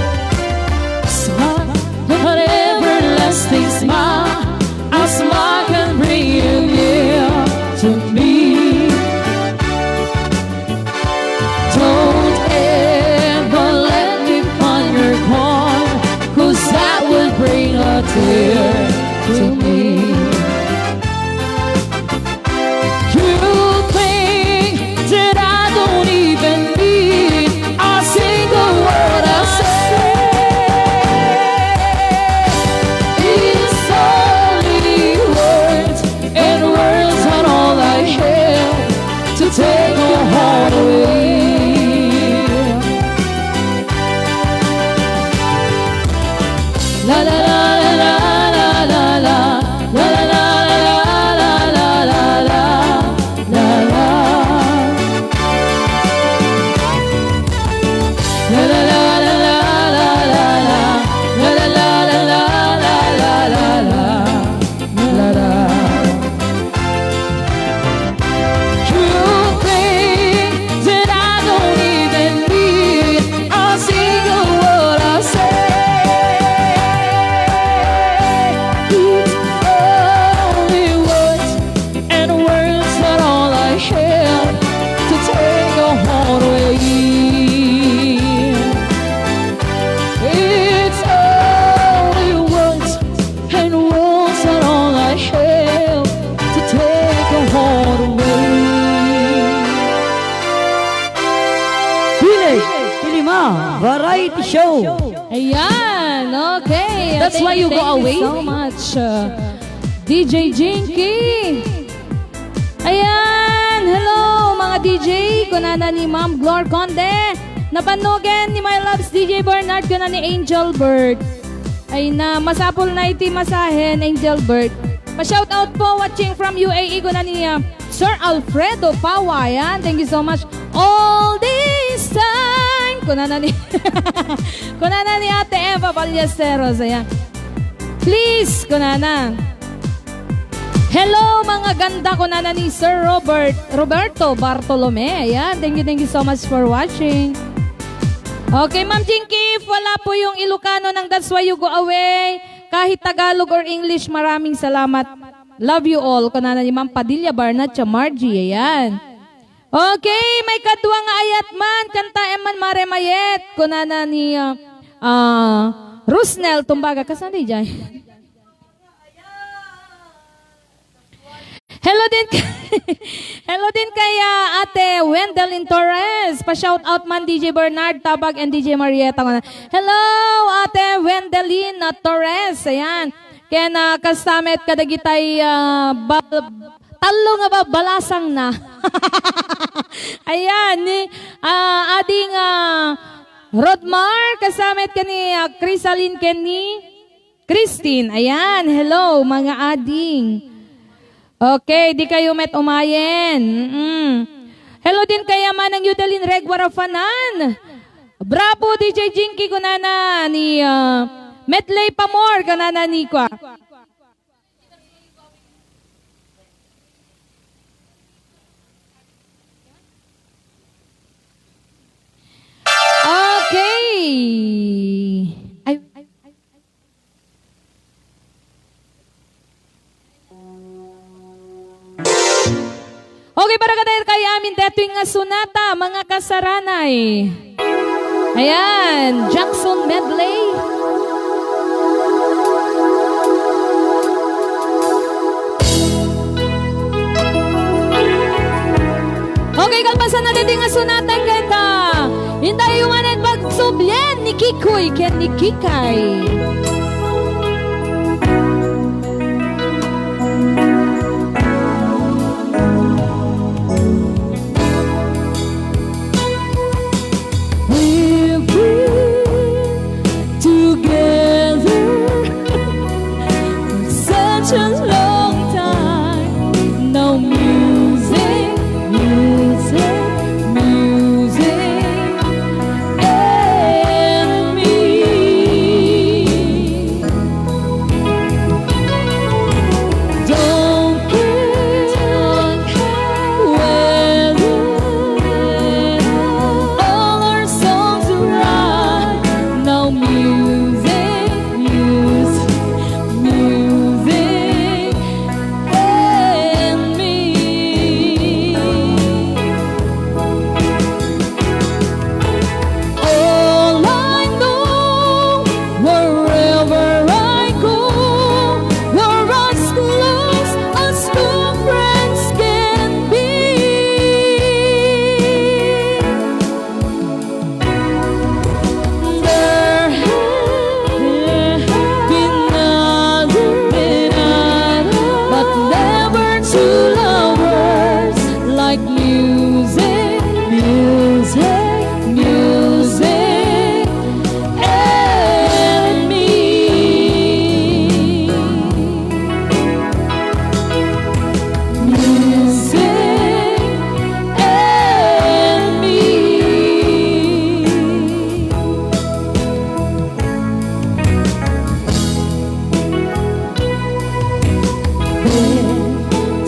Smile, an everlasting smile. A smile can bring you near to me. to me. You think that I don't even need a single word I say. It's only words, and words are all I have to take your heart away. La la la la la la la la. La la la la la la la la la. La la. La la la la la la la la. La la la la la la la la la. La la. You think that I don't even need a single word I say. It's only words, and words are all I have to take your heart away. It's only words, and words are all I have to take your heart away. Pili, Pilima, Variety Show. Ayan, okay. That's why you go away? Thank you so much, uh, D J Jinky. Ayan, hello, mga D J. Kunana ni Ma'am Glor Conde. Nabannogen ni My Loves D J Bernard, kuna ni Angel Bird. Ay na, masapul na iti masahen, Angel Bird. Pa-shoutout po, watching from U A E, kuna ni, ah, Sir Alfredo Pawa. Ayan, thank you so much. All this time, kunana ni, kunana ni Ate Eva Ballesteros. Ayan. Please, kunana. Hello, mga ganda, kunana ni Sir Robert, Roberto Bartolome. Ayan, thank you, thank you so much for watching. Okay, Ma'am Jinky, if wala po yung Ilocano ng That's Why You Go Away, kahit Tagalog or English, maraming salamat. Love you all, kunana ni Ma'am Padilla Barnat, siya Margie, ayan. Okay, may kadua nga ayat man, kanta man, Mare Mayet, kunana ni, ah, ah, Rusnel Tumbaga. Kasano di dyan? Hello din, hello din kay, ah, Ate Wendelin Torres. Pa-shout out man, D J Bernard Tabag and D J Marieta. Hello, Ate Wendelin, ah, Torres. Ayan. Ken, ah, kastamet kadagitay, ah, bal-, tallo nga babalasang na. Ayan, ni, ah, ading, ah, Rodmar, kastamet ken ni, ah, Crisalin ken ni Christine, ayan, hello, mga ading. Okay, di kayo met umayen. Mm-mm. Hello din kay Manang Yudelin Reguarafanan. Bravo, D J Jinky, kunana ni, ah, Medley Pamor, kunana ni kwa. Okay. Ay, okay, para kadayag kay amin detoy nga sonata, mga kasaranay. Ayan, Jackson Medley. Okay, kalpasan na deti nga sonata ket, ah, intayo manen pagsublien ni Kikoy ken ni Kikay. We've been together for such a long time. Now music, music, music, and me. Don't care whether all our songs are right. Now music, music, music,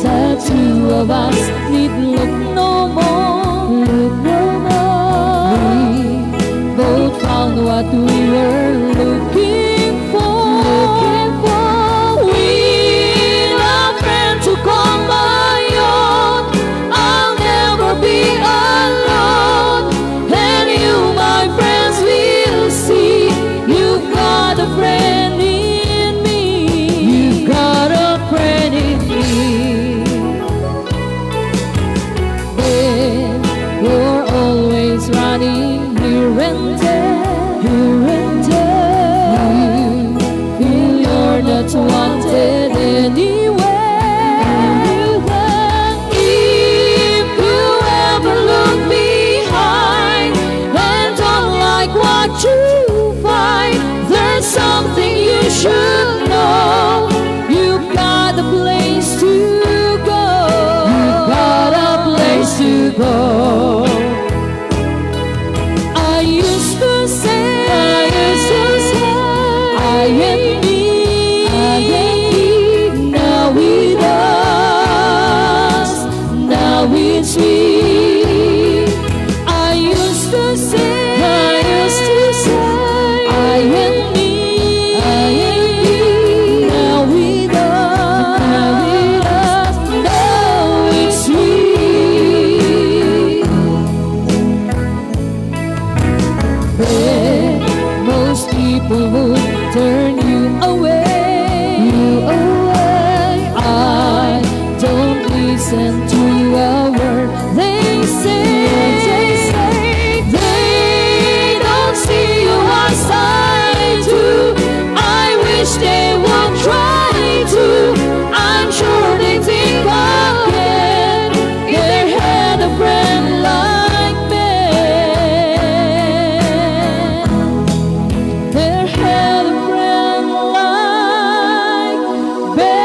The two of us need look no more. Look no more. We both found what we were looking for. Looking for. With a friend to call my own, I'll never be alone. And you, my friends, will see you've got a friend in me. You've got a friend in me. Then you're always running here and there, here and there. You feel you're not wanted anywhere. If you ever look behind and don't like what you find, there's something you should know. You've got a place to go. You've got a place to go. I used to say, I used to say, I am me, I am me. Now with us, now it's we. I used to say, I used to say, I am me, I am me. Now with us, now with us, now it's we. Where most people would turn you away. You away. I don't listen to a word they say. They say. They don't see you as I do. I wish they would try to. I'm sure they think again. They had a friend like me. They had a friend like me.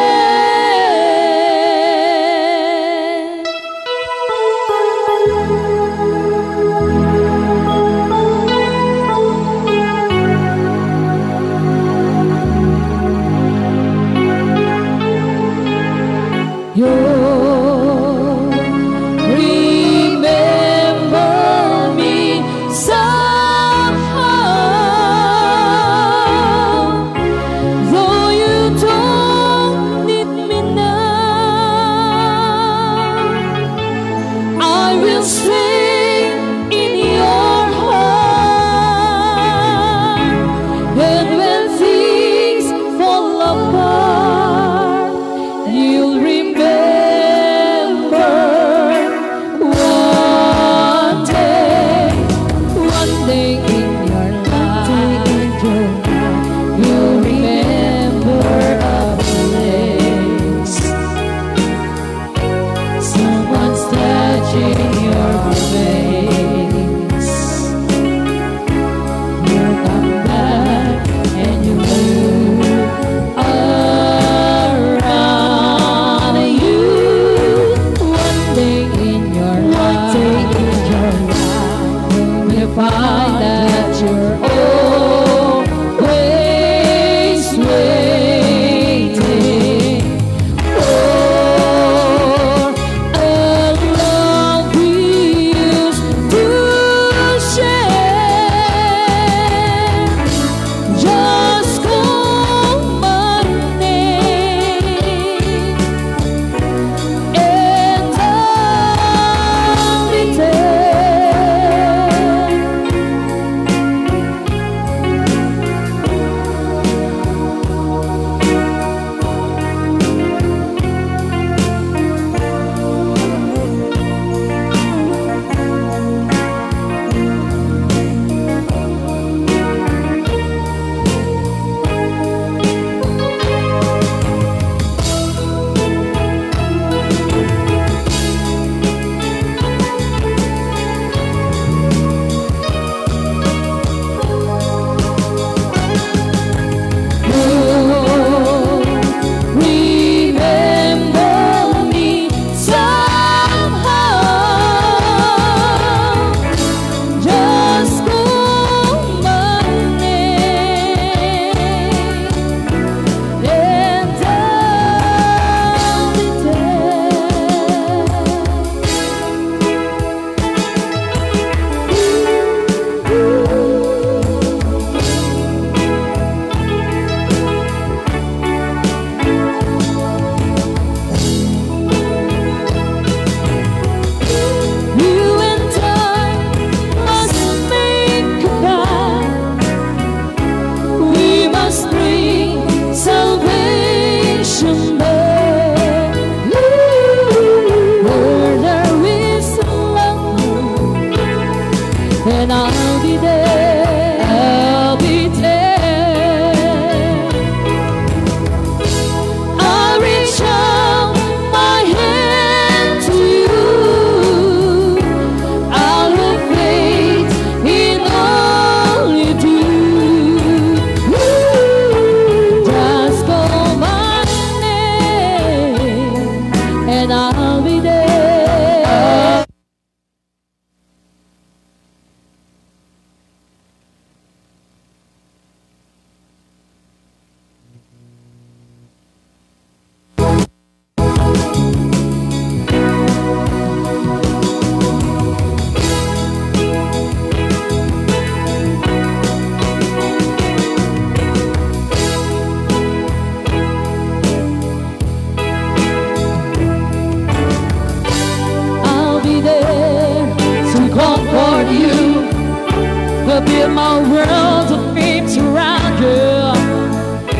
Fill my world of dreams around you.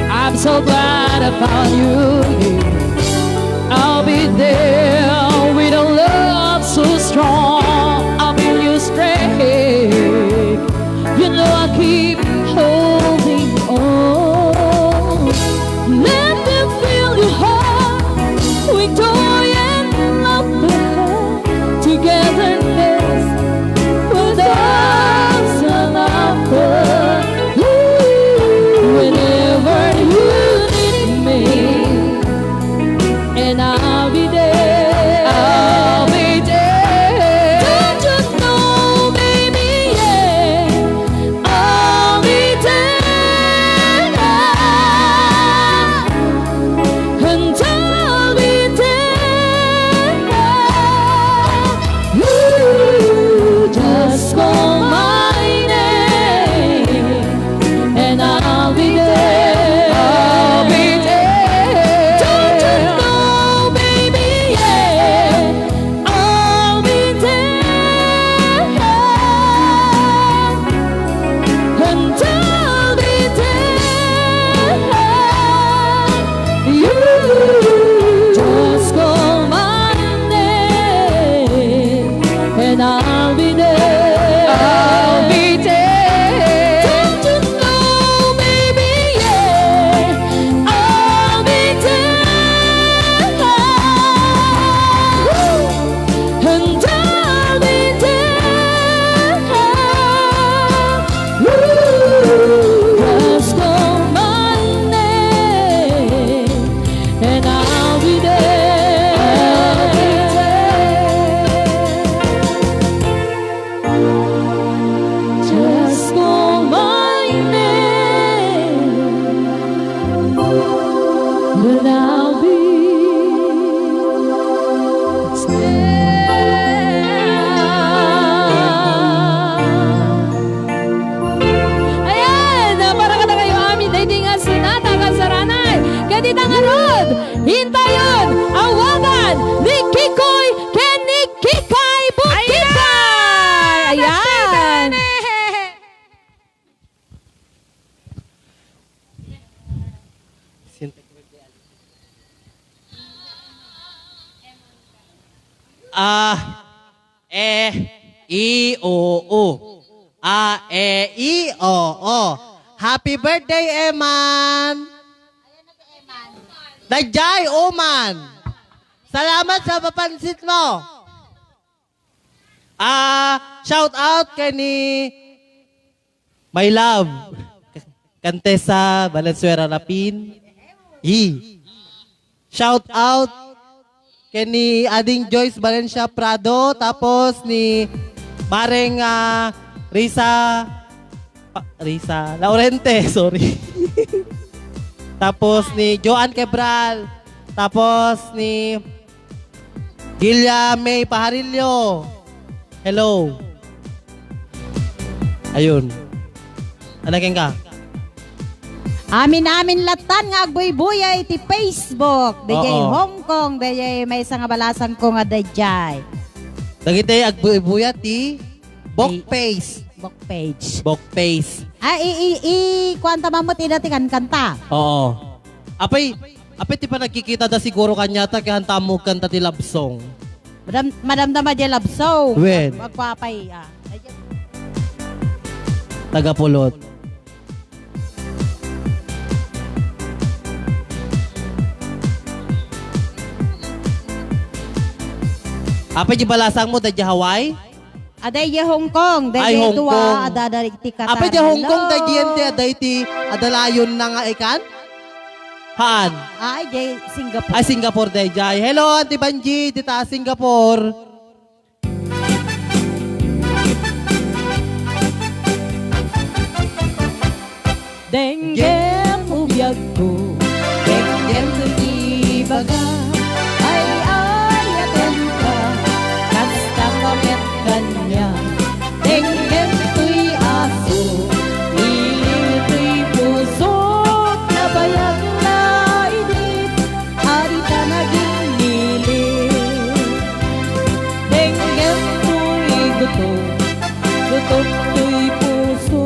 I'm so glad I found you here. I'll be there with a love so strong. I'll build you strength. You know I keep holding on. Let me fill your heart with joy and laughter, togetherness, with us and laughter. Whenever you need me, and I'll be there. I'll be there. Don't you know, baby, yeah, I'll be there. And I'll be there. You just call my name and I'll be there. I'll be there. Don't you know, baby, yeah, I'll be there. And I'll be there. You just call my name and I'll be there. I'll be there. Don't you know, baby, yeah, I'll be there. And I'll be there. Just call my name and I'll be there. Just call my name and I'll be there. Ayan, para kadakayo amin, daydi nga sonata ken saranay. Ket ita ngarud, intayon, awagan ni Kikoy ken ni Kikay Butikay. Ayan! Ah, e, i, o, u. A, e, i, o, o. Happy birthday, Eman! Daydiay, Uman! Salamat sa papansit mo! Ah, shout out kay ni My love, Contessa Valenzuela Rapin. Hi. Shout out kay ni Ading Joyce Valencia Prado, tapos ni Mareng, ah, Risa, pa-, Risa Laurente, sorry. Tapos ni Joan Quebral, tapos ni Gilia May Pajarillo. Hello. Ayun. Ano, kenka? Amin-amin lattan nga agbuybuya iti Facebook. Daydiay Oo. Hong Kong, daydiay maysa nga balasangko nga daydiay. Dagiti agbuybuya ti Bok Face. Bok page. Bok Face. Ah, i, i, i, kuanta mamut ida ti kankanta. Oo. Apay, apay ti panagkikita da siguro kaniata, kaya hanta mo kanta ti love song. Madam-, madamdama di love song. Wen. Agpapay, ah. Taga Pulot. Apay di balasang mo, da di Hawaii? Aday di Hong Kong, day Ay, di Hong dua, Kong. Ada dari ti Qatar. Apay di Hong Kong, Hello. Day di, day di, ada layon na nga ikan? Haan? Ay, day Singapore. Ay, Singapore, day, day. Hello, Auntie Banji, dita Singapore. Denggem biagko, denggem ti ibaga, ay, ay, atenka, kasta ka met kaniak. Denggem toy aso, iliw toy puso, nabayag na init, a dita nagingngilin. Denggem toy gutom, gutom toy puso,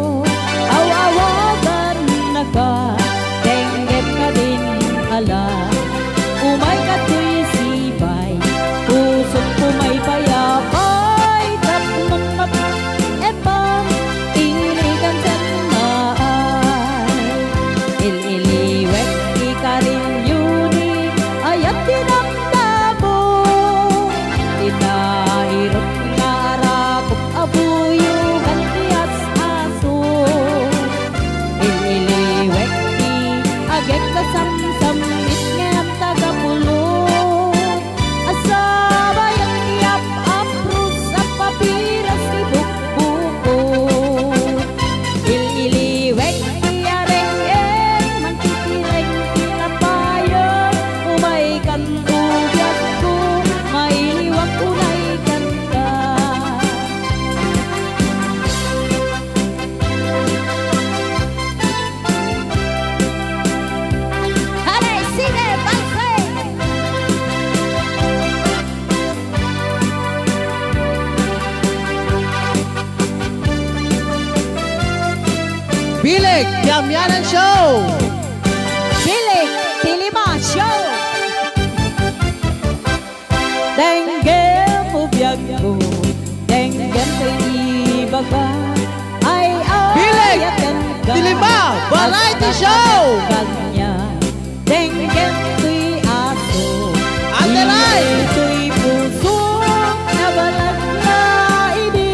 Yamyanan Show! Bileg ti lima Show! Denggem mo biagko, denggem ti ibaga. Ay, Bileg! Ayaten ka. Ti lima! Variety Show! Kanya. Denggem toy aso. Ateray! Toy puso, nabalag na idi,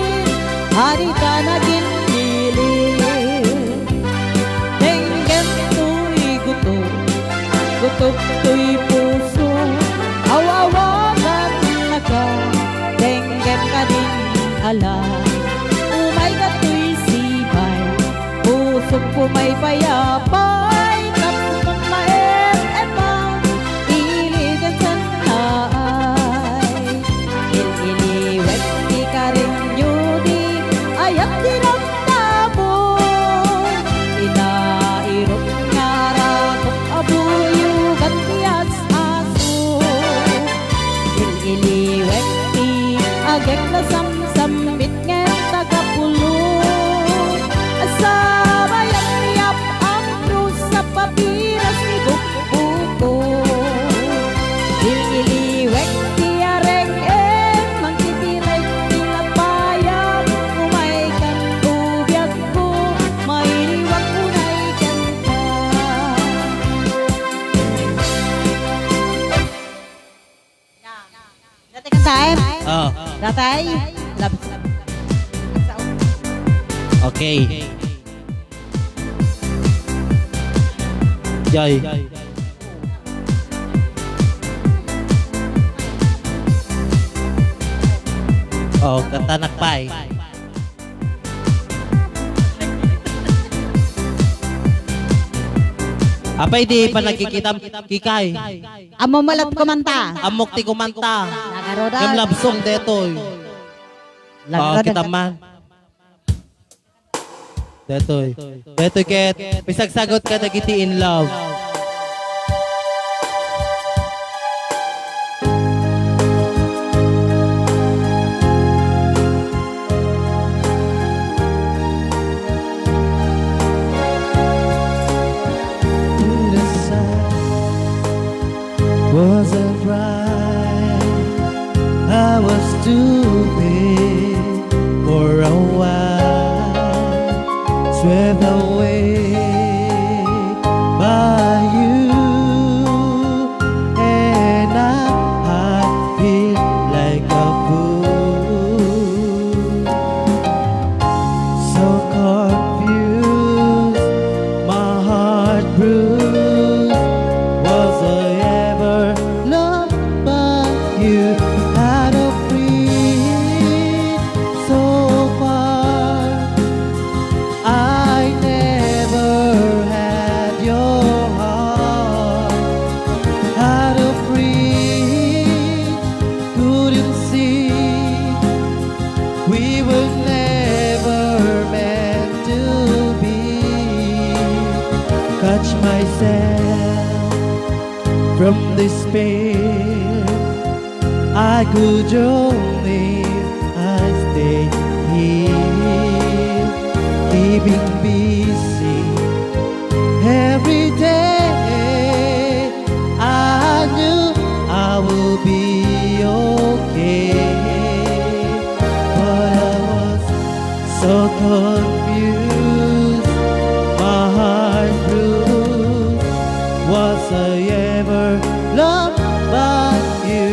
adi ta nagin Denggem toy gutok, gutok toy puso, aw-awagan naka, denggem kadin ala, umay datoy sibay, pusok pumaypayapay, tapno maem-emang, iligan sannaay. Il-iliwek ti karenyo di ayat ti damdamo. Inairot nga arakok a buyogan ti as-aso. Il-iliwek ti agek nasamsammit ngem tagapulo. Sabayat ti yap-am, rusa, papiras, ni Bukbuko. Il-iliwek ti areng-eng, mangtitirek ti lapayam, umaykan o biagko, mailiwak unay kenka. Dati kantaem? Oh. Datay? Lab- Okay. Joy. Oh, katanak pay. Apay di panagkikitam, Kikay. Ammo met kumanta. Ammok ti kumanta. Nagarudan. Ngem love song detoy. Nagarudan. Oh, kita man. Detoy. Detoy ket pisagsagot kadagiti in love. Wasn't right. I was stupid for a while, swept away by you, and I, I feel like a fool. So confused, my heart bruised. Was I ever loved by you? Had a friend so far. I never had your heart. Had a friend, couldn't see. We were never meant to be. Catch myself from despair. I could only I stay here, keeping busy every day. I knew I will be okay, but I was so confused, my heart bruised. Was I ever loved by you?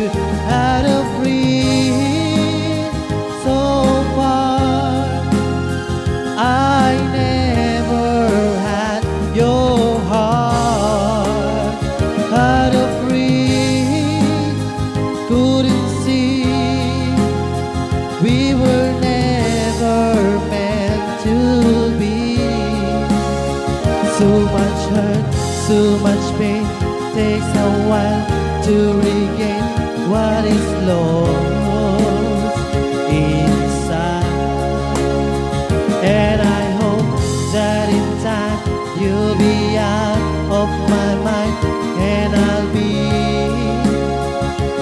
Had a friend so far. I never had your heart. Had a friend, couldn't see. We were never meant to be. So much hurt, so much pain, takes a while to regain what is lost inside. And I hope that in time you'll be out of my mind, and I'll be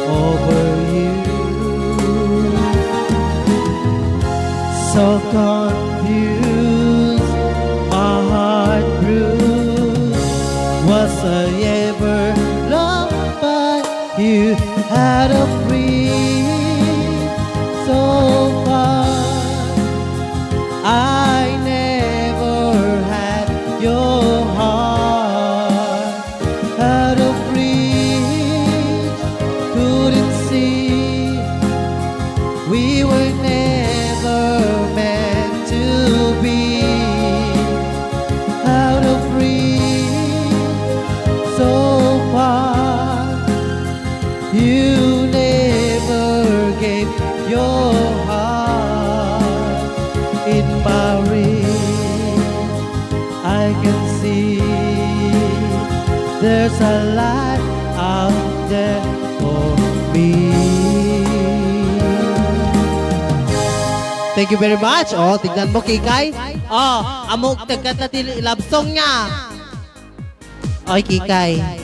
over you. So confused, my heart You had a reach so far. I never had your heart. Had a reach, couldn't see. We were never meant to be. Out of reach, so far. You never gave your heart in my reach. I can see there's a light out there for me. Thank you very much. Oh, tignan mo, Kikay. Oh, amok tagkanta ti love song niya. Oy, Kikay.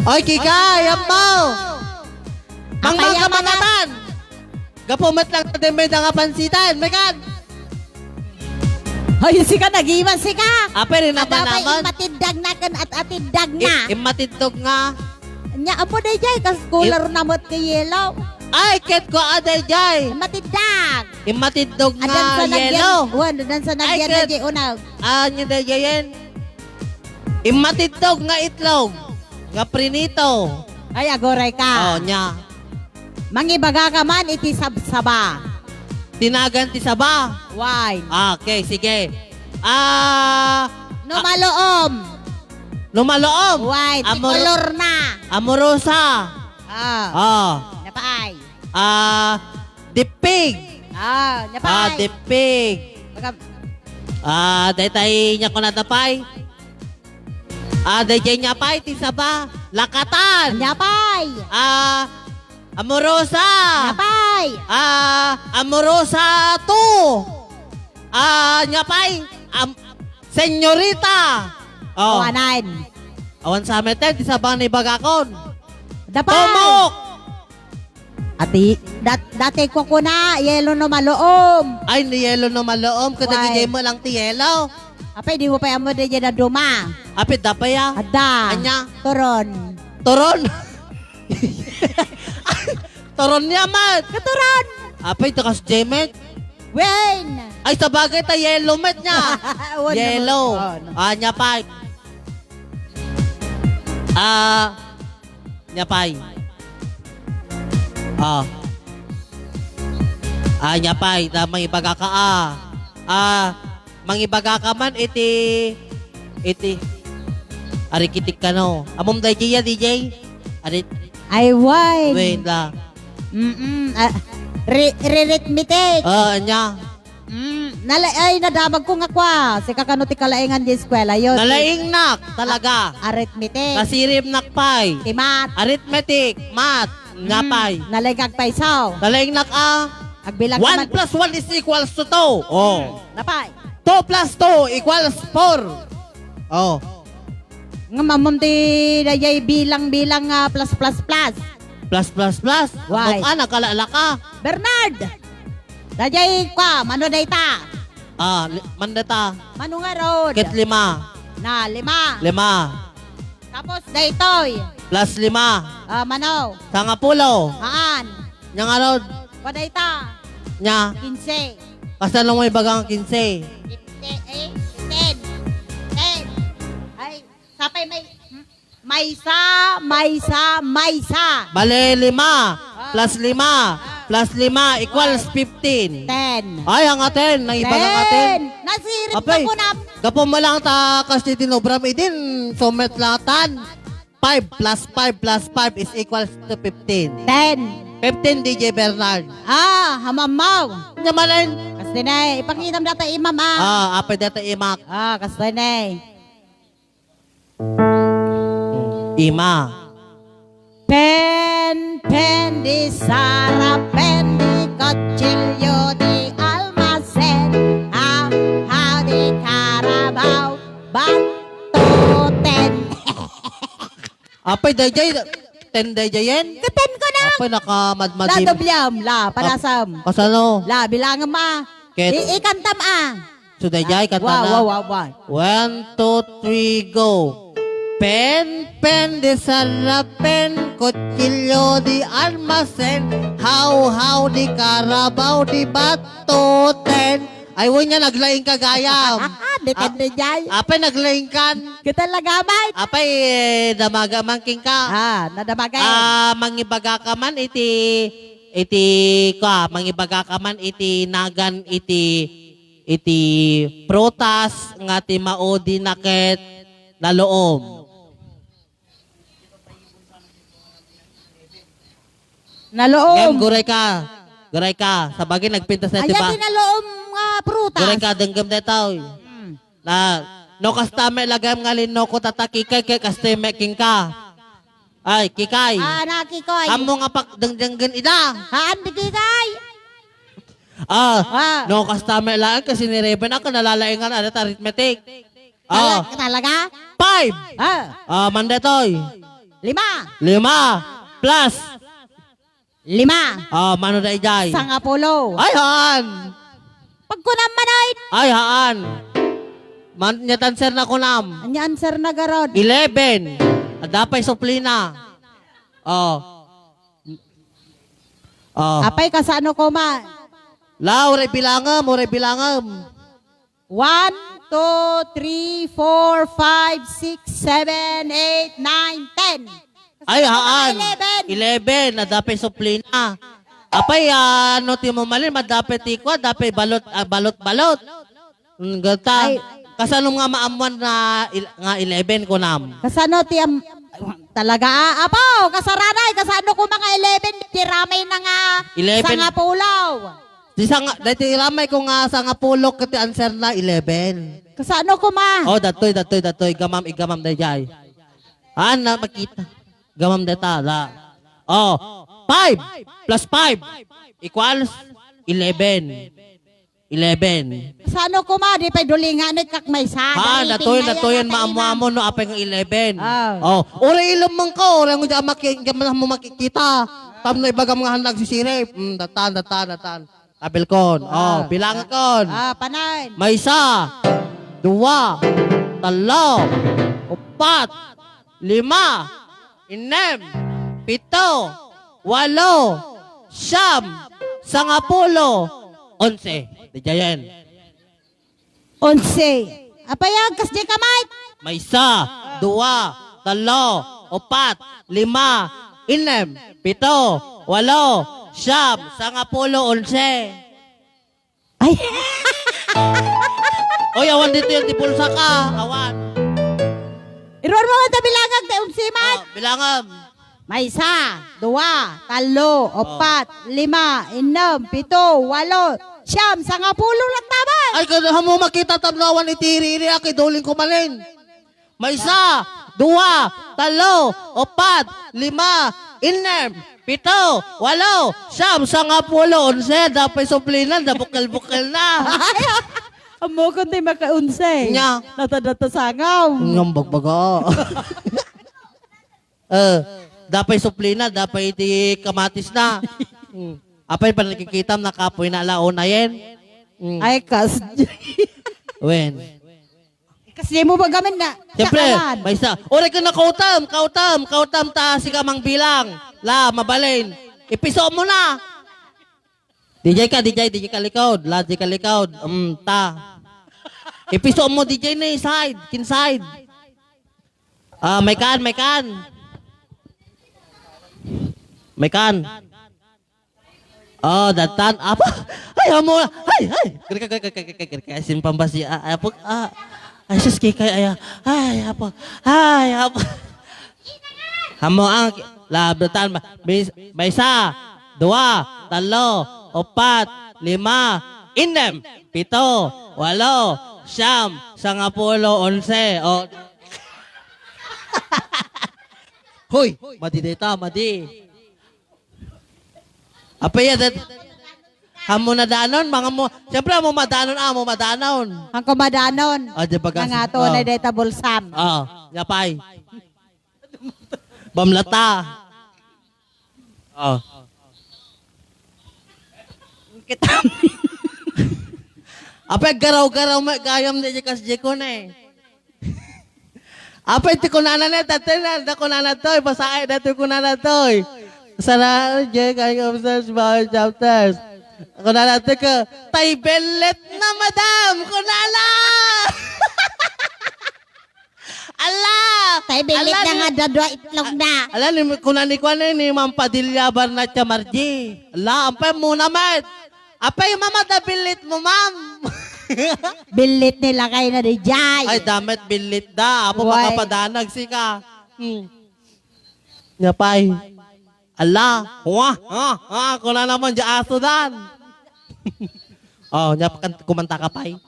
Oy, Kikay, ammo. Mangmang ka, Apay, ammo. Mangatan. Gapu met lang ta demme da nga pansitan, mekan. Ay, sika, nagiwan sika. Apay, rin Ada naman pay naman. Immatiddag na ken at-atiddag na. I-, immatiddag nga. Nya, apo, dayjay, kas color na met kay yellow. Ay, ket ko, ah, dayjay. Immatiddag. Immatiddag nga Adan sa nagyan, yellow. Wan, adan sa Ay, nagyan na ket di unag. Ah, nya dayjayen. Immatiddag nga itlog. Nga prinito. Ay, aguray ka. Oh, nya. Mangibaga ka man iti sabsaba. Tinagan ti saba. Wine. Ah, okay, sige. Ah, No ah, maluom. No maluom. Wine. Ti Amor-, kolor na. Amorosa. Ah. Oh. Napaay. Ah, dipig. Ah, Ah, napaay. Dipig. Baga- Ah, daytay nya kunada pay. Ah, dayjay nya pay, ti saba. Lakatan. Nya pay. Ah, Amorosa. Nya pay. Ah, Amorosa two. Ah, nya pay. Am-, Senyorita. Oh. Awanan. Awan sa amin, ti sabang ni bagakon. Dapay. Tumok. Ati, dat-, dati ko kuna, yelo no maluom. Ay, ni yelo no maluom. Kada Why? Di mo lang ti yelo. Apay, di mo pa amo di dyan na duma. Apay, dapay, ah. Ada. Anya? Turon. Turon? Turon niya, man. Katuron. Apay, takas Jemet. Wayne. Ay, sa bagay, ta yellow met niya. Wala Yellow. Naman. Oh, no. Ah, niya pa. Ah, niya pay. Ah. Ah, niya pay. Ta mangibaga ka, ah. Ah, mangibaga ka man iti, iti. Arikitik ka, no? Amom da, D J, ya, D J? Arit-, Ay, wine. Wine la. Mm-mm. Ah, ri-, ririthmetic. Ah, anya? Mm, nala-, ay, nadamag ko nga kwa. Sika kano ti kalaingan di eskwela, yun. Nalaingnak, talaga. A-, arithmetic. Nasiribnak pay. Ti math. Arithmetic, math, Mm, napay. Nalaingag pay, so. Nalaingnak, ah. Agbilang ka One man. Plus one is equals to two. Oh. Mm, napay. Two plus two equals four. Oh. Nga mamon ti dayay bilang-bilang nga plus, plus, plus. Plus, plus, plus. Why? Amok, ah, nagkalala ka. Bernard! Dayay kwa, mano dayta? Ah, li-, man data. Mano nga road? Ket lima. Na, lima. Lima. Tapos daytoy. Plus lima. Ah, mano? Sangapulo. Haan. Nya nga road? Kwa dayta? Nya? Kinse. Kasano mo ibagang kinse? Fifty, eh, ten. Ten. Ay, sapay may, hmm? Maysa, maysa, maysa. Bale, lima. Ah. Plus lima. Ah. Plus lima equals fifteen. Ten. Ay, ang aten. Nang iba ng aten. Ten. Nasirip Apay, na ko na. Gapo mo lang ta, kas ti tinubram, idin, sumet lang tan. Five plus five plus five is equals to fifteen. Ten. Fifteen, D J Bernard. Ah, hamamaw. Nyamanen. Kastinay, ipakitam data imam, ah. Ah, apay data imak. Ah, kastinay. Ima. Pen, pen, di sara, pen, di kutsilyo, di almasen, ah, ah, di karabaw, bato, ten. Apay, dayjay, ten dayjayen? Ten ko na. Apay, nakamadmadim. La, doblem, la, panasam. Ap-, kasano? La, bilangem, ah. Ket I-, ikantam, ah. So, dayjay, kanta Wow, na. Wow, wow, wow. One, two, three, go. Pen, pen, di sara, pen, Kutsilyo di almasen, hawhaw di karabaw, di batuten. Ay, wen nga, naglaing ka gayam. Depende, Jay. Apay, naglaing kan. Kita lagamay. Apay, eh, damaga man kenka. Ah, nadamagan. Ah, mangibaga ka man iti, iti, ka, mangibaga ka man iti nagan iti, iti prutas nga ti maudi na ket naloom. Naloom. Ngem, guray ka. Guray ka. Sabagay, nagpintas na, aya, diba? Ti naloom nga prutas. Guray ka, denggem daytoy. Hmm. Na, no, kasta met la gayam nga linuko, tatta, kikay, ket kasta met kenka. Ay, kikay. Ah, na, kikay. Ammo nga pagdengdenggen ida. Haan, di kikay. Ah, ah. No, kasta met laeng, kasi ni Raven ako, nalalaingan, ano, arithmetic. Ah. Tala-, talaga? Five. Ah. Ah, man daytoy. Lima. Lima. Plus. Lima. Ah, mano dayjay? Sangapulo. Ay, haan. Pagkunam man, oy. Ay, haan. Man, nya answer na kunam. Anya answer na garod? Eleven. Adda pay suplina. Oh. Oh. Apay, kasano koma? La, uray bilangem, uray bilangem. One, two, three, four, five, six, seven, eight, nine, ten. Ay, haan. Eleven. Eleven, adda pay suplina. Apay, ah, no ti mamalin, adda pay ti kua, adda pay balot, ah, balot-balot. Mm, gata. Ay. Kasano nga maammuan na il-, nga eleven kunam? Kasano ti am-, talaga, ah, apo, kasaranay, kasano ko mga eleven, ti ramay na nga eleven. Sangapulo. Ti sanga-, daytoy iramay ko nga sangapulo ket ti answer na eleven. Kasano koma? Oh, datoy, datoy, datoy. Gamam, igamam dayjay. Haan na makita. Gamam dayta, la. Oh, five plus five equals eleven. Eleven. Kasano koma? Di pay dulingan ni kak maysa. Haan, datoy, datoy, maamuamon no apay nga eleven. Ah. Oh, uray ilem man ko, uray mo di maki-, di mo makikita. Tapno ibagam nga han agsisirip. Mm, datan, datan, datan. Kabilkon. Oh, ah, bilangkon. Ah, panan. Maysa, dua, tallo, upat, lima, innem, pito, walo, siam, sangapulo, onse. Dijayen. Onse. Apay, agkas di ka, Mike? Maysa, dua, tallo, upat, lima, innem, pito, walo, siam, sangapulo, onse. Ay. Oy, awan ditoy ti bulsa ka. Awan. Iruar mo nga ta bilangag ti onse, Mike. Oh, bilangam. Maysa, dua, tallo, oh, upat, lima, innem, pito, walo, siam, sangapulo latta man. Ay, kada mo makita tapno awan iti iri-iri, aki, duling ko manen. Maysa, dua, tallo, upat, lima, innem, pito, walo, siam, sangapulo, onse, dapay suplina, da bukel-bukel na. Ammokon ti makaonse. Nya. Nata-, natasangaw. Ngam bagbaga. Eh, dapay suplina, dapay iti kamatis na. Hmm. Apay, panakikitam, nakapoy na ala, unayen. Hmm. Ay, kas-, wen. Kasi mo ba gamin na? Siyempre, saan? Maysa. Uray ka na kautam, kautam, kautam ta, siga mang bilang. La, mabalin. Ipiso mo na. D J ka, D J, D J ka likod. La, D J ka likod. Um, ta. Ipiso mo, D J ni side, kin side. Ah, may kan, may kan. May kan. Oh, datan. Apa? Ay, amo. Ay, ay. Kaya, kaya, kaya, kaya, kaya, kaya, simpang basi. Ah, apo, ah. Ay, sus, kikay, ay, ah. Ay, apo. Ay, apo. Amo ang labatan. May, maysa, dua, tallo, upat, lima, innem, pito, walo, siam, sangapulo, onse. Oh. Hoy, madi deta, madi. Apay, ya, dat-, amo na danon, mga mo, siyempre, amo madanon, amo madanon. Ang kumadanon. Ah, di ba, kasi, nangato na oh, deta bulsam. Oh, yapay. Bamlata. Oh. Kita. Apay, garaw-garaw, may gayam di kas Jeko na eh. Apay ti kunana na, tatay na, na kunana toy, basaay na ti kunana toy. Sana, Jay, kayo observe sa mga chapters. Kunana toy ka, tay bellet na, madam! Kunana! Ala! Tay bellet Ala, na ni nga dadua itlog na. Ala, ni, kuna ni kuan, eh, ni Ma'am Padilla Barnacha Margie. Ala, ampay muna, Mart. Apay, mama, da billit mo, ma'am. Billit ni lakay na di jay. Ay, damet billit da. Apo, Way. Makapadanag sika. Hmm. Nya pay. Ala, wa, ha, ha, kuna naman, di aso dan. Oh, nya kan-, kumanta ka pay.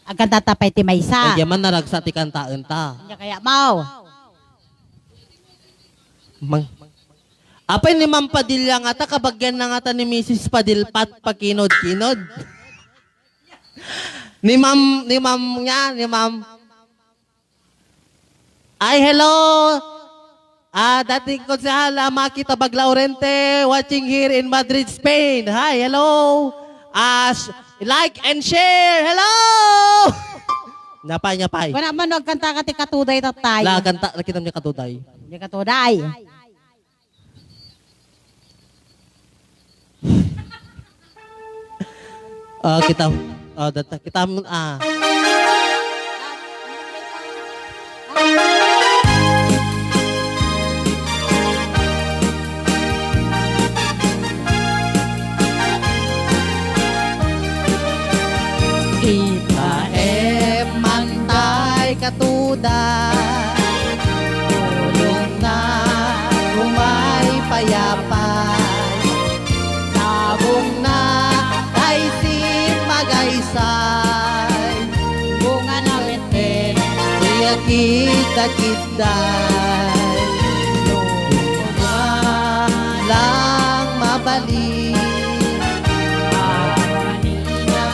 Agkanta ta pay ti maysa. Ay, di man naragsa ti kantaen ta. Nya kaya, maw? Mang-, apay ni Ma'am Padilla nga ta, kabagian na nga ta ni Misis Padilpat, pakinod-kinod. Ni Ma'am, ni Ma'am nga, ni Ma'am. Ay, hello! Ah, dating konsehal, ah, Maki Tabag Laurente, watching here in Madrid, Spain. Hi, hello! Ah, sh-, like and share! Hello! Nyapay, nyapay. Wala man, nagkanta ka ti katuday, tatay. La, kanta, nakita niya katuday. Di katuday. Ah, kita, ah, data, kita mo, ah. Itaem man tay katuda, tulong na umay payapay. Nabung na tay simmagaysay, bunga na metten, iya kita-kita. Day, no, lang mabali. Agkanina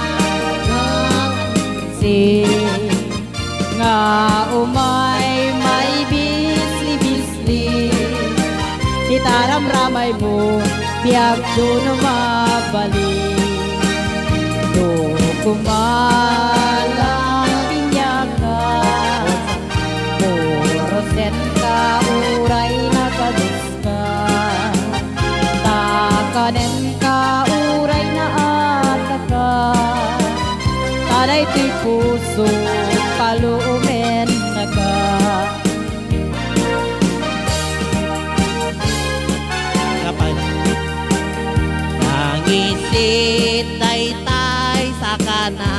nga si nga umay maibisli-bisli. Itaramramay mo, biagto no mabali. Dukumalang binyaga, puro sen ka uray nakaduska. Takanen ka uray naataka. Ta daytoy puso, paluomen naka. Kapan? Nangisit daytay sakana.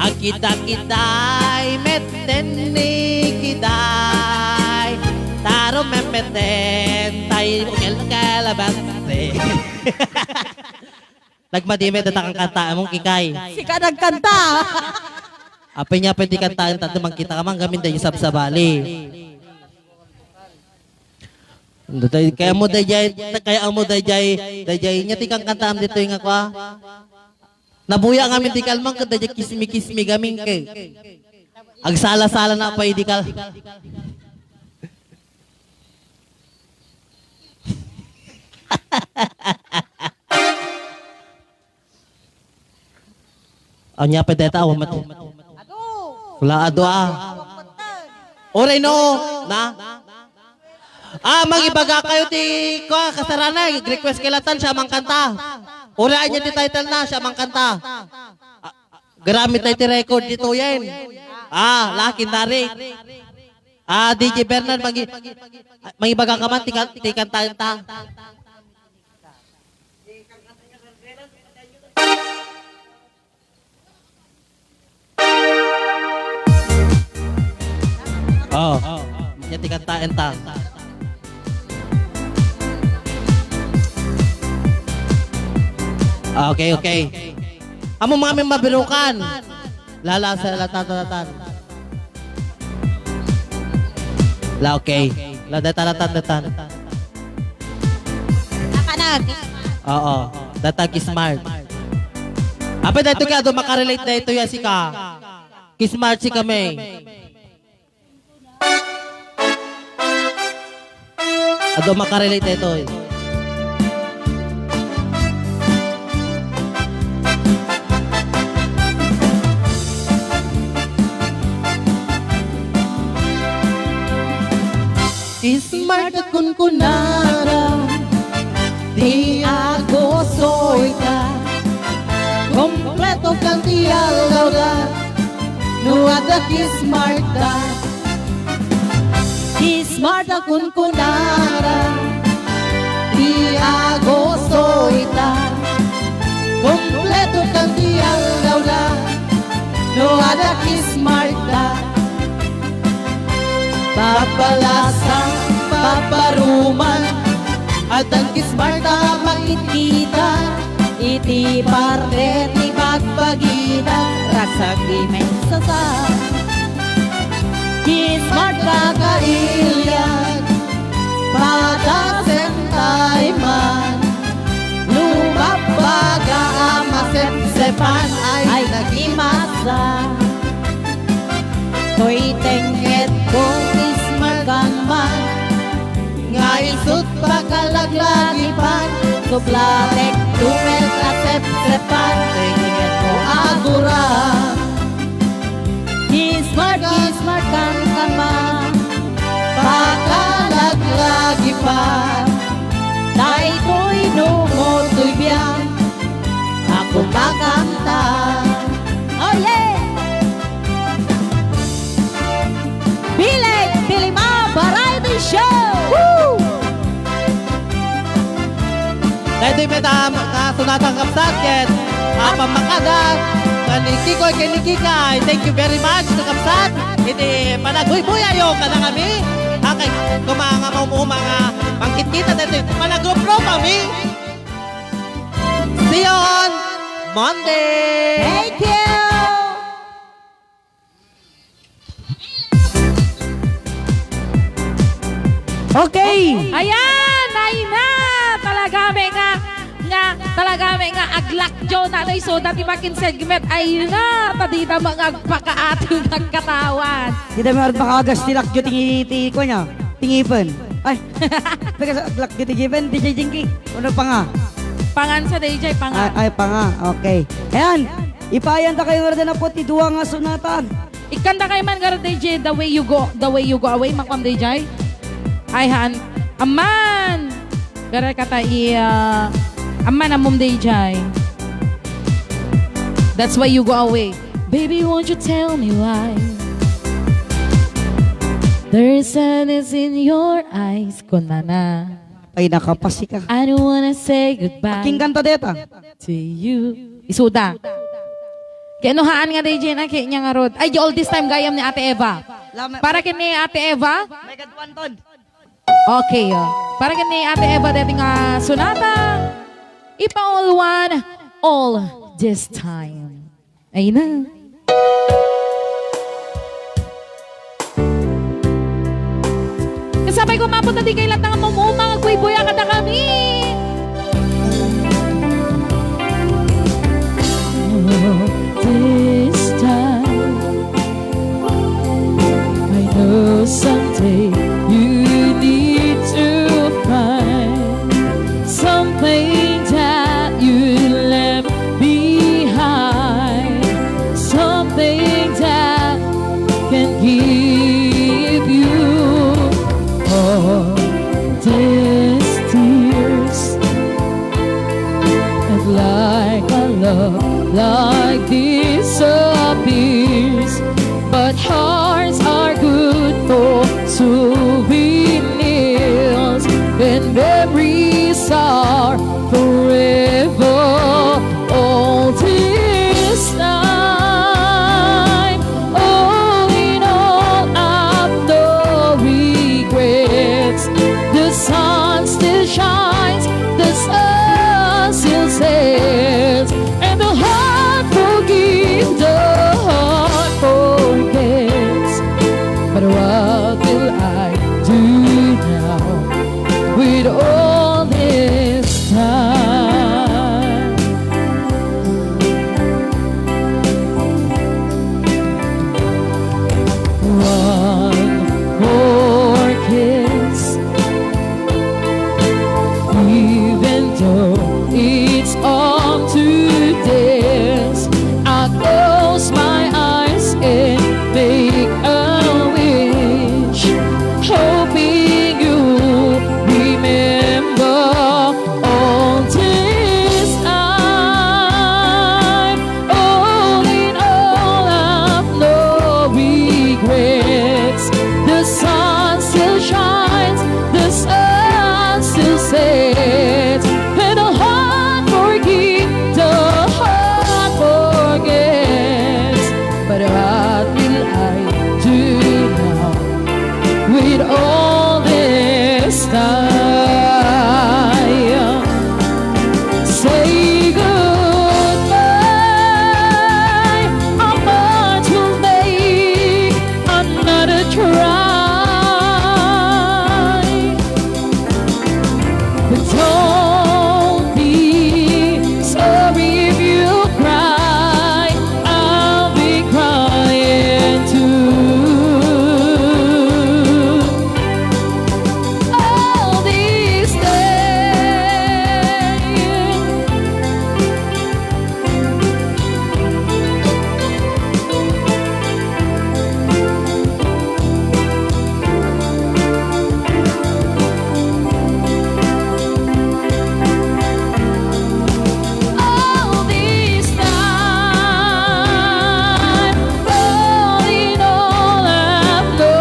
Agkidakidday metten ni kiday. Taro memetten tay ukel kalabate. Nagmadimet data kanta, among kikay. Sika nagkanta. Apay niya pwede kantaen ta, mangkita ka man, gamin da yung sabsabali. Dayjay, kaya mo dayjay, kaya mo dayjay, dayjay, nya ti kankantaam ditoy nga kwa. Nabuya ngamin ti kalman, ket dayjay kismi-kismi gamin kay. Agsala-sala na pay di kal-, Anya pa deta, awan mat-, Adu. Wala adu, ah. Awan mat-, Oray no, na? Ah, mangibaga kayo ti, kwa, kasarana, request kay latan, siya mangkanta. Oray anya ti title na, siya mangkanta. Ah, garami tayo ti record dito yan. Ah, Lucky Dari. Ah, D J Bernard, mangi-, mangibaga ka man, ti kan-, ti kantaen ta. Oh, nya ti kantaen ta. Okay, okay. Amo mga mabirukan. Lala sa latan, latan. La, okay. La, datan, datan, datan. Nakanak. Oo. Datan, smart. Apa dito ka, do makarelate na ito ya si ka. Smart si kami. Adu makarelate daytoy. Smart a kunkunada, ti agustoyta. Kompleto kan ti aldaw da, no adda ki smart da. Ti smart a kunkunada, ti agustoyta. Kompleto kan ti aldaw da, no adda ki smart da. Papalasang, paparuman, addan ki smart a makitkita. Iti parte ti bagbagitan, ragsak ti maisasa. Ti smart a kakailian, padasen tayo man. Lumabbaga a masepsepan ay nagimasa. Toy tengnged ko, ismarkan man. Nga isut' pakalaglagipan, sublatek tumet a sepsepan, tengnged ko agura. Ismark, ismarkan ka man, pakalaglagipan. Daytoy no motoy biang, a kumakanta. Oh, yeah! Bileg ti lima Variety Show! Woo! Daytoy met a, a sonata, kakabsat, ket, a, pammakada, ken ni Kikoy, ken ni Kikay. Thank you very much, kakabsat. Iti panagbuybuyayyo kadakami. A, kay, koma nga maum-uma nga mangkitkita daytoy, panagruprupami. See you on Monday! Thank you! Okay. Ayan, ay na! Talaga, may nga, nga, talaga, may nga, aglak, Joe, na, no, iso, dati makin segment, ay na, ta dita mga agpakaati, nagkatawan. Dita may makagas ti lakyo, tingi-, ti, kuwan niya, tingipen. Ay, taga sa lakyo, tingipen, D J Jinky. Ano pa nga? Pangan sa D J, pangan. Ay, ay, panga, okay. Ayan, ipaayanta kayo nga rada na po, ti dua nga sonata. Ikanta kay man, garud D J, The Way You Go, The Way You Go Away, makuam D J? Ay, haan. Amman! Garud kata i, ah, amman, ammom D J. That's why you go away. Baby, won't you tell me why? There's sadness in your eyes, kunana. Ay, nakapasi ka. I don't wanna say goodbye. Aking kanta deta. To you. Isuda. Kaya no haan nga D J na, kaya niya nga rod. Ay, di all this time gayam ni Ate Eva. Lama- Para kini Ate Eva. May kaduan ton. Okay, oh. Para kini Ate Eva, deti nga sonata. Ipa all one, all this time. Ay na. Kasabay ko mapot na di kayo lahat ng mamumang agbuybuya kadakami. This time, I know someday you need to find something that you left behind, something that can give you all these tears. And like a love like this appears, but hearts are good for souvenirs, and memories are forever. All this time, all in all, I've no regrets. The sun still shines, the sun still sets, and the heart forgives, the heart forgets. But what will I do now with all says, "When the heart forgives, the heart forgets." But what will I do now with all this time? Say goodbye. Our hearts will make another try. But don't be sorry if you cry. I'll be crying too. All these days. All this time, all in all, I've no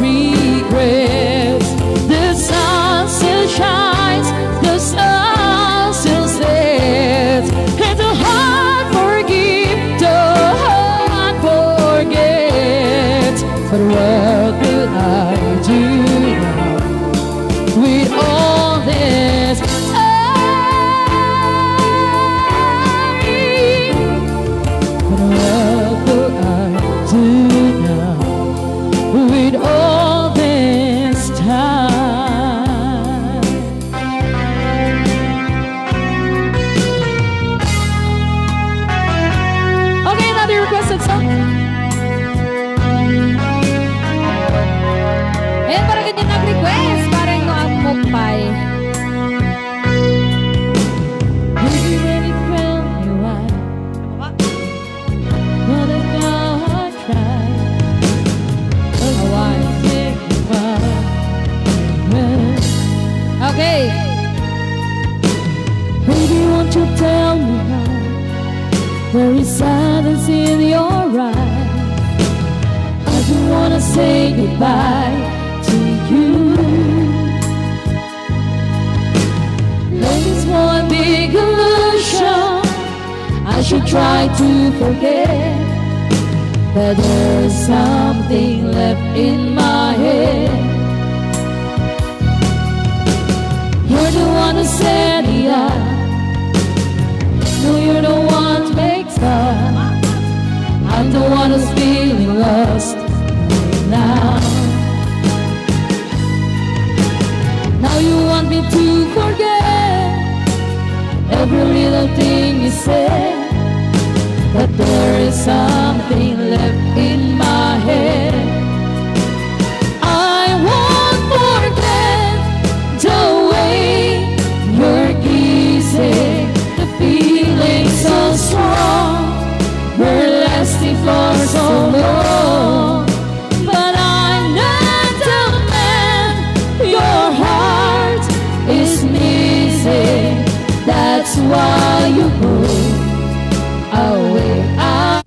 regrets. The sun still shines, the sun still sets, and the heart forgives, the heart forgets. But what will I do now with all this time? But what will I do now with all this time? Okay, another requested song. Ayan, para kanya nag-request, parang no amok pay. Baby, let me tell you why. But I know I tried. But I wanna say goodbye. Okay. Baby, won't you tell me how there is sadness in your eyes? I don't wanna say goodbye to you. Love is one big illusion. I should try to forget, but there's something left in my head. You're the one who set me up. No, you're the one to make stop. I'm the one who's feeling lost now. Now you want me to forget every little thing you said, but there is something left in my head. I won't forget the way you're kissing, the feeling so strong, we're lasting for so long. But I'm not the man your heart is missing. That's why you go away. I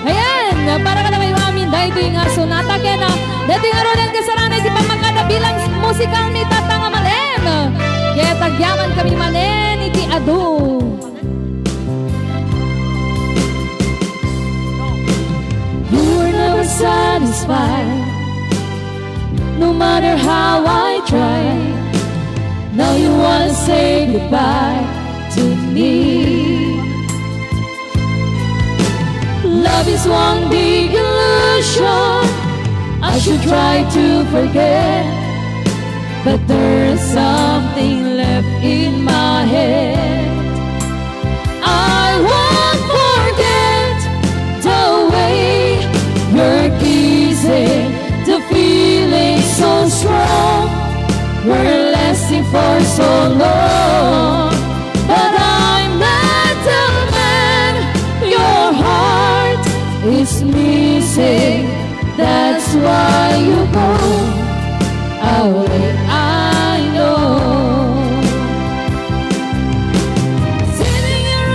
Ayan, para kadagitoy nga amin, daytoy nga sonata ken, ah, daytoy nga runen kasarana iti pammakada bilang musikal ni Tata nga Malem. Ket agyaman kami manen iti adu. You were never satisfied, no matter how I tried. Now you wanna say goodbye to me. Love is one big illusion. I should try to forget, but there's something left in my head. I won't forget the way you're kissing, the feeling so strong, we're lasting for so long. But I'm not the man your heart is missing. That's why you go away, I know. Sitting here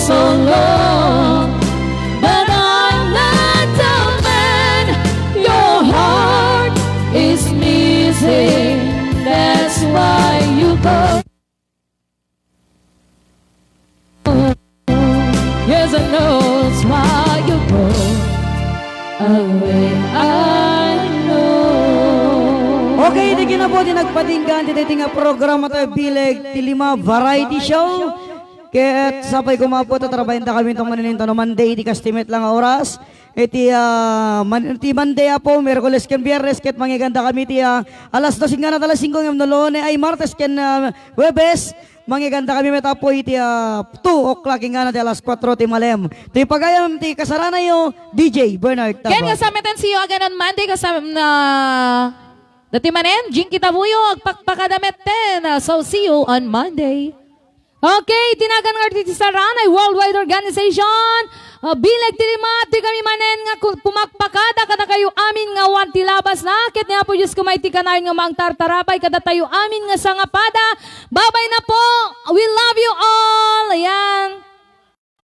But I'm not a man your heart is missing. That's why you go. Yes, I know it's why you go away. I know. Okay, di kinabuhi nagpatinggan ti daytoy nga programa tayo, Bileg ti Lima Variety Show. Ket sapay koma, Apo, ta tarbayaendakami iti manen inton Monday iti kastoy met la nga oras. Iti, ah, man-, iti Monday, Apo, Miyerkules ken Biyernes, ket mangeganda kami iti, ah, alas dos inggana ta alas singko ngem no Lunes ay Martes ken, ah, Huwebes, mangeganda kami met, Apo, iti, ah, two o'clock inggana ti alas kuatro ti malem. Ti pagayam ti kasaranayo, D J Bernard Tabang. Ken kasama ten, see you again on Monday, kasama na dati manen, Jinky Tabuyo, agpakpakada metten. So, see you on Monday. Okay, ti nagan nga artista ay Worldwide Organization. Ah, Bileg ti Lima, ti kami manen nga ku-, pumakpakada kadakayo amin nga awan ti labas na, ket ni Apo Dios koma iti kanayon nga mangtartarabay kadatayo amin nga sangapada. Babay na po. We love you all.